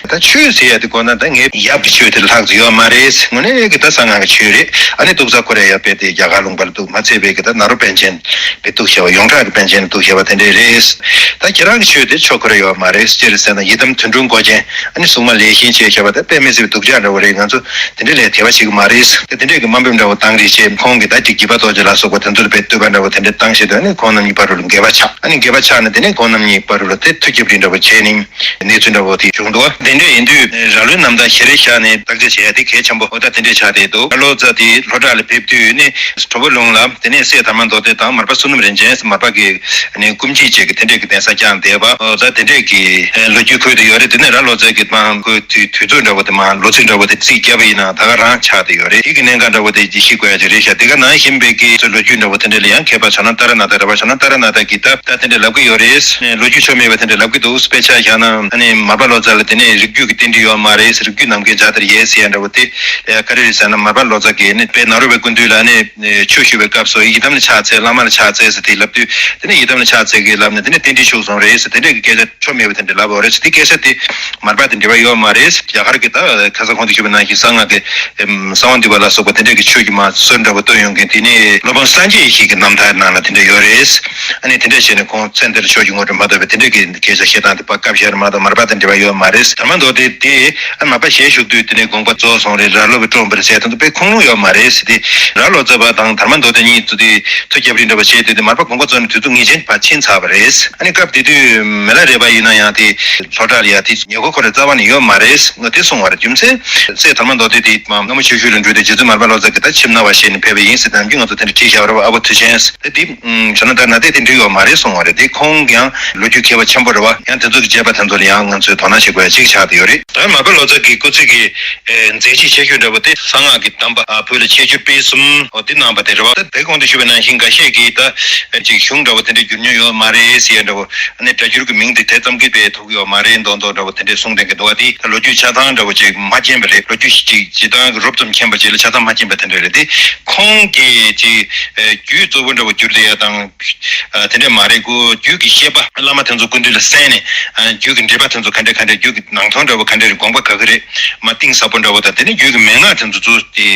ད་ཆོས་ཟེར་ཡ་དེ་གོ་ན་ད་ངའི་ཡབ་ཀྱི་ཆོས་དེ་ལྷག་ཙམ་ཡོད་མ་རེད། དངོས་གནས་ཀྱི་ད་གསང་སྔགས་ཀྱི་ཆོས་རེད། ཨ་ནི་ཏོག་ཙམ་ཁོ་རེ་ཡ་དཔེ་དེ་རྒྱ་གར་ལུང་པ་ལ་འདུག་མ་ཚད་པའི་གི་ད་ནཱ་རོ་པཎ་ཆེན་པའི་འདུག་བྱ་བ་ཡོངས་གྲགས་ཀྱི་པཎ་ཆེན་འདུག་བྱ་བ་དེ་འདྲས་རེད། ད་ཁྱེད་རང་གི་ཆོས་དེ་ཆོ་ཁོ་རེ་ཡོད་མ་རེད། ཅི་རེད་ཟེར་ན་ཡི་དམ་དོན་གྲུབ་མགོ་ཅན་ཨ་ནི་སྲུང་མ་ལས་གཞན་ཆེ་བྱ་བ་ད་དཔེ་མི་སྲིད་པའི་སྡུག་ཅག་འདྲ་བོ་རེད། ང་ཚོ་དེ་འདྲས་ལས་དད་པ་བྱེད་ཀྱི་མ་རེད། ད་དེ་འདྲས་ཀྱི་དམའ་འབེབས་འདྲ་བོ་བཏང་རེས་བྱས། ཁོང་གིས་ད་ཅིག་དགྱེས་པ་རྡོ་རྗེ་ལ་སོགས་པ་དེ་ཚོ་ལ་དཔེ་བསྟོད་པ་འདྲ་བོ་དེ་འདྲས་བཏང་བྱས་དུས་ཨ་ནི་ཁོང་རྣམ་གཉིས་བར་དུ་འགལ་བ་ཆགས། ཨ་ནི་འགལ་བ་ཆགས་ནས་དེ་ནས་ཁོང་རྣམ་གཉིས་བར་དུ་ལ་དེ་མཐུ་རྒྱབ་རི་འདྲ་བོ་བྱས་ནས་གནས་ཚུལ་འདྲ་བོ་དེ་བྱུང་འདུག་དེ་འདྲས་ཡིན་དུས་ར་ལོའི་རྣམ་ཐར་ཞལ་རས་བཞག་ནས་བརྟག་དཔྱད་བྱེད་ཡ་དེ་གལ་ཆེན་པོ་ཨོ་ད་དེ་འདྲས་ཆགས་བསྡད་འདུག་ར་ལོ་ཙཱ་དེ་ལྷོ་བྲག་ལ་ཕེབས་དུས་ནི་གྲོ་བོ་ལུང་ལ་དེ་ནས་སྲས་དར་མ་མདོ་སྡེ་དང་མར་པ་བསོད་ནམས་རིན་ཆེན་མར་པ་གི་ནས་སྐུ་མཆེད་ཅིག་གི་དེ་འདྲས་ཀྱི་གདན་ས་བསྐྱངས་བསྡད་པ་ཨོ་ད་དེ་འདྲས་ཀྱི་ལོ་རྒྱུས་འཁོད་དེ་ཡོད་རེད། དེ་ནས་ར་ལོ་ཙཱ་གི་མ་ཁོའི་དུས་དུས་ཚོད་འདྲ་བོ་དེ་མ་ལོ་ཚིགས་འདྲ་བོ་དེ་རྩིས་བརྒྱབ་པ་ཡིན་ན་ད་ག་རང་ཆགས་བསྡད་ཡོད་རེད། དེ་གི་གནད་འགག་འདྲ་བོ་དེ་ཅིག་ཤེས་དགོས་ཡ་ཅིག་རེད་ཤག་དེ་ག་ནང་བཞིན་པའི་གི་ཚོ་ལོ་རྒྱུས་འདྲ་བོ་དེ་འདྲ་ལ་ཡང་མཁས་པ་བྱ་ན་ཏཱ་ར་ནཱ་ཐ་རེད་པ། བྱ་ན་ཏཱ་ར་ནཱ་ཐ་གི་ད་ད་དེ་འདྲ་ལབ་གི་ཡོད་རེད། ལོ་རྒྱུས་ཆོ་མེད་པ་དེ་འདྲ་ལབ་གི་འདུག་དཔེ་ཆ་བཞག་ན་ཨ་ནི་མར་པ་ལོ་ཙཱ་ལ་དེ་ནས་རིགས་རྒྱུད་ཀྱི་རྟེན་འབྲེལ་ཡོད་མ་རེད། རིགས་རྒྱུད་ནམ་མཁའི་འཇའ་ལྟར་ཡལ་ཟེར་ཡ་འདྲ་བོ་དེ་ག་རེ་རེད་ཟེར་ན་མར་པ་ལོ་ཙཱ་གིས་ནི་དཔལ་ནཱ་རོ་པའི་སྐུ་མདུན་ལ་ནི་ཆོས་ཞུ་བའི་སྐབས་སུ་ཡི་དམ་ལ་ཕྱག་འཚལ། བླ་མ་ལ་ཕྱག་འཚལ་ཟེར་དེ་ལབ་དུས་དེ་ནས་ཡི་དམ་ལ་ཕྱག་འཚལ་གི་ལབ་ནས་དེ་ནས་རྟེན་འབྲེལ་ཞུགས་སོང་རེད་ཟེར་དེ་འདྲས་ཀྱི་སྐད་ཆ་ཆོ་མེད་པ་དེ་འདྲ་ལབ་པ་རེད། དེ་སྐད་ཆ་དེ་མར་པ་དང་འབྲེལ་བ་ཡོད་མ་རེད། རྒྱ་གར་གྱི་ད་ཁ་སང་གོང་དུ་ཞུས་པ་ནང་བཞིན་གསང་སྔགས་ཀྱི་ཨེམ་གསང་བ་འདུས་པ་ལ་སོགས་པ་དེ་འདྲས་ཀྱི་ཆོས་ཀྱི་མ་སྲོལ་འདྲ་བོ་བཏོད་ཡོང་མཁན་དེ་ནི་སློབ་དཔོན་སངས་རྒྱས་ཡེ་ཤེས་ཀྱི་རྣམ་ཐར་ནང་ལ་དེ་འདྲ་ཡོད་རེད། ཨ་ནི་དེ་འདྲས་བྱས་ནས་ཁོང་ཚེ་འདིར་ཆོས་ཀྱི་དངོས་གྲུབ་མ་ཐོབ་པའི་དེ་འདྲས་ཀྱི་སྐད་ཆ་བཤད་སྟངས་དེ་ཕར་སྐབས་ཤར་མ་གཏོགས་མར་པ་དང་འབྲེལ་བ་ཡོད་མ་རེད། དར་མ་མདོ་སྡེ་དེ་ཨ་མར་པ་ཞལ་བཞུགས་དུས་དེ་ནས་དགོངས་པ་རྫོགས་སོང་རེད། ར་ལོ་བའི་བཀྲོངས་པ་རེད་ཟེར་དེ་ཚོ་དཔེ་ཁུངས་ལུང་ཡོད་མ་རེད་ཟེར་ཏེ། ར་ལོ་ཙཱ་བ་དང་དར་མ་མདོ་སྡེ་གཉིས་ཚོ་དེ་མཐུ་རྒྱབ་རི་འདྲ་བ་བྱས་དུས་དེ་མར་པ་དགོངས་པ་རྫོགས་ནས་དུས་ཚོད་ངེས་ཅན་ཕར་ཕྱིན་ཚར་བ་རེད། ཨ་ནི་སྐབས་དེ་དུས་མི་ལ་རས་པ་ཡིན་ན་ཡང་དེ་ལྷོ་བྲག་ལ་ཡ་དེ་ཉེ་འཁོར་ཁོ་རའི་རྩ་བ་ནས་ཡོད་མ་རེད། ང་དེ་གསུང་བ་རེད། རྒྱུ་མཚན་སྲས་དར་མ་མདོ་སྡེ་དེ་མ་སྔ་མོ་ཆོས་ཞུ་ལ་འགྲོ་དུས་རྗེ་བཙུན་མར་པ་ལོ་ཙཱ་གི་ད་ཁྱིམ་ན་བ་ཞེས་ནས་ཕེབས་པ་ཡིན་ཟེར་ནམ་རྒྱུན་ང་ཚོ་དེ་འདྲ་བྲིས་བཞག་པ་རེད་བ། ཨ་བོ་མཐུ་ཆེན་ཟེར་དེ་བྱོན་ན་ད་ན་དེ་དེ་འགྲིག་ཡོད་མ་རེད་གསུང་བ་རེད། དེ་ཁོང་ཀྱང་ལོ་རྒྱུས་མཁས་པ་ཆེན་པོ་རེད་བ། ཡང་དེ་ཚོ་གི་དཔྱད་པ་དེ་ཚོ་ལ་ཡང་ང་ཚོས་དོ་སྣང་བྱེད་དགོས་ཡ་གཅིག་ཆགས་བསྡད་ཡོད་རེད། ད་མར་པ་ལོ་ཙཱ་གི་སྐུ་ཚེ་གི་ཨེ་མཛད་རྗེས་ཆེ་ཤོས་འདྲ་བོ་དེ་གསང་སྔགས་ཀྱི་གདམས་པ་ཨ་བོད་ལ་ཁྱད་ཆོས་སྤེལ་གསུམ་འོ་དེ་གནང་བ་དེ་རེད་བ། ད་དེ་གོང་དུ་ཞུས་པ་ནང་བཞིན་འགའ་ཤས་ཀྱིས་ད་ཅིག་གཞུང་འདྲ་བོ་དེ་འདྲ་བསྒྱུར་མྱོང་ཡོད་མ་རེད་ཟེར་ཡ་འདྲ་བོ། ཨ་ནི་སྒྲ་སྒྱུར་གྱི་མིང་དེ་དེ་ཙམ་གྱིས་སྤེལ་ཐུབ་ཀྱི་ཡོད་མ་རེད་མདོག་མདོག་འདྲ་བོ་དེ་འདྲས་གསུངས་བསྡད་ཀྱི་འདུག་བ། དེ་ད་ལོ་རྒྱུས་ཆ་ཚང་འདྲ་བོ་ཅིག་མ་མཁྱེན་པ་རེད། ལོ་རྒྱུས་ཅིག་སྤྱིར་བཏང་གི་རོབ་ཙམ་མཁྱེན་པ་ཅིག་ལ་ཆ་ཚང་མ་མཁྱེན་པ་དེ་འདྲ་རེད། དེ་ཁོང་གིས་ཅིག་རྒྱུད་གཙོ་བོ་འདྲ་བོ་བསྒྱུར་བསྡད་ཡ་དང་། ཨ་དེ་འདྲས་མ་རེད་གོ། རྒྱུད་ཀྱི་བཤད་པ་བླ་མ་དེ་ཚོ་སྐུ་མདུན་ལ་གསན་ནས་ཨ་རྒྱུད་ཀྱི་འགྲེལ་པ་དེ་ཚོ་ག་འདྲས་ག་འདྲས་རྒྱུད་ཀྱི་ནང་དོན་འདྲ་བོ་ག་འདྲས་རེད། དགོངས་པ་ག་གི་རེད་མ་གཏིང་ཟབ་པོ་འདྲ་བོ་དང་དེ་ནས་རྒྱུད་ཀྱི་མན་ངག་དེ་ཚོ་ཚུར་དེ་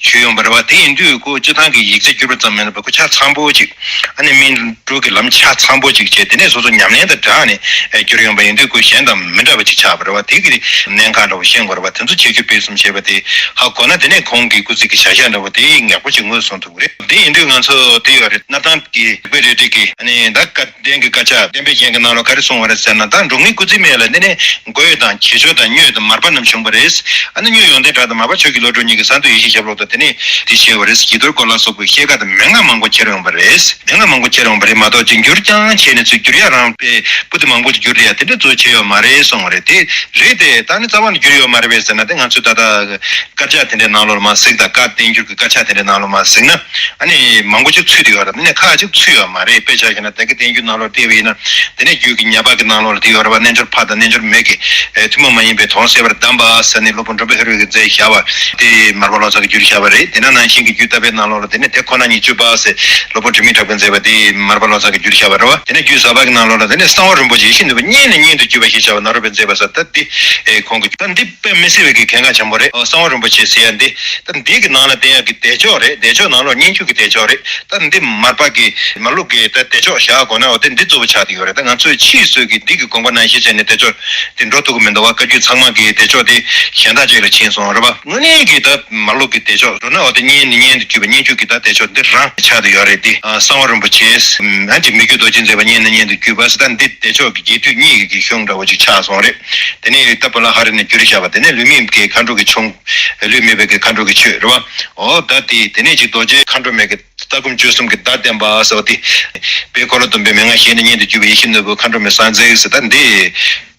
ཞུས་ཡོང་བ་རེད་བ། དེ་ཡིན་དུས་ཁོ་སྤྱིར་བཏང་གི་ཡིག་ཆ་བསྒྱུར་བ་ཙམ་མིན་པར་ཁོ་ཆ་ཚང་པོ་ཅིག་ཨ་ནི་སྨིན་གྲོལ་གྱི་ལམ་ཆ་ཚང་པོ་ཅིག་བྱས་དེ་ནས་སོ་སོ་ཉམས་ལེན་དང་སྦྲགས་ནས་བསྒྱུར་ཡོང་བ་ཡིན་དུས་ཁོ་གཞན་དང་མི་འདྲ་བ་ཅིག་ཆགས་པ་རེད་བ། དེ་གི་གནད་འགག་འདྲ་བོ་ཤེས་དགོས་རེད་བ། དེ་ཚོ་ཁྱད་ཆོས་སྤེལ་གསུམ་ཞེས་པ་དེ་ཧ་གོ་ན་དེ་ནས་ཁོང་གི་སྐུ་ཚེ་གི་བྱ་བཞག་འདྲ་བོ་དེ་ཡག་པོ་ཅིག་ངོས་བཟུང་ཐུབ་ཀྱི་རེད། དེ་ཡིན་དུས་ང་ཚོ་དེ་ཡོད་རེད། སྣར་ཐང་གི་རིག་པའི་རལ་གྲི་གི་ཨ་ནི་ད་བཀའ་བསྟན་གྱི་དཀར་ཆག་བསྟན་པའི་རྒྱན་གྱི་ནང་ལ་ག་རེ་གསུངས་པ་རེད་ཟེར་ན། ད་འབྲོག་མིའི་སྐུ་ཚེའི་སྨད་ལ་ནི་ནི་མགོ་ཡོད་དང་བྱེད་ཆོག་དང་མྱོས་དང་མར་པ་རྣམས་བྱུང་བ་རེད། ཨ་ནི་མྱོས་ཡོན་ཏན་གྲགས་དང་མར་པ་ཆོས་ཀྱི་བློ་གྲོས་གཉིས་ཀྱིས་གསང་འདུས་ཡེ་ཤེས་ཞབས་ལོག་ཏུ་དེ་ནི་དེ་བྱས་པ་རེད། གྱི་དོར་གོ་ལ་སོགས་པའི་བཤད་ག་དང་མན་ངག་མང་པོ་ཁྱེར་ཡོང་བ་རེད། མན་ངག་མང་པོ་ཁྱེར་ཡོང་བ་རེད་མ་གཏོགས་ཅིག་འགྱུར་རྐྱང་བྱས་ནས་ཚུར་བསྒྱུར་ཡ་རང་དཔེ་པོ་ཏི་མང་པོ་ཅིག་བསྒྱུར་ཡ་དེ་འདྲ་ཚོ་བྱས་ཡོད་མ་རེད་གསུངས་པ་རེད། དེ་རེད་དེ་ད་ནི་རྩ་བ་ནས་བསྒྱུར་ཡོད་མ་རེད་པས་ཟེར་ན་དེ་ང་ཚོས་ད་ལྟ་དཀར་ཆག་དེ་འདྲའི་ནང་ལོགས་ལ་མ་གཟིགས་དང་། བཀའ་བསྟན་འགྱུར་གྱི་དཀར་ཆག་དེ་འདྲའི་ནང་ལོགས་མ་གཟིགས་ན་ཨ་ནི་མང་པོ་ཅིག་ཚུད་དེ་ཡོད་རེད། དེ་ནས་ཁག་ཅིག་ཚུད་ཡོད་མ་རེད། དཔེ་ཆ་བཞག་ན་དེ་གི་བསྟན་འགྱུར་ནང་ལོགས་བལྟས་པ་ཡིན་ན་དེ་ནས་རྒྱུད་ཀྱི་ཉ་པ་གི་ནང་ལོགས་ལ་དེ་ཡོད་རེད་བ། རྣལ་འབྱོར་ཕ་དང་རྣལ་འབྱོར་མ་གི་ཐུན་མོང་མ་ཡིན་པའི་དོན་གསལ་བར་གདམས་པ་ཟེར་ནས་སློབ་དཔོན་འབྲོམ་པའི་ཧེ་རུ་གིས་མཛད་བཞག་པ་དེ་མར་པ་ལོ་ཙཱ་གིས་བསྒྱུར་བཞག་པ་རེད། དེ་ན་ནང་བཞིན་གྱི་རྒྱུད་བརྟག་པའི་ནང་ལོགས་ལ་དེ་ནས་དེ་ཁོ་ན་ཉིད་བཅུ་པ་ཟེར་སློབ་དཔོན་དྲི་མེད་གྲགས་པས་མཛད་པ་དེ་མར་པ་ལོ་ཙཱ་གིས་བསྒྱུར་བཞག་པ་རེད་བ། དེ་ནས་རྒྱུད་བཟང་པོ་གི་ནང་ལོགས་ལ་དེ་ནས་གསང་བ་རིན་པོ་ཆེ་ཡིད་བཞིན་ནོར་བུ་སྙན་ནས་སྙན་དུ་བརྒྱུད་པ་ཞེས་བྱ་བ་ནཱ་རོ་པས་མཛད་པ་ཟེར། ད་འདི་ཨེ་ཁོང་གི་ད་འདི་དཔེ་མི་སྲིད་པའི་གི་གལ་འགངས་ཆེན་པོ་རེད། ཨོ་གསང་བ་རིན་པོ་ཆེ་ཟེར་ཡ་འདི་ད་འདི་གི་ནང་ལ་བསྟན་ཡ་གི་བདེ་མཆོག་རེད། བདེ་མཆོག་ནང་ལོགས་སྙན་བརྒྱུད་ཀྱི་བདེ་མཆོག་རེད། ད་འདི་མར་པ་གི་མར་ལུགས་ཀྱི་ད་བདེ་མཆོག་བཞག་དགོས་ན་འོ་དེ་འདི་གཙོ་བོ་ཆགས་བསྡད་ཡོད་རེད། ད་ང་ཚོས་ཕྱིས་སུ་གི་འདི་གི་དགོངས་པ་ནང་བཞིན་བྱས་ནས་བདེ་མཆོག་དེ་འགྲོ་ཐུབ་ཀྱི་མི་འདུག་བ། བཀའ་བརྒྱུད་ཚང་མ་གི་བདེ་མཆོག་དེ་གཞན་དག་ཅིག་ལ་ཕྱིན་སོང་རེད་བ། དངོས་གནས་ཀྱི་ད་མར་ལུགས་ཀྱི་བདེ་མཆོག་འགྲོ་ན་འོ་དེ་སྙན་ནས་སྙན་དུ་བརྒྱུད་པ་སྙན་བརྒྱུད་ཀྱི་ད་བདེ་མཆོག་འདི་རང་ཆགས་བསྡད་ཡོད་རེད། འདི་གསང་བ་རིན་པོ་ཆེ་ཨ་ཅིག་མི་བསྐྱོད་རྡོ་རྗེས་མཛད་པ་སྙན་ནས་སྙན་དུ་བརྒྱུད་པ་ཟེར། ད་འདི་བདེ་མཆོག་གི་རྒྱས་བསྡུས་གཉིས་ཀྱི་གཞུང་འདྲ་བོ་ཅིག་ཆགས་སོང་རེད། དེ་ནས་ད་པོ་ལ་ཧ་རི་ནས་བསྒྱུར་བཞག་པ། དེ་ནས་ལུས་མེད་ཀྱི་མཁའ་འགྲོ་གི་ཆོས། ལུས་མེད་པའི་གི་མཁའ་འགྲོ་གི་ཆོས་རེད་བ། འོ་ད་དེ་དེ་ནས་ཅིག་རྡོ་རྗེ་མཁའ་འགྲོ་མའི་གི་ལྟ་སྒོམ་སྤྱོད་གསུམ་གྱི་བརྡ་བསྟན་པ་ཟེར་བ་དེ། དཔལ་འཁོར་ལོ་སྡོམ་པའི་མན་ངག་ཞལ་ནས་སྙན་དུ་བརྒྱུད་པའི་ཡེ་ཤེས་ནོར་བུ་མཁའ་འགྲོ་མའི་གསང་མཛད་ཟེར། ད་འདི་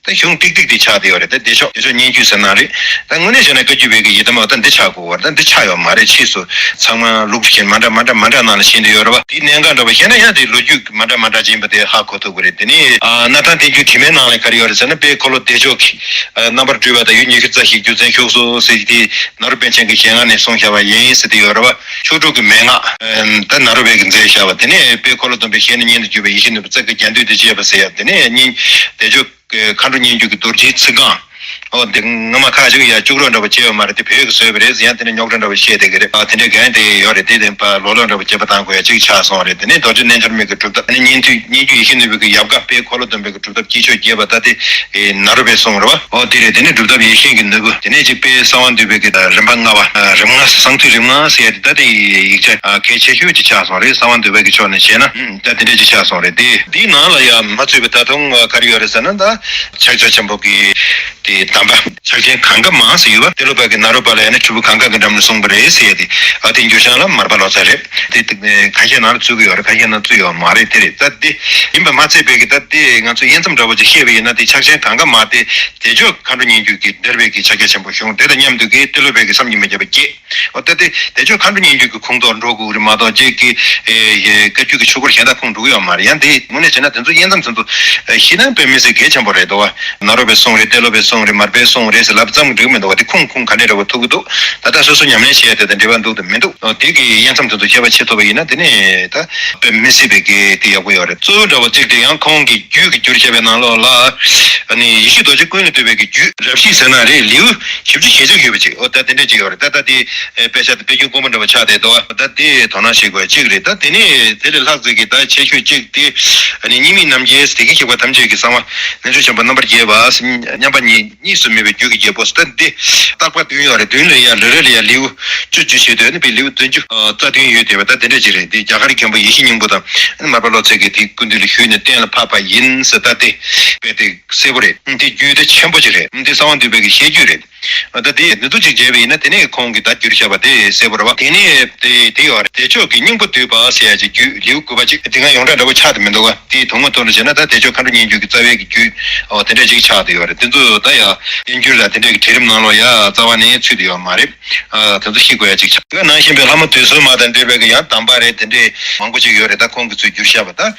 ད་གཞུང་ཏིག་ཏིག་དེ་ཆགས་བསྡད་ཡོད་རེད། ད་བདེ་མཆོག་བདེ་མཆོག་སྙན་བརྒྱུད་ཟེར་ན་རེད། ད་དངོས་གནས་བྱས་ན་བཀའ་བརྒྱུད་པའི་གི་ཡི་དམ་འོ་ད་འདི་ཆགས་དགོས་པ་རེད། ད་འདི་ཆགས་ཡོད་མ་རེད། ཕྱིས་སུ་ཚང་མ་ལུགས་གཞན་མ་འདྲ་མ་འདྲ་མ་འདྲ་ནང་ལ་ཕྱིན་བསྡད་ཡོད་རེད་བ། དེའི་གནད་འགག་འདྲ་བ་བཤད་ན་ཡང་དེ་ལོ་རྒྱུས་མ་འདྲ་མ་འདྲ་ཅིག་ཡིན་པ་དེ་ཧ་གོ་ཐུབ་ཀྱི་རེད། དེ་ནས་ཨ་སྣར་ཐང་བསྟན་འགྱུར་དྲི་མེད་ནང་ལ་ག་རེ་ཡོད་རེད་ཟེར་ན། དཔལ་འཁོར་ལོ་བདེ་མཆོག་གིས་ཨ་རྣམ་པར་སྤྲུལ་པ་དང་ཡུལ་ཉི་ཤུ་རྩ་བཞིའི་རྒྱུ་མཚན་བཞུགས་སོ་ཟེར་གྱི་དེ་ནཱ་རོ་པཎ་ཆེན་གྱི་ཞལ་སྔ་ནས་གསུངས་བཞག་པ་ཡིན་ཟེར་དེ་ཡོད་རེད་བ། མཆོག་སྒྲུབ་ཀྱི་མན་ངག་ཨ་ད་ནཱ་རོ་པས་ཀྱིས་མཛད་བཞག་པ། དེ་ནས་དཔལ་འཁོར་ལོ་སྡོམ་པའི་ཞལ་ནས་སྙན་དུ་བརྒྱུད་པའི་ཡེ་ཤེས་ནོར་བུ་རྩ་བརྒྱད་རྒྱས་བསྡུས་དང་བཅས་པ་ཟེར་ཡ། དེ་ནས་སྙན་བདེ་མཆོག་མཁའ་འགྲོ་སྙན་བརྒྱུད་ཀྱི་རྡོ་རྗེའི་ཚིག་རྐང་། ཨོ་དེ་སྔ་མ་ཁ་ཅིག་ཡ་སྐྱུག་རོ་འདྲ་པོ་བྱས་ཡོད་མ་རེད། དེ་བོད་ཀྱི་བཟོས་པ་རེད་ཟེར་ཡང་དེ་ནས་རྙོག་དྲ་འདྲ་པོ་བཤད་བསྡད་ཀྱི་རེད། ཨ་དེ་འདྲའི་འགན་དེ་ཡོད་རེད། དེ་དེ་པ་ལོ་ལོན་འདྲ་པོ་བྱེད་པ་དང་དགོས་ཡ་གཅིག་ཆགས་སོང་རེད། དེ་ནས་རྡོ་རྗེ་རྣལ་འབྱོར་མའི་གི་སྒྲུབ་ཐབས་ནི་སྙན་ཐོས་སྙན་བརྒྱུད་ཡེ་ཤེས་ནུས་པའི་གི་ཡབ་དགའ་དཔལ་འཁོར་ལོ་སྡོམ་པའི་གི་སྒྲུབ་ཐབས་དཀྱིལ་ཆོག་རྒྱས་པ་ད་དེ་ནཱ་རོ་པའི་གསུང་རེད་པ། ཨོ་དེ་རེད། དེ་ནས་སྒྲུབ་ཐབས་ཡེ་ཤེས་ཀྱི་ནོར་བུ། དེ་ནས་ཅིག་དཔལ་གསང་བ་འདུས་པའི་གི་རིམ་པ་ལྔ་པ། རིམ་ལྔ་གསང་ཐོས་རིམ་ལྔ་ཟེར་ཡ་དེ་ད་དེ་ཡིག་ཆ་གལ་ཆེ་ཤོས་ཅིག་ཆགས་སོང་རེད། གསང་བ་འདུས་པའི་གི་ཕྱོགས་ནས་བྱས་ན་ད་དེ་འདྲ་ཅིག་ཆགས་སོང་རེད། དེ་དེའི་ནང་ལ་ཡང་མ་ཚུད་པའི་ད་དུང་ག་རེ་ཡོད་རེད་ཟེར་ན། ད་ཕྱག་རྒྱ་ཆེན་པོ་གི་དེ་གདམས་པ་ཕྱག་ཆེན་གངྒཱ་མ་ཟེར་ཡོད་པ། ཏེ་ལོ་པ་གི་ནཱ་རོ་པ་ལ་ཡང་ན་ཆུ་བོ་གངྒཱ་གི་འགྲམ་ལ་གསུངས་པ་རེད་ཟེར་ཡ་དེ། ཨ་དེ་འགྱུར་བྱང་ལ་མར་པ་ལོ་ཙཱ་རེད། དེ་ཁ་ཤས་ནང་ལ་ཚུད་ཀྱི་ཡོད་རེད། ཁ་ཤས་ནང་ཚུད་ཡོད་མ་རེད། དེ་རེད། ད་དེ་ཡིན་པ་མ་ཚད་པའི་གི་ད་དེ་ང་ཚོ་དབྱེ་མཚམས་འདྲ་པོ་ཅིག་བཤད་པ་ཡིན་ན། དེ་ཕྱག་ཆེན་གངྒཱ་མ་དེ་བདེ་མཆོག་མཁའ་འགྲོ་སྙན་བརྒྱུད་ཀྱི་འགྲེལ་པའི་གི་ཕྱག་རྒྱ་ཆེན་པོ་གཞུང་དེ་དང་མཉམ་དུ་གི་ཏེ་ལོ་པའི་གི་བསམ་གྱིས་མི་ཁྱབ་པ་བརྒྱད། འོ་ད་དེ་བདེ་མཆོག་མཁའ་འགྲོ་སྙན་བརྒྱུད་ཀྱི་ཁོངས་གཏོགས་འགྲོ་དགོས་རེད་མ་གཏོགས་ཅིག་གི་བཀའ་བརྒྱུད་ཀྱི་ཆོས་སྐོར་གཞན་དག་ཁོངས་འགྲོ་གི་ཡོད་མ་རེད། ཡང་དེ་དངོས་གནས་བྱས་ན་དེ་ཚོ་དབྱེ་མཚམས་དེ་ཚོ་ཤེས་ན་དཔེ་མི་སྲིད་གལ་ཆེན་པོ་རེད་འདུག་བ། ནཱ་རོ་པའི་གསུང་རེད། ཏེ་ལོ་པའི་གསུང་རེད། མར་པའི་གསུང་རེད་ཟེར་ལབ་ཙམ་འགྲིག་མི་འདུག་བ། དེ་ཁུངས་ཁུངས་ག་འདྲས་འདྲ་པོ་ཐུག་གི་འདུག་ད་ལྟ་སོ་སོ་ཉམས་ལེན་བྱེད་ཡ་དེ་དང་འབྲེལ་བ་འདུག་དང་མི་འདུག་དེ་གི་དབྱེ་མཚམས་དེ་ཚོ་ཤེས་པ་ཆེ་ཐུབ་པ་ཡིན་ན་དེ་ནས་ད་དཔེ་མི་སྲིད་པའི་གི་དེ་ཡག་པོ་ཡོད་རེད། གཙོ་བོ་འདྲ་པོ་གཅིག་དེ་ཡང་ཁོང་གི་རྒྱུད་ཀྱི་བསྒྱུར་བྱས་པའི་ནང་ལོགས་ལ་ཨ་ནི་ཡེ་ཤེས་རྡོ་རྗེ་ཀུན་ལས་བཏུས་པའི་གི་རྒྱུད་རབ་བཤད་ཟེར་ན་རེད། ལེའུ་བཞི་བཅུ་ཞེ་གཅིག་ཡོད་པ་ཅིག་འོ་ད་དེ་འདྲས་ཅིག་ཡོད་རེད། ད་ལྟ་དེ་དཔེ་ཆ་དེ་དཔེ་རྒྱུན་དཀོན་པོ་འདྲ་པོ་ཆགས་བསྡད་འདུག་ད་དེ་དོ་སྣང་བྱེད་དགོས་གཅིག་རེད། ད་དེ་ནས་དེ་ལས་ལྷག་ཙམ་གྱི་ད་ཆེ་ཤོས་གཅིག་དེ་ཨ་ནི་སྙིགས་མའི་རྣམ་མཁྱེན། བདེ་གཤེགས་པ་ཐམས་ཅད་ཀྱི་གསང་བ། རྣལ་འབྱོར་ཆེན་པོ་རྣམ་པར་རྒྱལ་བ། མཉམ་པ་ཉིད་གཉིས་སུ་མེད་པའི་རྒྱུད་ཀྱི་རྒྱལ་པོ་ཟེར། ད་འདི་བརྟག་པ་བདུན་ཡོད་རེད། བདུན་ལ་ཡང་རེ་རེ་ལ་ཡང་ལེའུ་བཅུ་བཅུ་བྱས་དུས་ནི་པའི་ལེའུ་བདུན་ཅུ་རྩ་བདུན་ཡོད་བསྡད་པ། ད་དེ་འདྲ་ཅིག་རེད། འདི་རྒྱ་གར་མཁན་པོ་ཡེ་ཤེས་སྙིང་པོ་དང་མར་པ་ལོ་ཙཱ་གིས་དེའི་སྐུ་མདུན་ལ་ཞུས་ནས་གཏན་ལ་ཕབ་པ་ཡིན་ཟེར། ད་དེ་དཔེ་དེ་གསལ་པོ་རེད། འདི་རྒྱུད་དེ་ཆེན་པོ་ཅིག་རེད། འདི་གསང་བ་འདུས་པའི་གི་བཤད་རྒྱུད་རེད། ད་དེ་འདི་ཚོ་ཅིག་བྱས་པ་ཡིན་ན་དེ་ནས་ཁོང་གིས་ད་བསྒྱུར་བཞག་པ་དེ་གསལ་པོ་རེད་བ། དེ་ནས་དེ་དེ་ཡོད་རེད། བདེ་མཆོག་གི་སྙིང་པོ་བསྡུས་པ་ཟེར་ཡ་ཅིག་རྒྱུད་ལེའུ་དགུ་པ་ཅིག་དེ་སྔ་ཡོངས་གྲགས་འདྲ་པོ་ཆགས་བསྡད་མི་འདུག་ག་དེའི་དོན་དངོས་ཐོག་ལ་བྱས་ན་ད་བདེ་མཆོག་མཁའ་འགྲོ་སྙན་བརྒྱུད་ཀྱི་རྩ་བའི་གི་རྒྱུད་འོ་དེ་འདྲ་ཅིག་ཆགས་བསྡད་ཡོད་རེད། དེ་ཚོ་ད་ཡ་བསྟན་འགྱུར་ལ་དེ་འདྲའི་གི་གྲལ་རིམ་ནང་ལོགས་ཡ་རྩ་བ་ནས་ཚུད་བསྡད་ཡོད་མ་རེད། ཨ་དེ་ཚོ་ཤེས་དགོས་ཡ་ཅིག་ཆགས། དེ་ནང་བཞིན་པའི་ལྷ་མོ་དུད་སོལ་མ་དང་འབྲེལ་བའི་གི་ཡང་གདམས་པ་རེད། དེ་འདྲའི་མང་པོ་ཅིག་ཡོད་རེད། ད་ཁོང་གིས་ཚུར་བསྒྱུར་བཞག་པ་ད།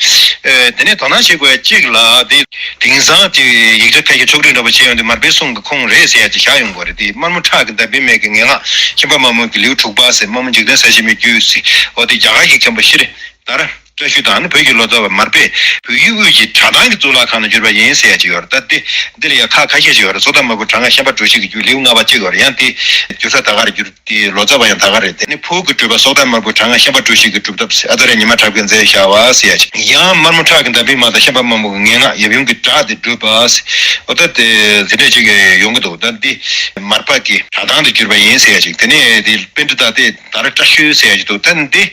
ཨེ་དེ་ནས་དོ་སྣང་བྱེད་དགོས་ཡ་གཅིག་ལ་དེ། དེང་སང་གི་ཡིག་ཆ་ཁ་ཤས་ཕྱོགས་སྒྲིག་འདྲ་པོ་བྱས་ཡོང་དུས་མར་པའི་གསུང་གི་ཁུངས་རེད་ཟེར་ཡ་ཅིག་བཞག་ཡོང་གི་རེད། དེ་དམར་མོ་ཁྲག་གི་འདབ་བུའི་མིག་གི་ངན་སྔགས་ཤན་པ་དམར་མོ་གི་ལེའུ་དྲུག་པ་ཟེར། དམར་མོ་འཇིག་རྟེན་ས་གཞི་མའི་རྒྱུད་ཟེར། འོ་དེ་རྒྱ་གར་གྱི་མཁན་པོ་ཤྲཱི་ཏཱ་ར་བཀྲ་ཤིས་དང་ནི་བོད་ཀྱི་ལོ་ཙཱ་བ་མར་པས་བོད་ཡུལ་དབུས་ཀྱི་གྲྭ་ཐང་གི་གཙུག་ལག་ཁང་ལ་བསྒྱུར་བ་ཡིན་ཟེར་ཡ་ཅིག་ཡོད་རེད། ད་དེ་འདི་ལ་ཡ་ཁག་ཁ་ཤས་ཅིག་ཡོད་རེད། སོ་ཐར་དམར་པོ་གྲྭ་ལྔ་ཤན་པ་གྲོ་བཞི་གི་རྒྱུད་ལེའུ་ལྔ་པ་གཅིག་ཡོད་རེད། ཡང་དེ་བསྒྱུར་ས་ད་ག་རེ་བསྒྱུར། དེ་ལོ་ཙཱ་བ་ཡང་ད་ག་རེད། དེ་ནི་ཕུག་གི་སྤྲུལ་པ་སོ་ཐར་དམར་པོ་གྲྭ་ལྔ་ཤན་པ་གྲོ་བཞི་གི་སྒྲུབ་ཐབས་ཟེར། ཨ་ཙཱ་ར་ཉི་མ་གྲགས་པས་མཛད་བཞག་པ་ཟེར་ཡ་ཅིག་ཡང་དམར་མོ་ཁྲག་གི་འདབ་བུའི་མ་དང་ཤན་པ་དམར་མོ་གི་ངན་སྔགས་ཡབ་ཡུམ་གྱི་སྒྲ་དེ་བསྒྲུབས་པ་ཟེར། འོ་ད་དེ་དེ་འདྲས་ཅིག་ཡོང་གི་འདུག་ད་འདི་མར་པ་གི་གྲྭ་ཐང་དུ་བསྒྱུར་བ་ཡིན་ཟེར་ཡ་ཅིག་དེ་ནས་དེ་པཎྜི་ཏ་དེ་ད་ར་བཀྲ་ཤིས་ཟེར་ཡ་ཅིག་འདུག་ད་འདི་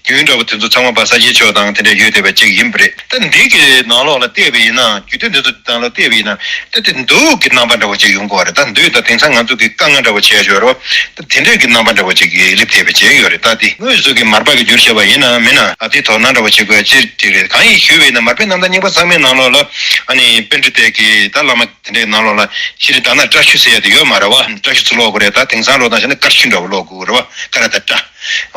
རྒྱུན་འདྲ་བོ་དེ་ཚོ་ཚང་མ་པ་ས་སྐྱའི་ཆོས་དང་དེ་འདྲ་ཡོད་བསྡད་པ་ཅིག་ཡིན་པ་རེད། ད་འདི་གི་ནང་ལོགས་ལ་བལྟས་པ་ཡིན་ན། རྒྱུད་སྡེ་འདི་ཚོ་ནང་ལོགས་བལྟས་པ་ཡིན་ན་ད་དེ་མདོ་གི་རྣམ་པ་འདྲ་བོ་ཅིག་ཡོང་གི་ཡོད་རེད། ད་མདོ་ད་དེང་སང་ང་ཚོ་གི་དཀའ་ངལ་འདྲ་བོ་བྱས་ཡོད་རེད་བ། ད་དེ་འདྲས་ཀྱི་རྣམ་པ་འདྲ་བོ་ཅིག་གི་སླེབས་བསྡད་པ་ཅིག་ཡོད་རེད། ད་དེ་དངོས་སུ་གི་མར་པ་གི་བསྒྱུར་བྱས་པ་ཡིན་ནམ་མིན་ན་ཨ་དེ་དོ་སྣང་འདྲ་བོ་བྱེད་དགོས་ཡ་ཅིག་ཅིག་རེད། གང་ཡིན་ཞུས་པ་ཡིན་ན་མར་པའི་རྣམ་ཐར་རྙིང་པ་ཚང་མའི་ནང་ལོགས་ལ་ཨ་ནི་པཎྜི་ཏའི་གི་ད་བླ་མ་དེ་འདྲའི་ནང་ལོགས་ལ་ཤྲཱི་ཏཱ་ན་བཀྲ་ཤིས་ཟེར་ཡ་དེ་ཡོད་མ་རེད་བ། བཀྲ་ཤིས་ཚུར་ཀློག་དགོས་རེད། ད་དེང་སང་ཀློག་སྟངས་བྱས་ན་དཀར་ཤུ་འདྲ་བོ་ཀློག་དགོས་རེད་བ། ཀ་ར་ད་བཀྲ།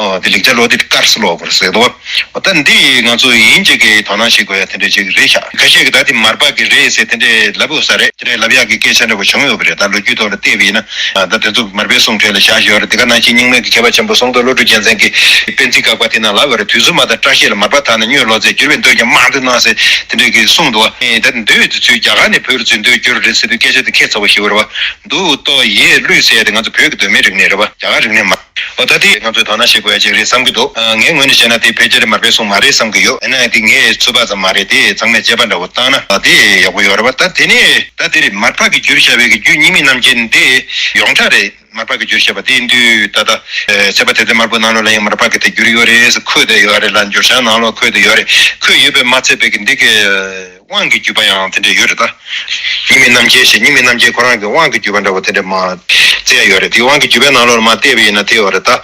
ཨོ་དེ་ལེགས་སྦྱར་ཀློག་དུས་དཀར་སེ་ཀློག་དགོས་རེད་ཟེར་འདུག་བ། ད་འདི་ང་ཚོ་ཡིན་གཅིག་གི་དོ་སྣང་བྱེད་དགོས་ཡ་དེ་འདྲ་ཅིག་རེད་ཤག་ཁ་ཤས་ཀྱིས་ད་དེ་མར་པ་གི་རེད་ཟེར་དེ་འདྲས་ལབ་ཡོད་ས་རེད། དེ་འདྲས་ལབ་ཡག་གི་སྐད་ཆ་འདྲ་བོ་བྱུང་ཡོད་པ་རེད། ད་ལོ་རྒྱུས་ཐོག་ལ་བལྟས་པ་ཡིན་ན་ད་དེ་ཚོ་མར་པའི་གསུང་འཕྲོས་ལ་བཞག་བཞག་ཡོད་རེད། དེ་ག་ནང་བཞིན་རྙིང་མའི་གི་མཁས་པ་ཆེན་པོ་གསང་བདག་བློ་གྲོས་རྒྱལ་མཚན་གྱིས་དཔེ་མཛོད་ཁ་པ་དེ་ནང་ལབ་ཡོད་རེད། དུས་གསུམ་མ་དང་བཀྲ་ཤིས་ལ། མར་པ་དག་ནི་སྨྱོས་ལོ་ཙཱའི། བསྒྱུར་བའི་མདོས་ཀྱང་དམངས་ཚེ་གནང་ཟེར་དེ་འདྲས་གི་གསུངས་འདུག་བ། ད་མདོས་དེ་ཚོས་རྒྱ་གར་ནས་བོད་ལ་ཚུར་མདོས་བསྒྱུར་རེད་ཟེར་དུས་སྐད་ཆ་དེ་ཁྱད་མཚར་པོ་ཞིག་རེད་བ། མདོ་ཏོ་ཡེ་གླུད་ཟེར་ཡ་དེ་ང་ཚོ་བོད་ཀྱི་མདོ་སྨད་རིག་གནས་རེད་བ། རྒྱ་གར་རིག་གནས་མ། འོ་ད་དེ་ང་ཚོས་དོ་སྣང་བྱེད་དགོས་ཡ་ཅིག་རེད་བསམ་གྱི་འདུག་ཨ་ངའི་ངོས་ནས་བཤད་ན་དེ་ཕལ་ཆེར་མར་པའི་གསུང་མ་རེད་བསམ་གྱི་ཡོད། ཡིན་ན་དེ་ངའི་ཚོད་དཔག་ཙམ་མ་རེད། དེ་ཚང་མས་དཔྱད་པ་འདྲ་བོ་བཏང་ན་ཨ་དེ་ཡག་པོ་ཡོད་རེད་བ། ད་དེ་ནས་ད་དེ་རེད། མར་པ་གིས་བསྒྱུར་བཞག་པའི་གི་རྒྱུད་སྙིགས་མའི་རྣམ་མཁྱེན་འདི་ཡོངས་གྲགས་རེད། མར་པ་གིས་བསྒྱུར་བཞག་པ་དེ་ཡིན་དུས་ད་ལྟ་ཚེ་དཔག་དེ་ཚེ་དམར་པོ་ནང་ལོགས་ལ་ཡང་མར་པ་གིས་དེ་བསྒྱུར་ཡོད་རེད་ཟེར་འཁོད་བསྡད་ཡོད་རེད་ལ། འགྱུར་བྱང་ནང་ལོགས་འཁོད་བསྡད་ཡོད་རེད། འཁོད་ཡོད་པས་མ་ཚད་པའི་གི་འདི་གི་དབང་གི་བརྒྱུད་པ་ཡང་དེ་འདྲ་ཡོད་རེད་ད། སྙིགས་མའི་རྣམ་མཁྱེན་ཞེས་སྙིགས་མའི་རྣམ་མཁྱེན་ཁོ་རང་གི་དབང་གི་བརྒྱུད་པ་འདྲ་བོ་དེ་འདྲ་མ་བཙལ་ཡ་ཡོད་རེད། དེ་དབང་གི་བརྒྱུད་པའི་ནང་ལོགས་ལ་མ་བལྟས་པ་ཡིན་ན་དེ་ཡོད་རེད་ད།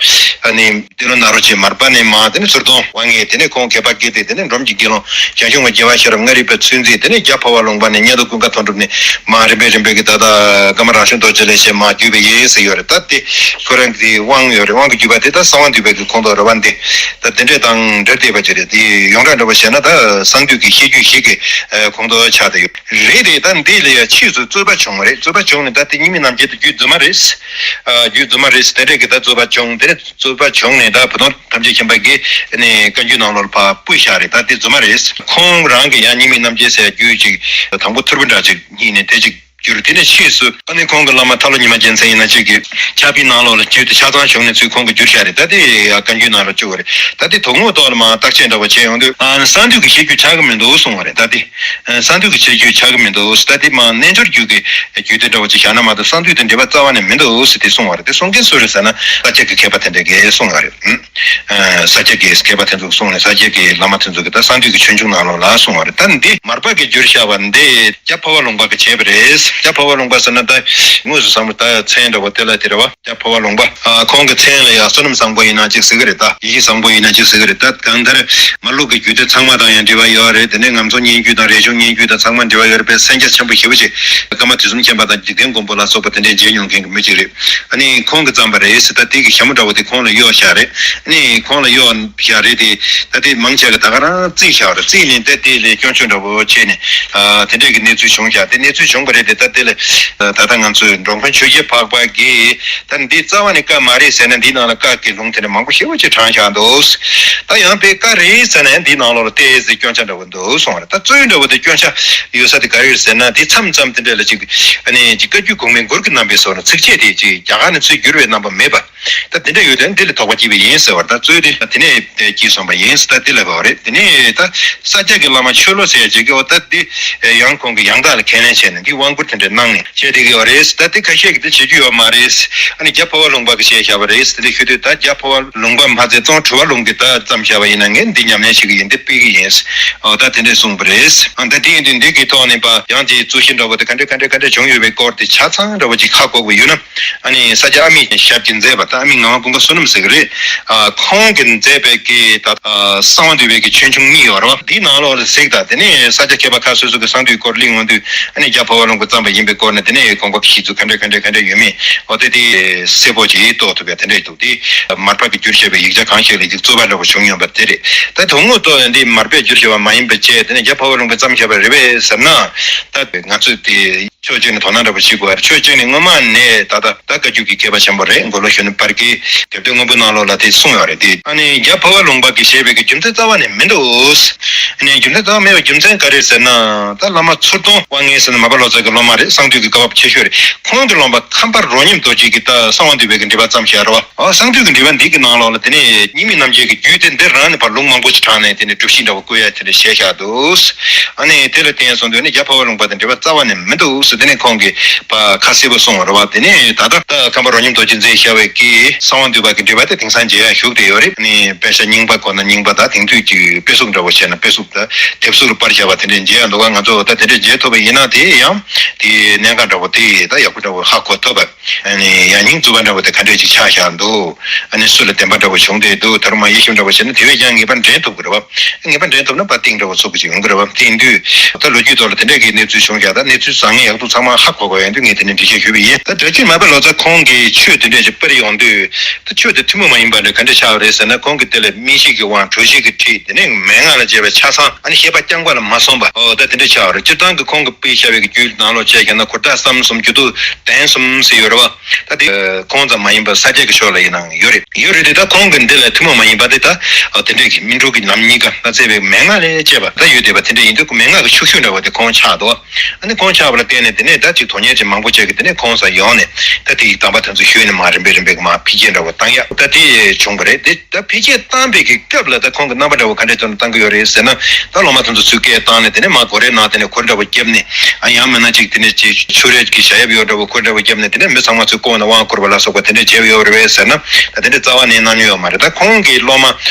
ཨ་ནི་འདི་ལོ་ནཱ་རོ་ཅན་མར་པ་ནས་མ་དེ་ནས་ཚུར་གཏོང་དབང་ངེས། དེ་ནས་ཁོང་མཁས་པ་དགེ་ལྡན། དེ་ནས་འབྲོམ་གྱི་དགེ་སློང་ཞང་ཞུང་བ་རྒྱལ་བ་ཤེས་རབ་ལྔ་རིག་པའི་ཚུལ་འཛིན། དེ་ནས་རྒྱ་འཕགས་པ་ལུང་པ་ནས་མཉན་ཐོས་ཀུན་དགའ་མཐོང་གྲུབ་ནས་མ་རིམ་པས་རིམ་པས་ཀྱི་ད་ལྟ་ཀ་མ་རང་བྱུང་རྡོ་རྗེ་ལས་ཞེས་མ་བརྒྱུད་པ་ཡིན་ཟེར་ཡོད་རེད་ད། དེ་ཁོ་རང་གི་དབང་ཡོད་རེད། དབང་གི་བརྒྱུད་པ་དེ་ད་གསང་བ་འདུས་པའི་གི་ཁོངས་གཏོགས་རེད་བ། འདི་ད་དེ་འདྲས་དང་འབྲེལ་བསྡད་པ་ཅིག་རེད། དེ་ཡོངས་གྲགས་འདྲ་པོ་བྱས་ན་ད་གསང་འདུས་ཀྱི་བཤད་རྒྱུད་བཞི་གི་ཁོངས་གཏོགས་ཆགས་བསྡད་ཡོད་རེད། དེ་ད་འདི་ལ་ཡང་ཕྱིས་སུ་རྩོད་པ་བྱུང་བ་རེད། རྩོད་པ་བྱུང་ནས་ད་དེ་སྙིགས་མའི་རྣམ་མཁྱེན་དེ་རྒྱུད་རྫུན་མ་རེད། རྒྱུད་རྫུན་མ་རེད། དེ་འདྲས་ཀྱི་ད་རྩོད་པ་བྱུང་། དེ་རྩོད་པ་བྱུང་ནས་ད་བུ་སྟོན་ཐམས་ཅད་མཁྱེན་པ་གིས་ནི་བཀའ་འགྱུར་ནང་ལོགས་ལ་ཕར་སྤུས་བཞག་རེད། ད་དེ་རྫུན་མ་རེད། ཁོང་རང་གིས་ཡང་སྙིགས་མའི་རྣམ་མཁྱེན་ཟེར་རྒྱུད་ཅིག་དང་པོ་ཐོར་བུ་འདྲ་ཅིག་རྙེད་ནས་དེ་ཅིག་ བསྒྱུར། དེ་ནས་ཕྱིས་སུ་ཨ་ནི་ཁོང་གི་བླ་མ་ཐར་ལོ་ཉི་མ་རྒྱལ་མཚན་ཡིན་ན་གཅིག་གིས་ཕྱག་དཔེའི་ནང་ལོགས་ལ་བསྒྱུར་ཏེ་ཆ་ཚང་བྱུང་ནས་ཚུར་ཁོང་གིས་བསྒྱུར་བཞག་རེད། ད་དེ་བཀའ་འགྱུར་ནང་ལ་བཅུག་པ་རེད། ད་དེ་དོགས་སློང་ཐོག་ལ་མར་བརྟག་དཔྱད་འདྲ་བོ་བྱས་ཡོང་དུས་ཨ་ནི་གསང་འདུས་ཀྱི་བཤད་རྒྱུད་ཆགས་ཀྱི་མི་འདུག་གསུངས་པ་རེད། ད་དེ་གསང་འདུས་ཀྱི་བཤད་རྒྱུད་ཆགས་ཀྱི་མི་འདུག་ད་དེ་མར་རྣལ་འབྱོར་རྒྱུད་ཀྱི་རྒྱུད་སྡེ་འདྲ་བོ་ཅིག་བཞག་ན་མ་གཏོགས་གསང་འདུས་དེ་འབྲེལ་བ་རྩ་བ་ནས་མི་འདུག་ཟེར་དེ་གསུངས་པ་རེད། དེ་གསུང་མཁན་སུ་རེད་ཟེར་ན་ས་སྐྱ་གི་མཁས་པ་དེ་འདྲས་ཀྱིས་གསུངས་པ་རེད། ཨ་ས་སྐྱ་གི་མཁས་པ་དེ་ཚོས་གསུངས་ནས་ས་སྐྱ་གི་བླ་མ་དེ་ཚོས་ཀྱིས་ད་གསང་འདུས་ཀྱི་ཆོས་འབྱུང་ནང་ལོགས་ལ་གསུངས་པ་རེད། ད་འདི་མར་པ་གིས་བསྒྱུར་བཞག་པ་འདི་རྒྱ་འཕགས་པ་ལུང་པ་གིས་བྱས་པ་རེད། རྒྱ་འཕགས་པ་ལུང་པ་ཟེར་ན་ད་དངོས་སུ་བསམ་བློ་ད་མཚན་འདྲ་བོ་དེ་ལ་དེ་རེད་བ། རྒྱ་འཕགས་པ་ལུང་པ། ཨ་ཁོང་གི་མཚན་ལ་ཡང་བསོད་ནམས་བཟང་པོ་ཡིན་ན་གཅིག་ཟེར་གི་རེད། ད་ཡེ་ཤེས་བཟང་པོ་ཡིན་ན་གཅིག་ཟེར་གི་རེད། ད་གང་ལྟར་མར་ལུགས་ཀྱི་རྒྱུད་སྡེ་ཚང་མ་དང་ཡང་འབྲེལ་བ་ཡོད་རེད། དེ་ནས་ངམ་ཚོགས་སྙན་བརྒྱུད་དང་རས་ཆུང་སྙན་བརྒྱུད་དང་ཚང་མ་འབྲེལ་བ་ཡོད་རེད་པས། མཚན་རྒྱ་ཆེན་པོ་ཞེ་པོ་ཅིག་ཀརྨ་དུས་གསུམ་མཁྱེན་པ་དང་འཇིག་རྟེན་མགོན་པོ་ལ་སོགས་པ་དེ་འདྲས་མཇལ་མྱོང་མཁན་གྱི་མི་ཅིག་རེད། ཨ་ནི་ཁོང་གིས་བརྩམས་པ་རེད་ཟེར། ད་དེ་གི་ཞྭ་མོ་འདྲ་བོ་དེ་ཁོང་ལ་གཡོགས་བཞག་རེད། ཨ་ནི་ཁོང་ལ་གཡོགས་བཞག་རེད་དེ། ད་དེ་མང་ཆེ་གིས་ད་ག་རང་བརྩིས་བཞག་རེད། བརྩིས་ནས་ད་དེ་ལས་སྐྱོན་བརྗོད་འདྲ་བོ་བྱས་ནས་ཨ་དེ་འདྲས་ཀྱི་གནས་ཚུལ་བྱུང་བཞག་དེ་གནས་ཚུལ་བྱུང་བ་རེད་དེ། ད་དེ་ལ་ད་ལྟ་ང་ཚོའི་འགྲོ་མགོན་ཆོས་རྒྱལ་འཕགས་པ་གིས་ད་འདི་རྩ་བ་ནས་བཀའ་མ་རེད་ཟེར་ན་འདིའི་ནང་ལ་བཀའ་གི་ལུང་དེ་འདྲ་མང་པོ་ཞེ་པོ་ཅིག་དྲངས་བཞག་འདུག་ད་ཡང་དཔེ་བཀའ་རེད་ཟེར་ན་ཡང་འདིའི་ནང་ལོགས་ལ་ཏོག་ཙམ་སྐྱོན་ཆ་འདྲ་བོ་འདུག་གསུངས་པ་རེད། ད་རྩོད་འདྲ་བོ་དེ་སྐྱོན་ཆ་ཡོད་ས་དེ་ག་རེ་རེད་ཟེར་ན། དེ་མཚམས་མཚམས་དེ་འདྲ་ལ་ཅིག་ཨ་ནི་ཅིག་བཀའ་བརྒྱུད་གོང་མའི་མགུར་གྱི་རྣམ་པའི་བཟོ་འདྲ། ཚིགས་བཅད་དེ་ཅིག་རྒྱ་གར་ནས་ཚུར་བསྒྱུར་བའི་རྣམ་པ་མེད་པ། ད་དེ་འདྲ་ཡོད་དུས་འདི་ལ་དོགས་པ་སྐྱེས་པ་ཡིན་ཟེར་བ་རེད། ད་རྩོད་དེ་དེ་ནས་སྐྱེས་སོང་བ་ཡིན་ཟེར། ད་དེ་ལབ་པ་རེད། དེ་ནས་ད་ས་སྐྱ་གི་བླ་མ་ཆོས་བློ་ཟེར་ཡ་ཅིག་གིས་འོ་ད་འདི་ཡང་ཁོང་གིས་ཡང་དག་ལ་ཁས་ལེན་བྱས་ནས་འདི་དབང་བསྐུར་དེ་འདྲ་གནང་ནས་བྱས་བསྡད་ཀྱི་ཡོད་རེད། ད་དེ་ཁ་ཤས་ཀྱིས་དེ་བྱེད་རྒྱུ་ཡོད་མ་རེད། ཨ་ནི་རྒྱ་འཕགས་པ་ལུང་པ་གིས་བྱས་བཞག་པ་རེད། དེ་འདྲ་ཞུ་དུས་ད་རྒྱ་འཕགས་པ་ལུང་པ་མ་ཚད་ཙོང་གྲུབ་པ་ལུང་གིས་ད་བརྩམས་བཞག་པ་ཡིན་ན་ངས་འདི་ཉམས་ལེན་བྱེད་ཀྱི་ཡིན། འདི་སྤེལ་གྱི་ཡིན། འོ་ད་དེ་འདྲས་གསུངས་པ་རེད། ཨ་ད་དེ་ཡིན་དུས་འདི་གི་ཐོག་ནས་པ་ཡང་དེའི་རྩོད་གཞི་འདྲ་བོ་དེ་ག་འདྲས་ག་འདྲས་ག་འདྲས་བྱུང་ཡོད་པའི་སྐོར་དེ་ཆ་ཚང་འདྲ་བོ་ཅིག་ཧ་གོ་དགོས་ཡོད་ན། ཨ་ནི་ས་སྐྱ་ཨ་མི་ཞབས་ཀྱིས་མཛད་པ་དང་ཨ་མི་ངག་དབང་ཀུན་དགའ་བསོད་ནམས་ཟེར་གི་རེད། ཨ་ཁོང་གིས་མཛད་པའི་གི་ད་ཨ་གསང་བ་འདུས་པའི་གི་ཆོས་འབྱུང་གཉིས་ཡོད་རེད་བ། འདིའི་ནང་ལོགས་ལ་གཟིགས་དང་། དེ་ནས་ས་སྐྱ་མཁས་པ་ཁག་སོ་སོ་གི་གསང་འདུས་སྐོར་གླེང་ཡོང་དུས་ཨ་ནི་རྒྱ་འཕགས་པ་ལུང་གིས་བརྩམས་པ་ཡིན་པའི་སྐོར་ནས་དེ་ནས་དགོངས་པ་གཞི་ཚུལ་ག་འདྲ་ག་འདྲ་ག་འདྲ་ཡོད་མེད་འོ་དེ་དེ་གསལ་པོ་ཅིག་རྟོགས་ཐུབ་པའི་དེ་འདྲ་འདུག་དེ་མར་པ་གིས་བསྒྱུར་བཞག་པའི་ཡིག་ཆ་གང་ཞིག་ལ་ཡིག་རྩོད་པ་འདྲ་བོ་བྱུང་ཡོང་པ་དེ་རེད། ད་དོན་དངོས་ཐོག་འདི་མར་པས་བསྒྱུར་བཞག་པ་མ་ཡིན་པ་བྱས་དེ་ནས་རྒྱ་འཕགས་པ་ལུང་པས་བརྩམས་བཞག་པ་རེད་པས་ཟེར་ན། ད་ང་ཚོས་དེ་ཕྱོགས་གཅིག་ནས་དོ་སྣང་འདྲ་པོ་བྱེད་དགོས་པ་རེད། ཕྱོགས་གཅིག་ནས་སྔོན་མ་ནས་ད་ལྟ་ད་བཀའ་བརྒྱུད་ཀྱི་མཁས་པ་ཆེན་པོ་རེད། མགོ་ལོག་གཞོན་ནུ་བར་གྱི་དེབ་ཐེར་སྔོན་པོའི་ནང་ལོགས་ལ་དེ་གསུངས་ཡོད་རེད་དེ། ཨ་ནི་རྒྱ་འཕགས་པ་ལུང་པ་གིས་བཞེས་པའི་གི་རྒྱུ་མཚན་རྩ་བ་ནས་མི་འདུག་ཨ་ནི་རྒྱུ་མཚན་རྩ་བ་མེད་པའི་རྒྱུ་མཚན་ག་རེ་རེད་ཟེར་ན། ད་བླ་མ་ཚུར་གཏོང་དབང་ངེས་ཟེར་ན་མར་པ་ལོ་ཙཱ་གི་སློབ་མ་རེད། གསང་འདུས་ཀྱི་བཀའ་བབས་ཆེ་ཤོས་རེད། ཁོང་གི་སློབ་མ་ཁམས་པ་རོ་མཉམ་རྡོ་རྗེ་གིས་ད་གསང་བ་འདུས་པའི་གི་འགྲེལ་པ་བརྩམས་བཞག་རེད་བ། ཨ་གསང་འདུས་ཀྱི་འགྲེལ་པ་འདི་གི་ནང་ལོགས་ལ་དེ་ནས་རྙིང་མའི་རྣམ་འབྱེད་ཀྱི་རྒྱུད་དེ་འདི་རང་ནས་ཕར་ལུང་མང་པོ་ཞིག་དྲངས་ནས་དེ་ནས་སྒྲུབ་གཞི་འདྲ་བོ་བཀོད་ཡ་དེ་འདྲ་བྱས་བཞག་འདུག་ཨ་ནི་དེ་ལ་བརྟེན་སོང་དུས་ནི་རྒྱ་འཕགས་པ་ལུང་པ་དང་འབྲེལ་བ་རྩ་བ་ནས་མི་འདུག་ཟེར་དེ་ནས་ཁོང་གིས་ཕར་ཁ་གསལ་པོ་གསུངས་པ་རེད་བ། དེ་ནས་ད་ལྟ་ད་ཁམས་པ་རོ་མཉམ་རྡོ་རྗེས་མཛད་བཞག་པའི་གི་གསང་བ་འདུས་པ་གི་འགྲེལ་པ་དེ་དེང་སང་མཇལ་ཡ་ཞུགས་བསྡད་ཡོད་རེད། ཨ་ནི་དཔེ་ཆ་རྙིང་པ་དགོས་ན་རྙིང་པ་དང་དེང་དུས་ཀྱི་དཔེ་གཟུགས་འདྲ་བོ་བྱས་ན་དཔེ་གཟུགས་དང་དེབ་གཟུགས་ལ་པར་བཞག་པ་དེ་འདྲ་མཇལ་ཡ་འདུག་ག་ང་ཚོ་ད་དེ་འདྲ་མཇལ་ཐུབ་པ་ཡིན་ན་དེ་ཡང་དེའི་གནད་འགག་འདྲ་བོ་དེ་ད་ཡག་པོ་འདྲ་བོ་ཧ་གོ་ཐུབ་པ། ཨ་ནི་ཡང་སྙིང་རྫུན་པ་འདྲ་བོ་དེ་ག་འདྲས་ཅིག་ཆགས་བཞག་འདུག་ཨ་ནི་སུ་ལ་བདེན་པ་འདྲ་བོ་བྱུང་བསྡད་འདུག་ད་རུང་མ་དབྱེ་ཞིབ་འདྲ་བོ་བྱས་ན་དེ་བས་ཀྱང་ངེས་པར་འདྲེན་ཐུབ་ཀྱི་རེད་བ། ངེས་པར་འདྲེན་ཐུབ་ན་པ་གཏིང་འདྲ་བོ་ཚུགས་ཀྱི་ཅིག་ཡོང་གི་རེད་བ། དེ་ཡིན་དུས་ད་ལོ་རྒྱུས་ཐོག་ལ་དེ་འདྲས་ཀྱི་གནས་ཚུལ་བྱུང་བཞག་ད་གནས་ཚུལ་བཟང་ངན་ཡག་སྡུག་ཚང་མ་ཧ་གོ་དགོས་ཡོང་དུས་ངས་དེ་ནས་འགྲེལ་བཤད་ཞུས་པ་ཡིན། ད་སྒྲ་སྒྱུར་མར་པ་ལོ་ཙཱ་ཁོང་གིས་ཆོས་དེ་འདྲས་ཅིག་སྤེལ་ཡོང་དུས་ད་ཆོས་དེ་ཐུན་མོང་མ་ཡིན་པ་འདྲ་ག་འདྲས་ཆགས་པ་རེད་ཟེར་ན། ཁོང་གིས་དེ་ལ་སྨིན་བྱེད་ཀྱི་དབང་གྲོལ་བྱེད་ཀྱི་ཁྲིད་དེ་ནས་མན་ངག་ལ་བྱས་པའི་ཆ་ཚང་ཨ་ནི་བཤད་པ་རྐྱང་པ་ལ་མ་སོང་བ་འོ་ད་དེ་འདྲས་ཆགས་པ་རེད། སྤྱིར་བཏང་གི་ཁོང་གིས་སྤེལ་བཞག་པའི་གི་རྒྱུད་ནང་ལོགས་བྱས་ཀྱང་ན་གུར་དག་གསུམ་སྒྱུ་རྟུལ་གདན་གསུམ་ཟེར་ཡོད་རེད་བ། ད་དེ་ཁོང་ཙམ་མ་ཡིན་པར་ས་སྐྱ་གི་ཕྱོགས་ལ་ཡིན་ནའང་ཡོད་རེད། ཡོད་རེད་དེ་ད་ཁོང་གི་འདི་ལ་ཐུན་མོང་མ་ཡིན་པ་དེ་ད་དེ་འདྲས་ཀྱི་སྨིན་གྲོལ་གྱི་ལམ་གཉིས་ཀ་ལ་བརྩེ་བའི་མན་ངག་ལས་བཅས་པ་ད་ཡོད་བསྡད་པ་དེ་འདྲས་ཡིན་དུས་མན་ངག་གི་ཤུགས་ཤུགས་འདྲ་བོ་དེ་ཁོང་ཆགས་འདུག་ཨ་ནི་ཁོང་ཆགས་པ་ལ་བརྟེན་ནས་དེ་ནས་ད་ཅིག་དོན་གཉེར་ཅིག་མང་པོ་བྱས་ཀྱི་དེ་ནས་ཁོང་ས་ཡོང་ནས་ད་དེ་ཡི་དམ་པ་དེ་ཚོ་ཞུས་ནས་མ་རིམ་པས་རིམ་པས་ཀྱི་མ་འཕེལ་རྒྱས་འདྲ་བོ་བཏང་ཡ་ད་དེ་བྱུང་བ་རེད་དེ། ད་འཕེལ་རྒྱས་བཏང་པའི་གི་སྐབས་ལ་ད་ཁོང་གི་རྣམ་པ་འདྲ་བོ་ག་འདྲས་ཐོག་ནས་བཏང་གི་ཡོད་རེད་ཟེར་ན། ད་སློབ་མ་དེ་ཚོ་ཚུར་སྐད་བཏང་ནས་དེ་ནས་མར་སྒོ་རའི་ནང་དེ་ནས་གུར་འདྲ་བོ་བརྒྱབ་ནས་ཨ་ཡང་མིན་ན་ཅིག་དེ་ནས་ཅིག་ཆུ་རས་ཀྱི་ཞལ་ཡབ་ཡོད་འདྲ་བོ་གུར་འདྲ་བོ་བརྒྱབ་ནས་དེ་ནས་མི་ཚང་མ་ཚུར་བསྐོར་ནས་དབང་བསྐུར་བ་ལ་སོགས་པ་དེ་འདྲས་བྱས་ཡོད་རེད་པས་ཟེར་ན། ད་དེ་འདྲས་རྩ་བ་ནས་གནང་མྱོང་ཡོད་མ་རེད། ད་ཁོང་གི་སློབ་མ་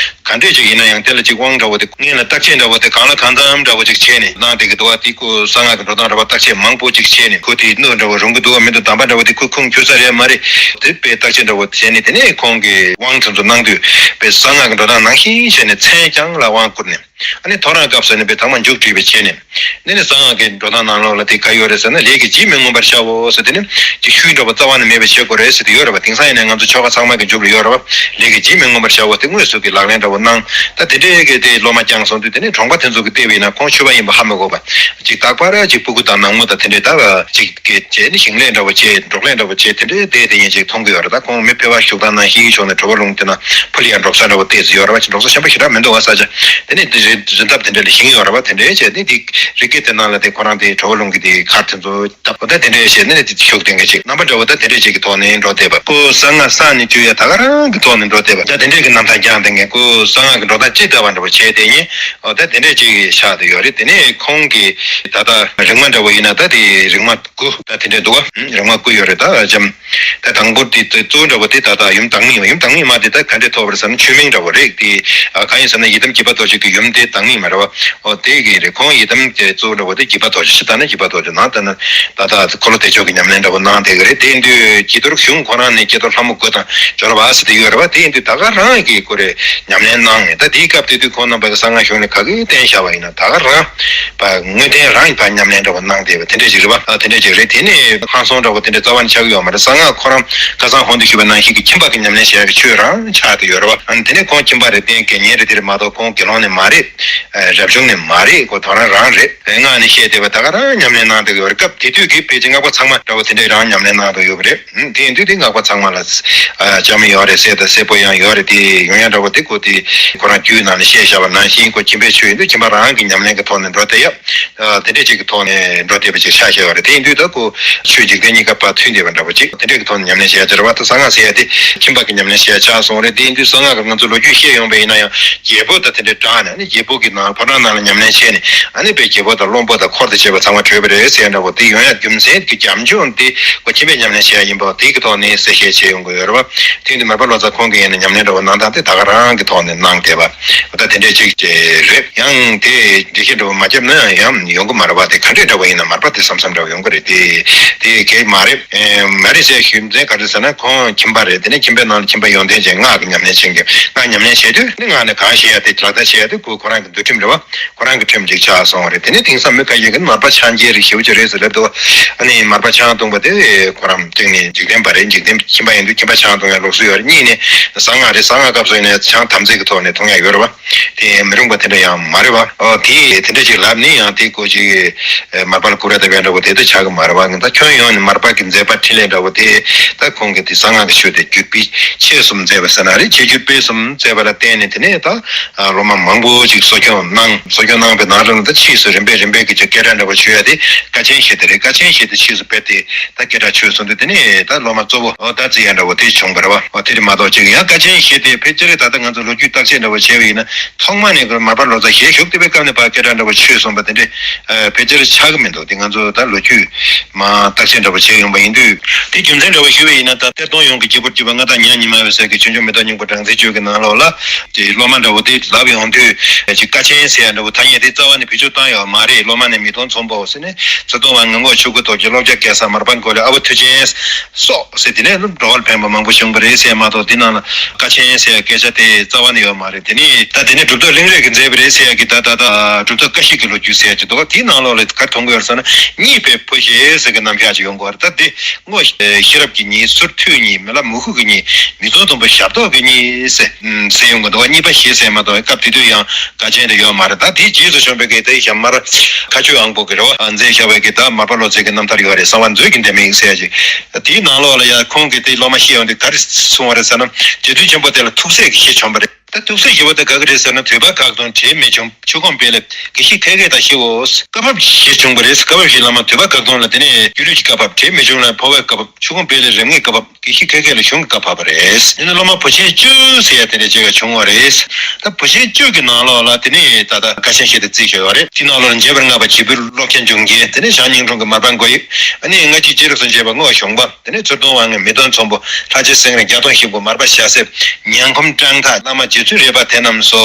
ག་འདྲས་ཅིག་ཡིན་ན་ཡང་དེ་ལ་ཅིག་དབང་འདྲ་བོ་དེ་སྔོན་ལ་བརྟག་དཔྱད་འདྲ་བོ་དེ་གང་ལ་གང་འཚམ་འདྲ་བོ་ཅིག་བྱས་ནས་གནང་བསྡད་ཀྱི་འདུག་བ། དེ་ཁོ་གསང་སྔགས་ཀྱི་འགྲོ་སྟངས་འདྲ་བོ་བརྟག་དཔྱད་མང་པོ་ཅིག་བྱས་ནས་ཁོ་དེ་ནོར་འདྲ་བོ་རུང་གི་འདུག་བ་མི་འདུག་དམ་པ་འདྲ་བོ་དེ་ཁོ་ཁུངས་འཁྱོལ་ས་རེད་མ་རེད། དེ་དཔེ་བརྟག་དཔྱད་འདྲ་བོ་བྱས་ནས་དེ་ནས་ཁོང་གིས་དབང་དེ་ཚོ་གནང་དུས་དཔེ་གསང་སྔགས་ཀྱི་འགྲོ་སྟངས་ནང་བཞིན་བྱས་ནས་མཚན་བྱང་ལ་དབང་བསྐུར་ནས། ཨ་ནི་ཐོ་རངས་སྐབས་སུ་ནི་དཔེ་ཐང་མ་མཇུག་བསྒྲིལ་བའི་ཆེད་ནས། འདི་ནི་གསང་སྔགས་ཀྱི་འགྲོ་སྟངས་ནང་ལོགས་ལ་དེ་ག་ཡོད་རེད་ཟེར་ན། ལས་ཀྱི་རྗེས་མི་མངོན་པར་བྱའོ་ཟེར་དེ་ནི་ཅིག་ཤུལ་འདྲ་བོ་རྩ་བ་ནས་མེད་པ་བྱེད་དགོས་རེད་ཟེར་དེ་ཡོད་རེད་བ། དེང་སང་ཡིན་ན་ང་ཚོ་ཆོ་ག་ཚང་མ་གི་མཇུག་ལ་ཡོད་རེད་བ། ལས་ཀྱི་རྗེས་མི་མངོན་པར་བྱའོ་དེ་དངོས་སུ་གི་ལག་ལེན་འདྲ་བོ་གནང་། ད་དེ་འདྲའི་གི་དེ་སློབ་མ་བསྐྱངས་སོང་དུས་དེ་ནི་གྲོང་པ་དེ་ཚོ་གི་བལྟས་པ་ཡིན་ན་ཁོང་ཆོས་པ་ཡིན་པ་ཧ་མི་གོ་བ། ཅིག་རྟག་པར་ཅིག་སྤུ་གུ་དང་ནངས་མོ་དང་དེ་འདྲའི་ད་ཅིག་གི་བྱས་ནི་ཞིང་ལས་འདྲ་བོ་བྱས་འབྲོག་ལས་འདྲ་བོ་བྱས་དེ་འདྲའི་བསྡད་དེ་ཡིན་ཅིག་མཐོང་གི་ཡོད་རེད། ད་ཁོང་མི་ཕལ་བ་བཞུགས་སྟངས་ནང་བཞིན་གྱི་ཕྱོགས་ནས་གྲུབ་པ་ལུང་དེ་ན་ཕུ་ལི་ཡང་འབྲོག་ས་འདྲ་བོ་བལྟས་ཚོད་ཡོད་རེད་བ། ཅིག་འབྲོག་ས་ཆེན་པོ་ཞེ་དྲག་མི་འདུག་བ་ས་ཆ། དེ་ནས་དེ་ རི་འདབས་དེ་འདྲ་ལ་ཞིང་ཡོད་རེད་བ། དེ་འདྲའི་བྱས་ནས་དེ་རི་སྐེད་དེ་ནང་ལ་དེ་ཁོ་རང་དེ་གྲོ་བོ་ལུང་གི་དེ་མཁར་དེ་ཚོ་བཏབ་པ་ད་དེ་འདྲའི་བྱས་ནས་དེ་ཤུགས་ལྡན་གྱི་ཅིག་རྣམ་པ་འདྲ་བོ་ད་དེ་འདྲའི་ཅིག་གི་ཐོག་ནས་འགྲོ་བསྡད་པ། ཁོ་གསང་སྔགས་གསང་ནས་བཅུག་ཡ་ད་ག་རང་གི་ཐོག་ནས་འགྲོ་བསྡད་པ་ད་དེ་འདྲའི་གི་རྣམ་ཐར་རྒྱག་བསྡད་མཁན། ཁོ་གསང་སྔགས་ཀྱི་འགྲོ་སྟངས་ཅི་ལྟ་བ་འདྲ་བོ་བྱས་དེ་ཉིན་ཨོ་ད་དེ་འདྲའི་ཅིག་ཆགས་བསྡད་ཡོད་རེད། དེ་ནས་ཁོང་གི་ད་ལྟ་རིག་མ་འདྲ་བོ་ཡིན་ན་ད་དེ་རིག་མ་དགུ་ད་དེ་འདྲས་འདུག་བ། རིག་མ་དགུ་ཡོད་རེད། ད་འཇམ། ད་དང་པོ་དེ་གཙོ་བོ་འདྲ་བོ་དེ་ད་ལྟ་ཡུམ་བདག་མེད་མ། ཡུམ་བདག་མེད་མ་དེ་ད་ག་འདྲས་ཐོབ་པ་རེད་ཟེར་ན་ཆོས་མིང་འདྲ་བོ་རེད་དེ། གང་ཡིན་ཟེར་ན་ཡི་དམ་དགྱེས་པ་རྡོ་རྗེ་གི་ཡུམ་དེ་བདག་མེད་མ་རེད་བ། ཨོ་དེ་གི་རེད། ཁོང་ཡི་དམ་གྱི་གཙོ་བོ་འདྲ་བོ་དེ་དགྱེས་པ་རྡོ་རྗེ། ཕྱི་ལྟ་ན་དགྱེས་པ་རྡོ་རྗེ། ནང་ལྟ་ན་ད་ལྟ་འཁོར་ལོ་བདེ་མཆོག་གི་ཉམས་ལེན་འདྲ་བོ་གནང་བསྡད་གི་རེད། དེ་དུས་དགྱེས་རྡོར་གཞུང་ཁོ་རང་ནས་དགྱེས་རྡོར་ལྷ་མོ་དགུ་དང་སྦྱོར་བ་ཟེར་དེ་ཡོད་རེད་བ། དེ་ཡིན་དུས་ད་ག་རང་གི་ཁོ་རེ་ཉམས་ལེན་གནང་ནས་ད་དེའི་སྐབས་དེ་དུས་ཁོང་རྣམ་པ་གི་གསང་སྔགས་གཞུང་ནས་ག་གི་བསྟན་བཞག་པ་ཡིན་ན་ད་ག་རང་བ་དངོས་བསྟན་རང་གི་བ་ཉམས་ལེན་འདྲ་བོ་གནང་བསྡད་པ་དེ་འདྲ་ཞིག་རེད་བ། ཨ་དེ་འདྲ་ཞིག་རེད། དེ་ནས་ཁང་སོང་འདྲ་བོ་དེ་འདྲ་རྩ་བ་ནས་ཆགས་ཀྱི་ཡོད་མ་རེད། གསང་སྔགས་ཁོ་རང་ཁ་སང་གོང་དུ་ཞུས་པ་ནང་བཞིན་གྱི་ཁྱིམ་པ་གི་ཉམས་ལེན་བྱེད་ཡག་གི་ཆོས་རང་ཆགས་བསྡད་ཡོད་རེད་བ། ཨ་ནི་དེ་ནས་ཁོང་ཁྱིམ་པ་རེད། བསྟན་དགེ་བསྙེན་རེད། དེ་རེད་མ་གཏོགས་ཁོང་དགེ་སློང་ནི་མ་རེད། རབ་བྱུང་ནི་མ་རེད། ཁོ་ཐོ་རངས་རང་རེད། སྔགས་ནི་བཤད་བསྡད་པ་ད་ག་རང་ཉམས་ལེན་གནང་བསྡད་ཡོད་རེད། སྐབས་དེ་དུས་ཀྱི་ཕལ་ཆེར་སྔགས་པ་ཚང་མ་འདྲ་བོ་དེ་འདྲས་རང་ཉམས་ལེན་གནང་བསྡད་ཡོད་པ་རེད། དེ་ཡིན་དུས་དེ་སྔགས་པ་ཚང་མ་ལ་བཅའ་མི་ཡོད་རེད། སྲས་དང་སྲས་པོ་ཡང་ཡོད་རེད། དེ་ཡོང་ཡ་འདྲ་བོ་དེ་ཁོ་དེ་ཁོ་རང་རྒྱུད་ནང་ནས་བཤད་བཞག་པ་ནང་བཞིན་ཁོ་ཁྱིམ་པའི་ཆོས་ཡིན་དུས་ཁྱིམ་པ་རང་གི་ཉམས་ལེན་གྱི་ཐོག་ནས་འགྲོ་བསྡད་ཡ། དེ་འདྲས་ཅིག་གི་ཐོག་ནས་འགྲོ་བསྡད་པ་ཅིག་ཆགས་བཞག་ཡོད་རེད། དེ་ཡིན་དུས་ད་ཁོ་ཆོས་འཇིག་རྟེན་གཉིས་ཀ་བར་མཐུད་བསྡད་པ་འདྲ་བོ་ཅིག་དེ་འདྲས་ཀྱི་ཐོག་ནས་ཉམས་ལེན་བྱེད་ཡ་ཅིག་རེད་བ། ད་གསང་སྔགས་ཟེར་ཡ་དེ་ཁྱིམ་པ་གི་ཉམས་ལེན་བྱེད་ཡ་ཆགས་སོང་རེད། དེ་ཡིན་དུས་གསང་སྔགས་ཀྱི་ང་ཚོ་ལོ་རྒྱུས་བཤད་ཡོང་པ་ཡིན་ན་ཡང་རྒྱལ་པོ་དང་དེ་འདྲས་སྦྲགས་ནས་ནི་རྒྱལ་པོ་གི་ནང་ཕོ་བྲང་ནང་ལ་ཉམས་ལེན་བྱས་ནས་ཨ་ནི་དཔེ་རྒྱལ་པོ་དང་བློན་པོ་དང་འཁོར་དང་བཅས་པ་ཚང་མ་བྲོས་པ་རེད་ཟེར་ཡ་འདྲ་བོ་དེ་ཡོང་ཡ་རྒྱུ་མཚན་གྱི་རྒྱབ་ལྗོངས་དེ་ཁོ་ཁྱིམ་པའི་ཉམས་ལེན་བྱེད་ཡ་ཡིན་པ་དེ་གི་ཐོག་ནས་གསལ་བཤད་བྱས་ཡོང་གི་ཡོད་རེད་བ། དེ་ཡིན་དུས་མར་པ་ལོ་ཙཱ་ཁོང་གིས་ཡིན་ན་ཉམས་ལེན་འདྲ་བོ་གནང་སྟངས་དེ་ད་ག་རང་གི་ཐོག་ནས་གནང་བསྡད་པ་ད་དེ་འདྲས་ཅིག་ཅེས་རེད། ཡང་དེ་འགྲེལ་བཤད་འདྲ་བོ་མ་བརྒྱབ་ན་ཡང་ཡོང་གི་མ་རེད་བ། དེ་ག་འདྲས་འདྲ་བོ་ཡིན་ན་མར་པ་དེ་བསམ་བསམ་འདྲ་བོ་ཡོང་གི་རེད། དེ་དེ་གས་མ་རེད། ཨེ་མ་རེད་ཟེར་རྒྱུ་མཚན་ག་རེ་ཟེར་ན་ཁོང་ཁྱིམ་པ་རེད། དེ་ནས་ཁྱིམ་པའི་ནང་ལ་ཁྱིམ་པ་ཡོན་ཏན་ཅན་སྔགས་ཀྱི་ཉམས་ལེན་བྱེད་མཁན། སྔགས་ཉམས་ལེན་བྱེད་དུས་ནི་སྔགས་ནས་གང་བཤད་ཡ་དེ་ལག་བསྟར་བྱེད་ཡ་དེ་ཁོ་ཁོ་རང་གི་འདུལ་ཁྲིམས་རེད་བ། ཁོ་རང་གི་ཁྲིམས་ཅིག་ཆགས་སོང་བ་རེད། དེ་ནས་དེང་སང་མི་ཁ་ཤས་ཀྱིས་མར་པ་ཆང་རྐྱལ་རིགས་ཞེ་པོ་ཅིག་རེད་ཟེར་ལབ་འདུག་ཨ་ནི་མར་པ་ཆང་བཏུང་བ་དེ་ཁོ་རང་སྟེང་ནས་འཇིག་རྟེན་པ་རེད། འཇིག་རྟེན་ཁྱིམ་པ་ཡིན་དུས་ཁྱིམ་པ་ཆང་བཏུང་ཡ་ལུགས་སྲོལ་ཡོད་རེད། གཉིས་ནས་གསང་སྔགས་རེད། གསང་སྔགས་སྐབས་སུ་ཡིན་ནའི་ཆང་དམ་ཚིག་གི་ཐོག་ནས་བཏུང་ཡ་ཡོད་རེད་བ། དེ་མི་རུང་བ་དེ་འདྲ་ཡང་མ་རེད་བ། ཨོ་དེ་དེ་འདྲ་ཅིག་ལབ་ནས་ཡང་དེ་ཀོ་ཅིག་མར་པ་ལ་སྐུར་བ་བཏབ་ཡ་འདྲ་བོ་དེ་ད་ཆགས་ཀྱི་མ་རེད་བ། ད་ཁྱོན་ཡོངས་ནས་མར་པ་གི་མཛད་པ་འཕྲིན་ལས་འདྲ་བོ་དེ་ད་ཁོང་གི་དེ་གསང་སྔགས་ཀྱི་ཆོས་དེ་བརྒྱུད་སྤེལ་ཆེད་གསུམ་མཛད་པ་ཟེར་ན་རེད། ཆེད་བརྒྱུད་སྤེལ་གསུམ་མཛད་པ་ལ་བརྟེན་ནས་དེ་ནས་ད་ཨ་སློབ་མ་མང་པོ་ཅིག་གསོ་སྐྱོང་གནང་། གསོ་སྐྱོང་གནང་བའི་ནང་ལ་ད་ཕྱིས་སུ་རིམ་པས་རིམ་པས་ཀྱི་ཅིག་སྐད་གྲགས་འདྲ་བོ་ཆོད་ཡ་དེ་དཀའ་ཆེན་ཞི་བདེ་རེད། དཀའ་ཆེན་ཞི་བདེ་ཕྱིས་སུ་དཔེ་དེ་ད་སྐད་གྲགས་ཆོད་སོང་དུས་དེ་ནས་ད་སློབ་མ་གཙོ་བོ་ཨོ་ད་བརྩི་ཡ་འདྲ་བོ་དེ་བྱུང་བ་རེད་བ། ཨོ་དེ་རེད་མ་གཏོགས་ཅིག་ཡང་དཀའ་ཆེན་ཞི་བདེ་ཕལ་ཆེར་ད་ལྟ་ང་ཚོ་ལོ་རྒྱུས་བརྟག་དཔྱད་འདྲ་བོ་བྱས་པ་ཡིན་ན་ཐོག་མ་ནས་མར་པ་ལོ་ཙཱ་ཞལ་བཞུགས་བསྡད་པའི་སྐབས་ནས་ཕར་སྐད་གྲགས་འདྲ་བོ་ཆོད་སོང་བ་དེ་འདྲས་ཕལ་ཆེར་ཆགས་ཀྱི་མི་འདུག་དེ་ང་ཚོ་ད་ལོ་རྒྱུས་མ་བརྟག་དཔྱད་འདྲ་བོ་བྱས་ཡོང་པ་ཡིན་དུས། དེ་རྒྱུ་མཚན་འདྲ་བོ་ཞུས་པ་ཡིན་ན་ད་གཏེར་སྟོན་ཡོངས་ཀྱི་རྒྱལ་པོར་གྱུར་པ་མངའ་བདག་མྱ་ངན་མྱ་ངན་མེད་པའི་སྲས་ཀྱི་ཆོས་འབྱུང་མེ་ཏོག་སྙིང་པོ་སྦྲང་རྩིའི་བཅུད་ཀྱི་ནང་ལོགས་ལ་དེ་སློབ་མ་འདྲ་བོ་དེ་ལབ་ཡོང་དུས་ཅིག་དཀའ་ཆེན་ཟེར་ཡ་འདྲ་བོ་ཐ་སྙད་དེ་རྩ་བ་ནས་བེད་སྤྱོད་བཏང་ཡོད་མ་རེད། སློབ་མ་ནི་མི་གདུང་ཚོམ་པོ་ཟེར་ནས་ཚུར་གཏོང་བ་ངག་དབང་ཆོས་སྐུ་རྡོ་རྗེ་ཀློག་སྐྱ་གེ་སར་མར་པ་མགོ་ལེགས་ཨ་བོ་མཐུ་ཆེན་སོགས་ཟེར་དེ་ནས་འགྲོ་བ་ལ་ཕན་པ་མང་པོ་བྱུང་བ་རེད་ཟེར་མ་གཏོགས་དེ་ནང་ལ་དཀའ་ཆེན་ཟེར་ཡ་སྐད་ཆ་དེ་རྩ་བ་ནས་ཡོད་མ་རེད། དེ་ནས་ད་དེ་ནས་གྲུབ་ཐོབ་གླིང་རས་ཀྱིས་མཛད་པ་རེད་ཟེར་ཡ་གི་ད་ད་ད་གྲུབ་ཐོབ་བཀའ་བཞི་གི་ལོ་རྒྱུས་ཟེར་ཡ་ཅིག་འདུག་དེའི་ནང་ལོགས་ལ་ག་རེ་མཐོང་གི་ཡོད་ཟེར་ན་གཉིས་པའི་བུ་ཞེས་ཟེར་གི་རྣམ་གཞག་ཅིག་ཡོང་གི་ཡོད་རེད། ད་དེ་སྔོ་ཤེས་རབ་ཀྱི་གཉིས། ཟུར་མཐུ་གཉིས། མི་ལ་མི་ཁུག་གི་གཉིས། མི་གདུང་ཚོམ་པོ་ཞབས་ཏོག་གི་གཉིས་ཟེར་ཟེར་ཡོང་གི་འདུག་གཉིས་པ་ཞེས་ཟེར་མ་གཏོགས་སྐབས་དེ་དུས་ཡང་དཀའ་ཆེན་དེ་ཡོད་མ་རེད། ད་དེའི་རྗེས་སུ་བྱོན་པའི་གི་དེ་ཞྭ་དམར་མཁའ་སྤྱོད་དབང་པོ་གི་རེད་བ། མཛད་བཞག་པའི་གི་ད་མར་པ་ལོ་ཙཱ་གི་རྣམ་ཐར་ཡོད་རེད། གསང་བ་མཛོད་ཀྱི་ལྡེ་མིག་ཟེར་ཡ་ཅིག་དེའི་ནང་ལོགས་ལ་ཡང་ཁོང་གིས་དེ་སློབ་མ་བཤད་ཡོང་དུས་ག་རེ་གསུངས་པ་རེད་ཟེར་ན། རྗེ་བཙུན་ཆེན་པོ་དེ་ལ་ཐུགས་སྲས་ཀྱི་བཞི་བྱོན་པ་རེད། ད་ཐུགས་སྲས་བཞི་པོ་དེ་ག་གི་རེད་ཟེར་ན། དུད་པ་བཀག་སྡོམ་བྲེལ་མི་འབྱུང་། ཆུ་ཁུངས་སྤེལ་ལེབ་དགེ་བཤེས་ཁལ་ཁལ་དང་བཞི་འོ། བཀའ་བབས་བཞི་བྱུང་བ་རེད། བཀའ་བབས་བཞི་ལ་མ་དུད་པ་བཀག་སྡོམ་ལ་དེ་ནས་སྒྱུ་ལུས་ཀྱི་བཀའ་བབས། བྲེལ་མི་འབྱུང་ལ་འཕོ་བའི་བཀའ་བབས། ཆུ་ཁུངས་སྤེལ་ལེབ་རིམ་ལྔའི་བཀའ་བབས། དགེ་བཤེས་ཁལ་ཁལ་ལ་གཞུང་གི་བཀའ་བབས་པ་རེད། དེ་ནས་སློབ་མ་བུ་ཆེན་བཅུ་ཟེར་ཡ་དེ་འདྲ་བྱས་པ་བྱུང་བ་རེད། ད་བུ་ཆེན་བཅུ་གི་ནང་ལོགས་ལ་དེ་ནས་ད་ལྟ་དཀའ་ཆེན་བཞི་དེ་བརྩིས་བཞག་ཡོད་རེད། དེ་ནང་ལོགས་ལ་མཇལ་བར་བསྔགས་པ་བྱིས་པའི་ཀློག་ཆེན་འབྱུང་རྒྱལ། དེ་ནས་ཞང་སྙིང་ཁྲོང་གི་མར་པ་མགོ་ཡིབ། ཨ་ནི་སྔ་ཕྱི་སྤྱི་རབས་སུ་མཇལ་བར་བསྔགས་པ་གཞོང་པ། དེ་ནས་ཚུར་གཏོང་བ་ངས་མི་གདུང་ཚོམ་པོ། ལྷ་རྗེ་སེང་རས་བརྒྱ་སྟོང་བཞི་པོ། མར་པ་ཞྭ་སེར་ཉན་ཁོམ་སྤྲང་ཐག། བླ་མ་རྗེ་བཙུན་རས་པ་དེ་རྣམས་སོ།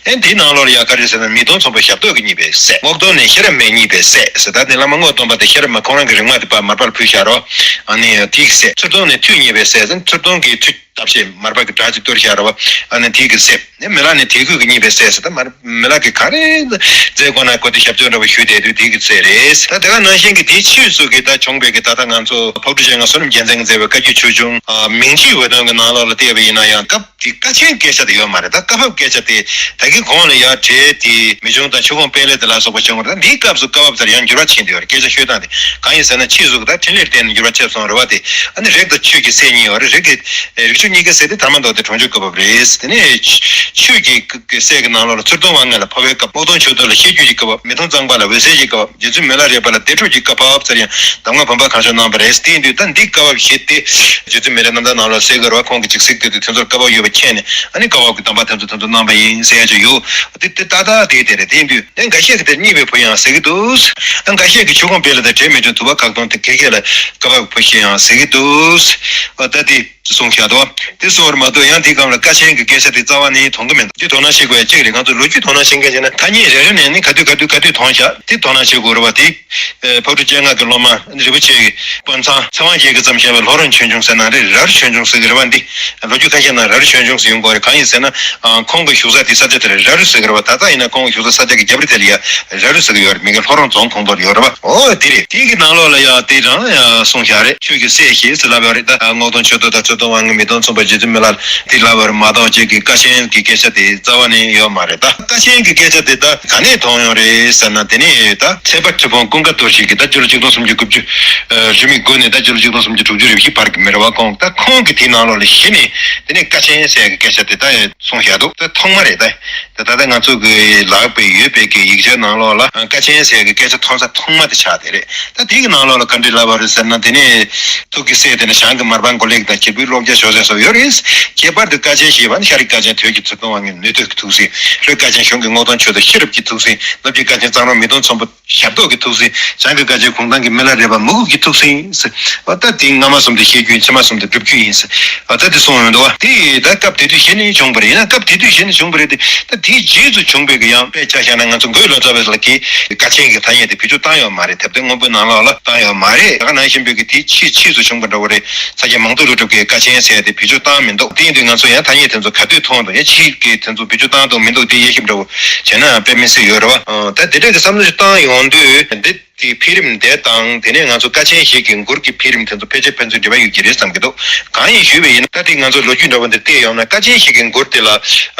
ཨེ་འདིའི་ནང་ལོགས་ལ་ཡ་ག་རེ་ཟེར་ན། མི་གདུང་ཚོམ་པོ་ཞབས་ཏོག་གི་གཉིས་པའི་སྲས། རྔོག་སྟོང་ནས་ཤེས་རབ་མེད་གཉིས་པའི་སྲས་ཟེར། ད་ནི་བླ་མ་རྔོག་སྟོང་པ་དེ་ཤེས་རབ་མེད་ཁོང་རང་གི་རིག་མ་དེ་ཕར་མར་པ་ལ་ཕུལ་བཞག་རོ། ཨ་ནི་དེའི་སྲས། ཚུར་གཏོང་ནས་མཐུ་གཉིས་པའི་སྲས་ཟེར། ཚུར་གཏོང་གི་མཐུ་ཐབས་ཤེས་མར་པ་གི་སྒྲ་གཅིག་གཏོར་བཞག་རོ། ཨ་ནི་དེའི་གི་སྲས། ནས་མི་ལ་ནི་དད་གུས་ཀྱི་གཉིས་པའི་སྲས་ཟེར། ད་མར་མི་ལ་གི་ག་རེ་མཛད་དགོས་ན་ཁོ་དེ་ཞབས་ཏོག་འདྲ་བོ་ཞུས་བསྡད་དུས་དེ་གི་ཚེ་རེད། ད་དེ་ག་ནང་བཞིན་གྱི་དེའི་ཕྱིས་སུ་གི་ད་བྱུང་བའི་གི་ད་ལྟ་ང་ཚོ་ཕག་གྲུ་ཆེན་ང་བསོད་ནམས་རྒྱལ་མཚན་གྱིས་མཛད་པའི་བཀའ་བརྒྱུད་ཆོས་འབྱུང་། ཨ་མིང་གཅིག་འོད་སྟོན་གྱི་ནང་ལོགས་ལ་བལྟས་པ་ཡིན་ན་ཡང་སྐབས་དེ་དཀའ་ཆེན་སྐད་ཆ་དེ་ཡོད་མ་རེད། ད་བཀའ་བབས་སྐད་ཆ་དེ་ད་གི་གོང་ལ་ཡར་བྲེལ་དེ་མི་འབྱུང་དང་ཆུ་ཁུངས་སྤེལ་ལེབ་དེ་ལ་སོགས་པ་བྱུང་བ་རེད། ད་འདིའི་སྐབས་སུ་བཀའ་བབས་དེར་ཡང་འགྱུར་བ་ཕྱིན་བསྡད་ཡོད་རེད། སྐད་ཆ་ཤོད་སྟངས་དེ་གང་ཡིན་ཟེར་ན་ཕྱིས་སུ་གི་ད་འཕྲིན་ལས་བརྟེན་ནས་འགྱུར་བ་ཕྱིན་སོང་རེད་བ། དེ་ཨ་ནི་རིགས་དང་ཆོས་ཀྱི་སྲས་གཉིས་ཡོད་རེད། རིགས་ཀྱི་རིགས་ གཉིས་ཀ་ཟེར་ཏེ་ཐ་མ་འདོགས་ཏེ་གྲོང་ཆོག་བཀའ་བབས་རེད། དེ་ནས་ཆོས་ཀྱི་སྲས་ཀྱི་ནང་ལོགས་ལ་ཚུར་མཐོང་དབང་ངེས་ལ་འཕོ་བའི་བཀའ་བབས། རྨོག་སྟོང་ཆོས་སྡུད་ལ་ཤེས་རྒྱུད་ཀྱི་བཀའ་བབས། མི་མཐོང་གཙང་པ་ལ་འོད་གསལ་གྱི་བཀའ་བབས། རྗེ་བཙུན་མི་ལ་རས་པ་ལ་བདེ་འགྲོ་གྱི་བཀའ་བབས་ཟེར་ཡང་གདམས་ངག་བུམ་པ་གང་བྱུང་གནང་བ་རེད། དེ་ཡིན་དུས་ད་འདི་བཀའ་བབས་བཞི་དེ་རྗེ་བཙུན་མི་ལའི་རྣམ་ཐར་ནང་ལོགས་གསལ་གི་རེད་བ། ཁོང་གིས་ཅིག་གཟིགས་དུས་དེ་ཚོར་བཀའ་བབས་ཡོད་པ་མཁྱེན་ནས་ཨ་ནི་བཀའ་བབས་ཀྱི་གདམས་པ་དེ་ཚོ་དེ་ཚོ་གནང་བ་ཡིན་ཟེར་ཡ་ཅིག་ཡོད། དེ་དེ་ཏག་ཏག་དེ་དེ་རེད། དེ་ཡིན་དུས་ཨ་འགའ་ཤས་ཀྱིས་དེར་གཉིས་པའི་བུ་ཡང་ཟེར་གི་འདུག་ཨ་འགའ་ཤས་ཀྱིས་ཆོས་སྐོང་སྤེལ་ལ་དང་བྲལ་མེད་ཅུང་དུ་བ་ཁག་སྟོང་དེ་ཁེ་ཁེ་ལ་བཀའ་བབས་བུ་ཞེས་ཡང་ཟེར་གི་འདུག་ཨ་ད་དེ་གསུངས་བཞག་འདུག་དེ་གསུངས་པར་མ་གཏོགས་ཡང་དེའི་སྒང་ལ་བཀའ་ཆེན་གྱི་སྐད་ཆ་དེ་རྩ་བ་ནས་མཐོང་གི་མི་འདུག་དེ་དོ་སྣང་བྱེད་དགོས་ཡ་གཅིག་རེད། ང་ཚོ་ལོ་རྒྱུས་དོ་སྣང་བྱེད་མཁན་བྱས་ན་ཐ་སྙད་རེ་རེ་ནས་ནི་ག་དུས་ག་དུས་ག་དུས་མཐོང་བཞག་དེ་དོ་སྣང་བྱེད་དགོས་རེད་བ། དེ་ཕག་གྲུ་སྤྱན་སྔ་གི་སློབ་མ་རིན་པོ་ཆེ་གི་དཔོན་ཚང་ཚེ་དབང་རྒྱལ་གྱིས་བརྩམས་བཞག་པའི་ལྷོ་རོང་ཆོས་འབྱུང་ཟེར་ན་རེད། ར་རུ་ཆོས་འབྱུང་ཟེར་གི་རེད་བ། འདི་ལོ་རྒྱུས་ཁ་ཤས་ནང་ར་རུ་ཆོས་འབྱུང་ཟེར་ཡོང་གི་རེད། གང་ཡིན་ཟེར་ན་ཁོང་གི་བཞུགས་ས་དེ་ས་ཆ་དེ་ར་རུ་ཟེར་གི་རེད་བ། ད་ལྟ་ཡིན་ན་ཁོང་གི་བཞུགས་ས་ས་ཆ་གི་རྒྱབ་རི་དེ་ལ་ཡ་ར་རུ་ཟེར་གི་ཡོད་རེད། མི་གི་ལྷོ་རོང་རྫོང་ཁོངས་གཏོགས་ཡོད་རེད་བ། ཨོ་དེ་རེད། དེ་གི་ནང་ལོགས་ལ་ཡ་དེ་རང་ཡ་གསུངས་བཞག་རེད། ཆོས་ཀྱི་སྲས་ཞེས་ཟེར་ལབ་ཡོད་རེད། ད་རྨོག་སྟོང་ཆོས་སྡུད་དང་ཚུར་མཐོང་དབང་ངེས་མི་མཐོང་མཚུངས་པ་རྗེ་བཙུན་མི་ལ་དེ་ལབ་ཡོད་རེད་མ་གཏོགས་ཅིག་གི་བཀའ་ཆེན་གྱི་སྐད་ཆ་དེ་རྩ་བ་ནས་ཡོད་མ་རེད། ད་བཀའ་ཆེན་གྱི་སྐད་ཆ་དེ་ད་ག་ནས་མཐོང་ཡོང་རེད་ཟེར་ན། དེ་ནས་ད་ཚེ་དཔལ་ཁྲི་སྲོང་ཀུན་དགའ་རྡོ་རྗེ་གིས་ད་སྤྱི་ལོ་ཆིག་སྟོང་སུམ་བརྒྱ་དགུ་བཅུ་རེ་གཅིག་དགུ་ནས་ད་སྤྱི་ལོ་ཆིག་སྟོང་སུམ་བརྒྱ་དྲུག་ཅུ་རེ་བཞི་བར་གྱི་མི་རེད་བ། ཁོང་ད་ཁོང་གིས་དེའི་ནང་ལོགས་ལ་གཞི་ནས་དེ་ནས་བཀའ་ཆེན་ཟེར་གྱི་སྐད་ཆ་དེ་ད་གསུངས་བཞག་འདུག་ད་ཐོག་མ་རེད། ད་ད་ལྟ་ང་ཚོ་གི་ལག་པའི་ཡོད་པའི་གི་ཡིག་ཆའི་ནང་ལོགས་ལ་བཀའ་ཆེན་ཟེར་གྱི་སྐད་ཆ་ཐོན་ས་ཐོག་མ་དེ་ཆགས་དེ་རེད། ད་དེ་གི་ནང་ལོགས་ལ་ག་འདྲ་ལབ་པ་རེད་ཟེར་ན། དེ་ནས་ཐུགས་ཀྱི་སྲས་དེ་ནས་ཞང་གི་མར་པ་མགོ་ལེགས་དང་བྱེད་པོའི་ཀློག་སྐྱ་ཞོགས་ཟེར་སོགས་ཡོད་རེད། ཁྱད་པར་དུ་བཀའ་ཆེན་ཞེས་པ་ནི་ཤཱ་རིའི་བཀའ་ཆེན་དོལ་གྱི་ཚུར་མཐོང་དབང་ངེས་ནུས་སྟོབས་ཀྱི་ཐུགས་ཟིན། ལྷོའི་བཀའ་ཆེན་གཞུང་གི་རྨོག་སྟོང་ཆོས་སྡུད་ཤེས་རབ་ཀྱི་ཐུགས་ཟིན། ནུབ་ཀྱི་བཀའ་ཆེན་གཙང་རོང་མི་མཐོང་མཚུངས་པ་ཞབས་ཏོག་གི་ཐུགས་ཟིན། བྱང་གི་བཀའ་ཆེན་གུང་ཐང་གི་མི་ལ་རས་པ་མུ་གུ་གི་ཐུགས་ཟིན། འོ་ད་དེ་སྔ་མ་གསུམ་དེ་བཤད་རྒྱུ་ཡིན། ཕྱི་མ་གསུམ་དེ་སྒྲུབ་རྒྱུ་ཡིན། འོ་ད་དེ་གསུངས་ཡོང་འདུག་བ། དེ་ད་སྐབས་དེ་དུས་གཞི་ནས་བྱུང་བ་རེད། ཡིན་ན་སྐབས་དེ་དུས་གཞི་ནས་བྱུང་བ་རེད་དེ། ད་དེའི་རྗེས་སུ་བྱུང་བའི་གི་ཡང་དཔེ་ཆ་བཞག་ན་ང་ཚོ་འགོས་ལོ་ཙཱ་བ་ལགས་ཀྱིས་བཀའ་ཆེན་གྱི་ཐ་སྙད་དེ་བེད་སྤྱོད་བཏང་ཡོད་མ་རེད། དེབ་ཐེར་སྔོན་པོའི་ནང་ལོགས་ལ་བཏང་ཡོད་མ་རེད། ད་ག་ནང་བཞིན་པའི་གི་དེའི་ཕྱིས་ཕྱིས་སུ་བྱུང་བ་འདྲ་བོ་རེད། ས་སྐྱ་མང་ཐོས་ཀླུ་སྒྲུབ་ཀྱིས་བཀའ་ཆེན་ཟེར་དེ་བེད་སྤྱོད་བཏང་མི་འདུག་དེ་ཡིན་དུས་ང་ཚོ་ཡང་ཐ་སྙད་དེ་ཚོ་ག་དུས་མཐོང་འདུག་ཡང་ཕྱིས་ཀྱི་དེ་ཚོ་བེད་སྤྱོད་བཏང་འདུག་མི་འདུག་དེ་དབྱེ་ཞིབ་འདྲ་བོ་བྱས་ན་དཔེ་མི་སྲིད་ཡོད་རེད་བ། ཨ། ད་དེ་འདྲ་གི་བསམ་བློ་ཞིག་བཏང་ཡོང་དུས་འདི་དེའི་འཕེལ་རིམ་དེ་དང་དེ་ནས་ང་ཚོ་བཀའ་ཆེན་ཞིག་གི་མགུར་གྱི་འཕེལ་རིམ་དེ་ཚོ་ཕལ་ཆེར་ཕན་ཚུན་འབྲེལ་བ་ཡོད་ཀྱི་རེད་བསམ་གྱི་འདུག་གང་ཡིན་ཞུས་པ་ཡིན་ན། ད་དེ་ང་ཚོ་ལོ་རྒྱུས་འདྲ་བོ་འདིར་བལྟས་ཡོང་ན་བཀའ་ཆེན་ཞིག་གི་མགུར་དེ་ལ་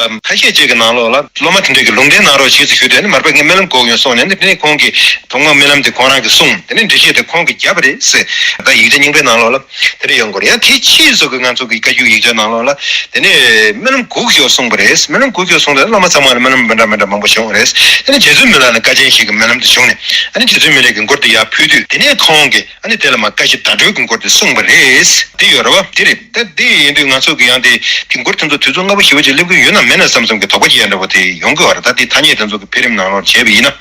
ཨམ་ཁ་ཤས་ཅིག་གི་ནང་ལོགས་ལ་སློབ་མ་དེ་འདྲས་ཀྱི་ལུང་བསྟན་གནང་རོགས་ཞེས་ཞུས་དུས་ནི་མར་པ་ངས་སྨོན་ལམ་འགོག་ཡོང་གསུངས་ནས་ནི། དེ་ནས་ཁོང་གིས་དོན་དངོས་སྨོན་ལམ་དེ་ཁོང་རང་གིས་གསུངས། དེ་ནས་འགྲེལ་བཤད་དེ་ཁོང་གིས་བརྒྱབ་པ་རེད་ཟེར། ད་ཡིག་ཆ་རྙིང་པའི་ནང་ལོགས་ལ་དེ་འདྲས་ཡོང་གི་རེད། ཡང་དེའི་ཕྱིས་སུ་གི་ང་ཚོ་གི་བཀའ་བརྒྱུད་ཡིག་ཆ་ནང་ལོགས་ལ་དེ་ནས་སྨོན་ལམ་འགོག་ཡོད་གསུངས་པ་རེད། སྨོན་ལམ་འགོག་ཡོད་གསུངས་དུས་སློབ་མ་ཚང་མ་ལ་སྨོན་ལམ་མི་འདྲ་མི་འདྲ་མང་པོ་བྱུང་བ་རེད། དེ་ནས་རྗེ་བཙུན་མི་ལ་ནི་བཀའ་ཆེན་ཞིག་གི་སྨོན་ལམ་དེ་བྱུང་ནས་ཨ་ནི་རྗེ་བཙུན་མི་ལ་གི་མགུར་དེ་ཡར་ཕུལ་དུས་དེ་ནས་ཁོང་གིས་ཨ་ནི་དེ་ལ་མ་བཀའ་བཞི་བརྡ་སྤྲོད་ཀྱི་མགུར་དེ་གསུངས་པ་རེད། དེ་ཡོད་རེད་བ། དེ་རེད། ད་དེ་ཡིན་དུས་ང་ཚོ་གི་ཡང་དེ་དེ་མགུར་དེ་ཚོ་དུས་ཚོད་སྔ་པོ་ཞེ་པོ་ཅིག་སླེབས་ཀྱི་ཡོད་ན་མེད་ན་བསམ་བསམ་གྱི་དོགས་པ་ཅིག་ཡང་འདྲ་བོ་དེ་ཡོང་གི་ཡོད་རེད། ད་དེ་ཐ་སྙད་དེ་ཚོ་གི་འཕེལ་རིམ་ནང་ལོགས་བྱས་པ་ཡིན་ན།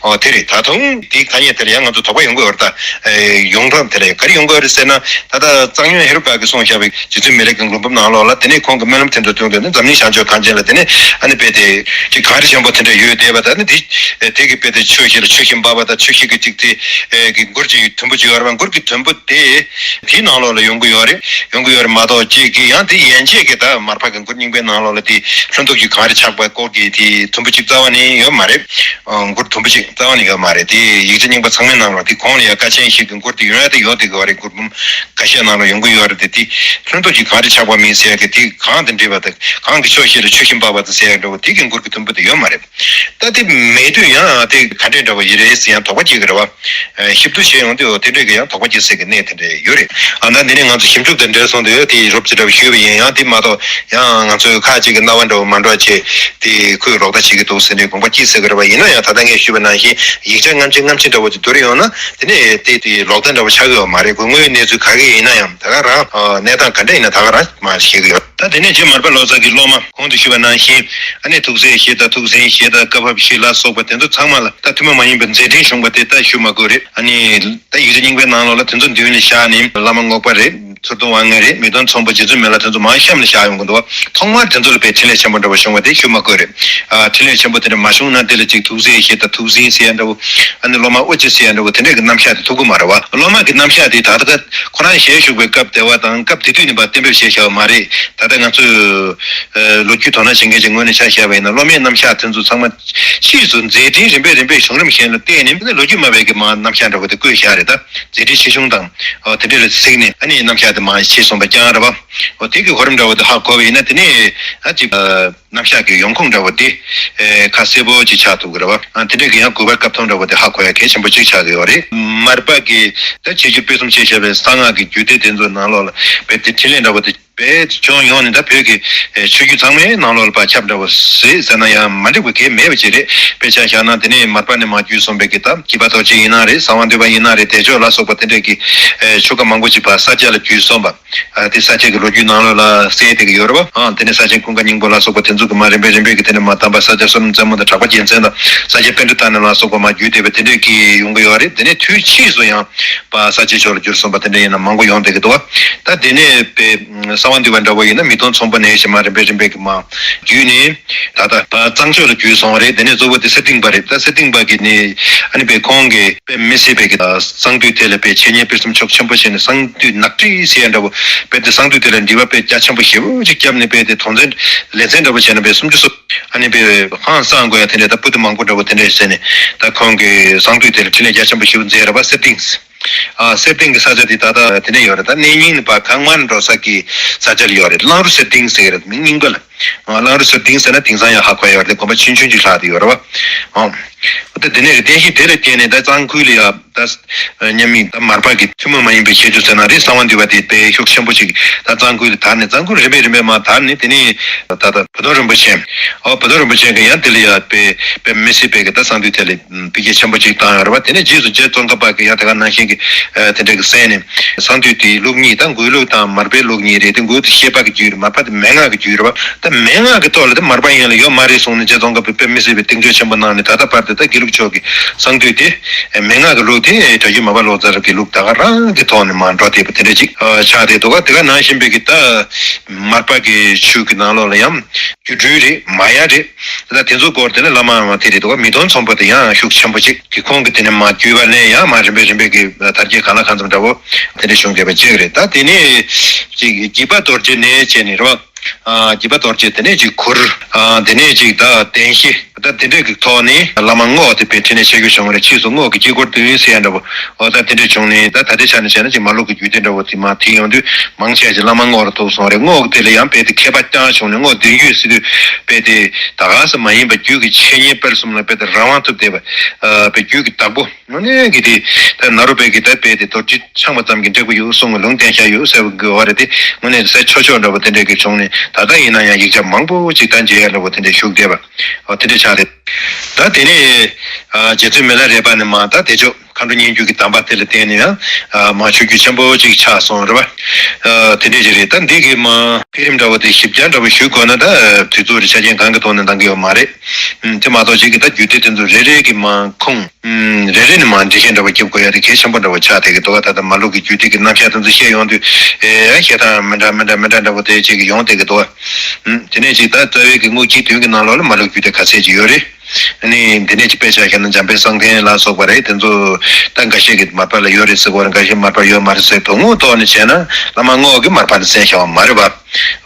ཨོ་དེ་རེད། ད་དུང་དེའི་ཐ་སྙད་དེ་ལ་ཡང་ང་ཚོ་དོགས་པ་ཡོང་གི་ཡོད་རེད། ད་ཡོངས་གྲགས་དེ་ལ་ག་རེ་ཡོང་གི་ཡོད་རེད་ཟེར་ན། ད་ལྟ་གཙང་སྨྱོན་ཧེ་རུ་ཀ་གིས་གསུངས་བཞག་པའི་རྗེ་བཙུན་མི་ལ་གི་མགུར་འབུམ་ནང་ལོགས་ལ་དེ་ནས་ཁོང་གི་སྨོན་ལམ་དེ་ཚོ་བཏོན་དུས་ནི་འཛམ་གླིང་བྱང་ཕྱོགས་གངས་ཅན་ལ་དེ་ནས་ཨ་ནི་དཔེ་དེ་ཅིག་གངས་རི་ཆེན་པོ་དེ་འདྲ་ཡོད་བསྡད་པ། ད་ནི་དེ་དེ་གི་དཔེ་དེ་ཆུ་ཞིག་ལ་ཆུ་ཤིང་འབབ་པ་དང་ཆུ་ཤིང་གི་ཅིག་དེ་གི་མགུར་ཅིག་དུམ་བུ་ཅིག་ཡོད་རེད་བ། མགུར་གྱི་དུམ་བུ་དེ་དེའི་ནང་ལོགས་ལ་ཡོང་གི་ཡོད་རེད། ཡོང་གི་ཡོད་རེད་མ་གཏོགས་ཅིག་གི་ཡང་དེ་ཡན་ཆད་ཀྱི་ད་མར་པ་གི་མགུར་རྙིང་པའི་ནང་ལོགས་ལ་དེ་ལྷུན་སྟུག་གི་གངས་རི་ཆགས་པ་སྐོར་གྱི་དེ་དུམ་བུ་ཅིག་རྩ་བ་ནས་ཡོད་མ་རེད། ཨ། མགུར་དུམ་བུ་ཅིག་རྩ་བ་ནས་ཡོད་མ་རེད། དེ་ཡིག་ཆ་རྙིང་པ་ཚང་མའི་ནང་ལ་དེ་གོང་ལ་ཡ་བཀའ་ཆེན་ཞིག་གི་མགུར་དེ་ཡོད་ཡ་དེ་ཡོད་དེ་གི་བ་རེད། མགུར་འབུམ་ཁ་ཤས་ནང་ལ་ཡོང་གི་ཡོད་རེད་དེ། དེ་ལྷུན་སྟུག་གི་གངས་རི་ཆགས་པ་མིན་ཟེར་ཡ་གི་དེ་གངས་དང་འདྲེས་པ་དང་གངས་ཀྱི་ཕྱོགས་བཞི་ལ་ཆུ་ཤིང་འབབ་པ་དང་ཟེར་ཡ་འདྲ་བོ་དེ་གི་མགུར་གྱི་དུམ་བུ་དེ་ཡོད་མ་རེད། ད་དེ་མེད་དུས་ཡང་དེ་ག་འདྲས་འདྲ་བོ་ཡིན་རེད་ཟེར་ཡང་དོགས་པ་སྐྱེ་གི་རེད་བ། ཞིབ་ཏུ་བྱས་ཡོང་དུས་འོ་དེ་འདྲས་ཀྱི་ཡང་དོགས་པ་སྐྱེ་སྲིད་ཀྱི་གནས་དེ་འདྲས་ཡོད་རེད། ཨ། ད་འདི་ནས་ང་ཚོ་ཞིབ་འཇུག་དང་འབྲེལ་སོང་དུས་དེ་རོབ་ཙམ་འདྲ་བོ་ཞུས་པ་ཡིན། ཡང་དེ་མ་གཏོགས་ཡང་ང་ཚོས་ཁ་ཅིག་གི་རྣ་བ་འདྲ་བོ་མ་འགྲོ་བྱས་དེ་ཁོས་རོགས་ཟླ་བྱེད་ཀྱི་འདུག་ཟེར་ནས་དགོངས་པ་སྐྱེ་སྲིད་ཀྱི་རེད་བ། ཡིན་ན་ཡང་ད་ལྟ་ངས་ཞུས་པ་ནང་བཞིན་ཡིག་ཆ་རྔམ་ཆེ་རྔམ་ཆེ་འདྲ་བོ་ཅིག་བསྡུར་ཡོང་ན་དེ་ནས་དེ་དེ་རོགས་ཟླ་འདྲ་བོ་ཆགས་ཀྱི་ཡོད་མ་རེད། དངོས་ཡོད་གནས་ཚུལ་ག་གེ་ཡིན་ན་ཡང་ད་ག་རང་གནས་སྟངས་ག་འདྲ་ཡིན་ན་ད་ག་རང་མར་ཤེས་ཀྱི་ཡོད། ད་དེ་ནས་རྗེ་མར་པ་ལོ་ཙཱ་གིས་སློབ་མ་གོང་དུ་ཞུས་པ་ནང་བཞིན་ཨ་ནི་ཐུགས་སྲས་བཞི་དང་ཐུགས་ཟིན་བཞི་དང་བཀའ་བབས་བཞི་ལ་སོགས་པ་དེ་ཚོ་ཚང་མ་ལ་ད་ཐུན་མོང་མ་ཡིན་པའི་མཛད་འཕྲིན་བྱུང་བ་དེ་ད་ཞུ་མ་དགོས་རེད། ཨ་ནི་ད་ཡིག་ཆ་རྙིང་པའི་ནང་ལོགས་ལ་དེ་ཚོ་མདུན་ལ་བཞག་ནས་བླ་མ་རྔོག་པ་རེད། ཚུར་མཐོང་དབང་ངེས་རེད། མི་མཐོང་མཚུངས་པ་རྗེ་བཙུན་མི་ལ་དེ་ཚོ་མར་གཤམ་ལ་བཞག་ཡོང་གི་འདུག་ཐོག་མར་དེ་ཚོ་ལ་དཔེ་ཕྲིན་ལས་ཆེན་པོ་འདྲ་བོ་བྱུང་བ་དེ་ཞུ་མ་དགོས་རེད། ཨ། ཕྲིན་ལས་ཆེན་པོ་དེ་འདྲ་མ་བྱུང་ན་དེ་ལ་ཅིག་ཐུགས་སྲས་བཞི་དང་ཐུགས་ཟིན་ཟེར་ཡ་འདྲ་བོ། ཨ་ནི་སློབ་མ་དབུ་ཅན་ཟེར་ཡ་འདྲ་བོ་དེ་འདྲས་ཀྱི་རྣམ་གཞག་དེ་ཐུབ་ཀྱི་མ་རེད་བ། སློབ་མ་གི་རྣམ་གཞག་དེ་ད་ལྟ་ཁོ་རང་ཞལ་བཞུགས་པའི་སྐབས་དེ་བ་དང་སྐབས་དེ་དུས་ནས་ཕར་གཏན་འབེབས་བྱས་བཞག་པ་མ་རེད། ད་ལྟ་ང་ཚོས་ལོ་རྒྱུས་དོ་སྣང་བྱེད་མཁན་ཅིག་ངོས་ནས་ཆ་བཞག་པ་ཡིན་ན་སློབ་མའི་རྣམ་གཞག་དེ་ཚོ་ཚང་མ་ཕྱིས་སུ་མཛད་འཕྲིན་རིམ་པས་རིམ་པས་བྱུང་རིམ་གཞན་ལ་བལྟས་ནས་ལོ་རྒྱུས་སྨྲ་བའི་གི་མར་རྣམ་གཞག་འདྲ་བོ་དེ་བཀོད་བཞག་རེད། ད་མཛད་འཕྲིན་ཆེ་ཆུང་དང་དེ་འདྲས་ལ་གཟིགས་ནས་ཨ་ནི་རྣམ་གཞག་དེ་མར་ཕྱིས་སོང་བ་རྐྱང་རེད་བ། འོ་དེ་གི་གོ་རིམ་འདྲ་བོ་དེ་ཧ་གོ་བ་ཡིན་ན་དེ་ནས་ཨ་ཅིག་རྣམ་གཞག་གི་ཡོང་ཁུངས་འདྲ་བོ་དེ་ཨེ་ཁ་གསལ་པོ་ཅིག་ཆགས་ཐུབ་ཀྱི་རེད་བ། ཨ་དེ་འདྲས་ཀྱི་ཡང་དགོས་པ་སྐབས་ཐོག་འདྲ་བོ་དེ་ཧ་གོ་ཡ་གལ་ཆེན་པོ་ཅིག་ཆགས་ཀྱི་ཡོད་རེད། མར་པ་གི་ད་བྱེད་རྒྱུ་སྤེལ་གསུམ་བྱས་བཞག་པའི་གསང་སྔགས་ཀྱི་རྒྱུད་སྡེ་དེ་ཚོའི་ནང་ལོགས་ལ་བེད་དེ་འཕྲིན་ལས་འདྲ་བོ་དེ་བེད་ཅུང་ཡོང་ནས་ད་བོད་ཀྱི་ཨེ་ཆོས་བརྒྱུད་ཚང་མའི་ནང་ལོགས་ལ་བག་ཁྱབ་འདྲ་བོ་ཟེར་ཟེར་ན་ཡང་མ་འགྲིག་པ་གལ་མེད་པ་ཅིག་རེད། དཔེ་ཆ་བཞག་ན་དེ་ནས་མར་པ་ནས་མར་བརྒྱུད་སོང་བའི་གི་ད་བརྒྱུད་པ་རྡོ་རྗེ་ཡིན་ན་རེད། གསང་བ་འདུས་པ་ཡིན་ན་རེད། བདེ་མཆོག་ལ་སོགས་པ་དེ་འདྲས་ཀྱི་ཨེ་ཆོས་བཀའ་མང་པོ་ཅིག་ཕར་ས་སྐྱ་ལ་བརྒྱུད་སོང་བ། ཨ་དེ་ས་སྐྱ་གི་ལོ་རྒྱུས་ནང་ལོགས་ལ་གསལ་བསྡད་ཀྱི་ཡོད་རེད་བ། ཨ་དེ་ནས་ས་ཆེན་ཀུན་དགའ་སྙིང་པོ་ལ་སོགས་པ་དེ་ཚོ་གི་མར་རིམ་པས་རིམ་པས་ཀྱི་དེ་ནས་མར་དམ་པ་ས་སྐྱ་བསོད་ནམས་རྩེ་མོ་དང་གྲགས་པ་རྒྱལ་མཚན་དང་ས་སྐྱ་པཎྜི་ཏ་ནས་ལ་སོགས་པ་མར་བརྒྱུད་བསྡད་པ་དེ་འདྲས་ཀྱི་ཡོང་གི་ཡོད་རེད། དེ་ནས་དུས་ཕྱིས་སུ་ཡང་པ་ས་སྐྱ་ཕྱོགས་ལ་བསྒྱུར་སོང་བ་དེ་འདྲས་ཡིན་ན་མང་པོ་ཡོང་བསྡད་ཀྱི་འདུག་བ། ད་དེ་ནས་པའི་གསང་བ་འདུས་པ་འདྲ་བོ་ཡིན་ན་མིག་སྟོང་ཚོམ་བུ་ནས་ཞེས་མར་རིམ་པས་རིམ་པས་ཀྱི་མར་བརྒྱུད་ནས་ད་ལྟ་པ་གཙང་ཕྱོགས་ལ་བརྒྱུད་སོང་བ་རེད། དེ་ནས་གཙོ་བོ་དེ་གསེར་ཏིང་པ་རེད། ད་གསེར་ཏིང་པ་གི་ནས་ཨ་ནི་པའི་ཁོང་གི་དཔེ་མི་སྲིད་པའི་གི་གསང་འདུས་དེ་ལ་དཔེ་འཆད་ཉན་སྤེལ་གསུམ་ཕྱོགས་ཆེན་པོ་བྱས་ནས་གསང་འདུས་ནག་ཁྲིག་ཟེར་ཡ་འདྲ་བོ་དཔེ་དེ་གསང་འདུས་དེ་ལ་འདྲི་བ་དཔེ་རྒྱ་ཆེན་པོ་ཞེ་པོ་ཅིག་བརྒྱབ་ནས་དཔེ་དེ་དོན་ཚན་ལེ་ཚན་འདྲ་བོ་བྱས་ནས་དཔེ་སུམ་ཅུ་སོ་ཨ་ནི་དཔེ་ཧང་སང་དགོས་ཡ་དེ་འདྲས་ད་པོ་ཏི་མང་པོ་འདྲ་བོ་དེ་འདྲས་བྱས་ནས་ད་ཁོང་གི་གསང་འདུས་དེ་ལ་འཕྲིན་ལས་རྒྱ་ཆེན་པོ་ཞེ་པོ་མཛད་ར་བ་གསེར་ཏིང་ཨ་གསེར་ཏིང་གི་ས་ཆ་དེ་ད་ལྟ་དེ་འདྲས་ཡོད་རེད། ད་གནས་རྙིང་ནི་པ་གང་མར་འགྲོ་ས་གི་ས་ཆ་ལ་ཡོད་རེད། གླང་རུ་གསེར་ཏིང་ཟེར་གི་རེད། མིང་རྙིང་པ་ལ། ཨ་གླང་རུ་གསེར་ཏིང་ཟེར་ན་དེང་སང་ཡང་ཧ་གོ་ཡ་ཡོད་རེད། དགོན་པ་ཆུང་ཆུང་ཅིག་ལྷག་དེ་ཡོད་རེད་བ། ཨང་། ད་དེ་ནས་རེད། བརྟན་ཤིང་དེ་ལ་བརྟེན་ནས་ད་གཙང་ཁུལ་ལ་ཡ་ད་མཉམ་མིང་ད་མར་པ་གི་ཐུན་མོང་མ་ཡིན་པའི་ཁྱད་ཆོས་ཟེར་ན་རེད། གསང་བ་འདུས་པ་དེ་དཔེ་ཤུགས་ཆེན་པོ་ཅིག་ད་གཙང་ཁུལ་ལ་དར་ནས་གཙང་ཁུལ་རིམ་པས་རིམ་པས་མར་དར་ནས་དེ་ནས་ད་ད་བུ་སྟོན་རིན་པོ་ཆེ། ཨོ་བུ་སྟོན་རིན་པོ་ཆེ་གི་ཡང་དེ་ལ་ཡ་དཔེ་དཔེ་མི་སྲིད་པའི་གི་ད་གསང་འདུས་དེ་ལ་འཕེལ་རྒྱས་ཆེན་པོ་ཅིག་བཏང་ཡོད་རེད་བ། དེ་ནས་རྗེས་སུ་རྗེ་ཙོང་ཁ་པ་གི་ཡང་དེ་ག་ནང་བཞིན་གི་དེ་འདྲ་གི་གསན་ནས་གསང་འདུས་དེའི་ལུགས་གཉིས་ད་འགོས་ལུགས་དང་མར་པའི་ལུགས་གཉིས་རེད། དེ་འགོས་དེ་བཤད་པ་གི་རྒྱུད་རེད། མར་པ་དེ་མན་ངག་གི་རྒྱུད་རེད་བ། ད་མན་ངག་གི་ཐོག་ལ་དེ་མར་པ་ཡན་ལ་ཡོད་མ་རེད་གསུངས་ནས་རྗེ་ཙོང་ཁ་པས་དཔེ་མི་སྲིད་པའི་གདེང་འཇོག་ཆེན་པོ་གནང་ནས་ད་ལྟ་བར་དུ་ད་དགེ་ལུགས་ཕྱོགས་ཀྱི་གསང་འདུས་དེ་མན་ངག་གི་ལུགས་དེ་གྲྭ་རྒྱུན་མར་པ་ལོ་ཙཱ་ར་གི་ལུགས་ད་ག་རང་གི་ཐོག་ནས་མར་འགྲོ་བསྡད་པ་དེ་འདྲ་ཅིག་ཆགས་བསྡད་འདུག་ག་དེ་ག་ནང་བཞིན་པའི་གི་ད་མར་པ་གི་ཆོས་ཀྱི་ནང་ལོགས་ལ་ཡང་སྒྱུ་འཕྲུལ་རེད། མ་ཡ་རེད། ད་དེ་ཚོ་སྐོར་དེ་ནི་བླ་མ་མ་དེ་རེད་འདུག་ག་མིག་སྟོང་ཚོམ་བུ་དེ་ཡང་ཤུགས་ཆེན་པོ་ཅིག་གི་ཁོང་གི་དེ་ནས་མར་བརྒྱུད་པ་ནས་ཡང་མར་རིམ་པས་རིམ་པས་ཀྱི་དར་རྒྱས་གང་ལ་གང་འཚམ་འདྲ་བོ་དེ་འདྲ་བྱུང་བསྡད་པ་ཅིག་རེད། ད་དེ་ནས་ཅིག་བརྒྱུད་པ་རྡོ་རྗེ་ནས་བྱས་ནས་རེད་བ། ཨ་བརྒྱུད་པ་རྡོ་རྗེ་དེ་ནས་ཅིག་གུར། ཨ་དེ་ནས་ཅིག་ད་བསྟན་བཤིག་ད་དེ་འདྲས་ཀྱི་ཐོག་ནས་བླ་མ་རྔོག་དེ་དཔེ་འཕྲིན་ལས་ཆེ་ཤོས་བྱུང་བ་རེད། ཕྱིས་སུ་རྔོག་གི་དཀྱིལ་འཁོར་བདུན་ཟེར་ཡ་འདྲ་བོ་ཨོ་ད་དེ་འདྲས་བྱུང་ནས་ད་ད་ལྟའི་ཆ་ནས་བྱས་ན་ཅིག་མར་ལུགས་ཀྱི་རྒྱུད་སྡེ་འདྲ་བོ་དེ་མར་ཐིག་ཡོང་དུས་མང་ཆེ་ཅིག་བླ་མ་རྔོག་ལ་ཐུག་སོང་རེད། རྔོག་དེ་ལ་ཡང་དཔེ་དེ་མཁས་པ་རྐྱང་བྱུང་ནས་རྔོག་བདུན་རྒྱུད་ཟེར་དུས་དཔེ་དེ་ད་ག་ས་མ་ཡིན་པ་རྒྱུད་ཀྱི་འཆད་ཉན་སྤེལ་གསུམ་ལ་དཔེ་དེ་རང་དབང་ཐོབ་བསྡད་པ་ཨ་དཔེ་རྒྱུད་ཀྱི་བདག་པོ། དངོས་གནས་ཀྱི་དེ་ད་ན་རོ་པའི་གི་ད་དཔེ་དེ་རྡོ་རྗེ་འཆང་བ་ཙམ་གྱིས་འགྲིག་པ་ཡོད་གསུང་གི་ལུང་བསྟན་ཤ་ཡོད་ཟེར་བ་གི་འོ་རེད་དེ། དངོས་གནས་སའི་ཆོས་ཕྱོགས་འདྲ་བོ་དེ་འདྲས་ཀྱི་བྱུང་ནས་ད་ལྟ་ཡིན་ན་ཡང་ཡིག་ཆ་མང་པོ་ཅིག་ད་མཇལ་ཡ་འདྲ་བོ་དེ་འདྲས་བཞུགས་བསྡད་པ་འོ་དེ་འདྲས་ཆགས་རེད། ད་དེ་ནས་ཨ་རྗེ་བཙུན་མི་ལ་རས་པ་ནས་མར་ད་བདེ་མཆོག་མཁའ་འགྲོ་སྙན་བརྒྱུད་ཀྱི་གདམས་པ་དེ་ལ་བརྟེན་ནས་ཡང་ཨ་མར་ཆོས་བརྒྱུད་ཆེན་པོ་ཅིག་ཆགས་སོང་རེད་བ། ཨ་དེ་འདྲས་ཅིག་རེད། ད་འདི་གི་མར་འཕེལ་རིམ་འདྲ་བོ་དེ་ཞིབ་ཆ་འདྲ་བོ་ཞུ་དགོས་ན་ད་དུས་ཚོད་རེ་ཆ་རྐྱེན་གང་གི་ཐོག་ནས་འདང་གི་ཡོད་མ་རེད། ཨ་དེ་མ་གཏོགས་ཅིག་གི་ད་རྒྱུད་སྡེ་དེ་ཚོ་རེ་རེ་གི་མར་ཁུངས། ཨུམ། རེ་རེ་ནས་མར་འགྲེལ་བཤད་འདྲ་བོ་རྒྱབ་དགོས་ཡ་དེ་གལ་ཆེན་པོ་འདྲ་བོ་ཆགས་བསྡད་ཀྱི་འདུག་ག་ད་ལྟ་མར་ལུགས་ཀྱི་རྒྱུད་སྡེ་གི་རྣམ་གཞག་དེ་ཚོ་བཤད་ཡོང་དུས་ཨེ་བཤད་སྟངས་མི་འདྲ་མི་འདྲ་མི་འདྲ་འདྲ་བོ་དེ་ཅིག་ཡོང་བསྡད་ཀྱི་འདུག་ག་ཨུམ། དེ་ནས་ཅིག་ད་རྩ་བའི་གི་དངུལ་གྱི་དོན་གྱི་ནང་ལོགས་ལ་མར་ལུགས་རྒྱུད་སྡེ་ག་ཚད་ཅིག་ཡོད་རེད། ཨ་ནི་འདི་ནས་ཅིག་དཔེ་ཆ་བཞག་ན་འཇམ་དཔལ་གསང་མཁན་ལ་སོགས་པ་རེད། དེ་ཚོ་ད་འགའ་ཤས་ཀྱིས་མར་པ་ལ་ཡོད་རེད་ཟེར་གོ་རེད། འགའ་ཤས་མར་པ་ཡོད་མ་རེད་ཟེར། དོན་དངོས་ཐོག་ནས་བྱས་ན་བླ་མ་རྔོག་གིས་མར་པ་ལ་གསན་བཞག་པ་མ་རེད་པ།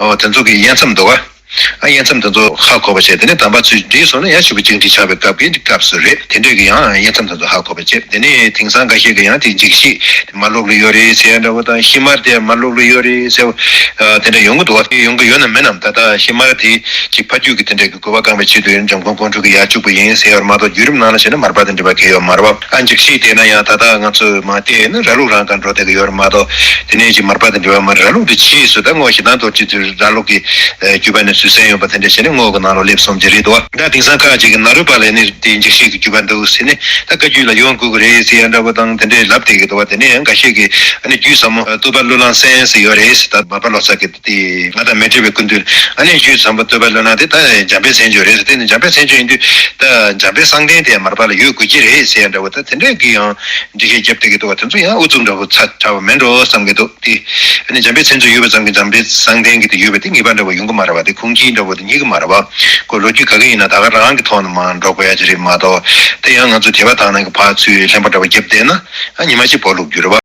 ཨོ་དེ་ཚོ་གི་དབྱེ་མཚམས་འདུག་ག་ཨ་དབྱེ་མཚམས་དེ་ཚོ་ཧ་གོ་བ་བྱས། དེ་ནས་དམ་པ་ཚུར་བསྒྲིགས་སོང་ན་ཡང་ཞུ་བ་བཅིངས་འགྲོལ་ཆགས་པའི་སྐབས་ཀྱི་སྐབས་སུ་རེད། དེ་འདྲས་ཀྱི་ཡང་དབྱེ་མཚམས་དེ་ཚོ་ཧ་གོ་བ་བྱས། དེ་ནས་དེང་སང་འགའ་ཤས་ཀྱིས་ཡང་དེ་འཇིགས་བྱེད་དེ་མར་ལུགས་ལ་ཡོད་རེད་ཟེར་ཡ་འདྲ་བོ་དང་ཤི་མར་དེ་མར་ལུགས་ལ་ཡོད་རེད་ཟེར་བ་དེ་འདྲ་ཡོང་གི་འདུག་བ། དེ་ཡོང་གི་ཡོད་ན་མིན་ནམ། ད་ལྟ་ཤི་མར་དེ་ཅིག་ཕ་རྒྱུད་ཀྱི་དེ་འདྲས་ཀྱི་དགོས་པ་བསྐང་བའི་ཆེད་དུ་ཡིན། འཇམ་མགོན་ཀོང་སྤྲུལ་གྱིས་ཡར་བཅུག་པ་ཡིན་ཟེར་ཡ་མ་གཏོགས་བརྒྱུད་རིམ་ནང་ལ་བྱས་ན་མར་པ་དང་འབྲེལ་བ་གང་ཡང་ཡོད་མ་རེད་བ། ཨ་འཇིགས་བྱེད་དེ་ན་ཡང་ད་ལྟ་ང་ཚོས་མར་བལྟས་ཡིན་ན་ར་ལུག་རང་གང་འགྲོ་བསྡད་ཀྱི་ཡོད་རེད་མ་གཏོགས་དེ་ནས་ཅིག་མར་པ་དང་འབྲེལ་བ་མ་རེད། ར་ལུག་དེ་ཕྱིས་སུ་ད་རྔོག་ཞེ་སྡང་རྡོ་རྗེ་དེ་ར་ལུག་གི་རྒྱུད་པ་ནས་བཙུགས་ཟིན་ཡོད་པ་དེ་འདྲ་བྱས་ནས་རྔོག་གི་ནང་ལོགས་སླེབས་སོང་གི་རེད་འདུག་བ། ད་དེང་སང་ཁ་ཅིག་གི་ན་རོ་པ་ལ་ནི་དེ་འཇིགས་བྱེད་ཀྱི་རྒྱུད་པ་འདུག་ཟེར་ནས་ད་བཀའ་བརྒྱུད་ལ་ཡོང་དགོས་ཀྱི་རེད་ཟེར་ཡ་འདྲ་བོ་དང་དེ་འདྲས་ལབ་བསྡད་ཀྱི་འདུག་བ། དེ་ནས་ཡང་འགའ་ཤས་ཀྱིས་ཨ་ནི་རྒྱུད་ཟབ་མོ་ཨ་ཏུ་པ་བློ་སྣ་གསན་ཟེར་ཡོད་རེད་ཟེར། ད་མར་པ་ལོ་ཙཱ་གི་དེ་ང་དང་མལ་གྲོ་པའི་སྐུ་མདུན་ཨ་ནི་རྒྱུད་ཟབ་མོ་ཨ་ཏུ་པ་བློ་སྣ་དེ་ད་འཇམ་དཔལ་མཚན་བརྗོད་རེད་ཟེར། དེ་ནི་འཇམ་དཔལ་མཚན་བརྗོད་ཡིན་དུས་ད་འཇམ་དཔལ་གསང་བསྟན་དེ་མར་པ་ལ་ཡོད་དགོས་ཀྱི་རེད་ཟེར་ཡ་འདྲ་བོ་ད་དེ་འདྲས་ཀྱི་ཡང་འགྲེལ་བཤད་རྒྱབ་བསྡད་ཀྱི་འདུག་བ། དེ་ཚོ་ཡང་ཨུ་ཚུགས་འདྲ་བོ་ཚ་ཚ་བ་མེད་འགྲོ་བསམ་གྱི་འདུག་དེ། ཨ་ནི་འཇམ་དཔལ་མཚན་བརྗོད་ཡོད་པ་ཙམ་གྱིས་འཇམ་དཔལ་གསང་བསྟན་གྱི་དེ་ཡོད་པ་དེ་ངེས་པ་འདྲ་བོ་ཡོང་གི་མ་རེད་བ། དེ་ཁུངས་སྐྱེལ་འདྲ་བོ་དེ་རྙེད་ཀྱི་མ་རེད་བ། ཁོ་ལོ་རྒྱུས་ག་གེ་ཡིན་ན་ད་ག་རང་གི་ཐོག་ནས་མར་འགྲོ་དགོས་ཡ་ཅིག་རེད་མ་གཏོགས་དེ་ཡང་ང་ཚོ་དད་པ་དག་སྣང་གི་ཕར་ཚུར་ལྷན་པ་འདྲ་བོ་རྒྱབ་བསྡད་ན་ཨ་ཉི་མ་གཅིག་སྦོ་ལུག་རྒྱུ་རེད་བ།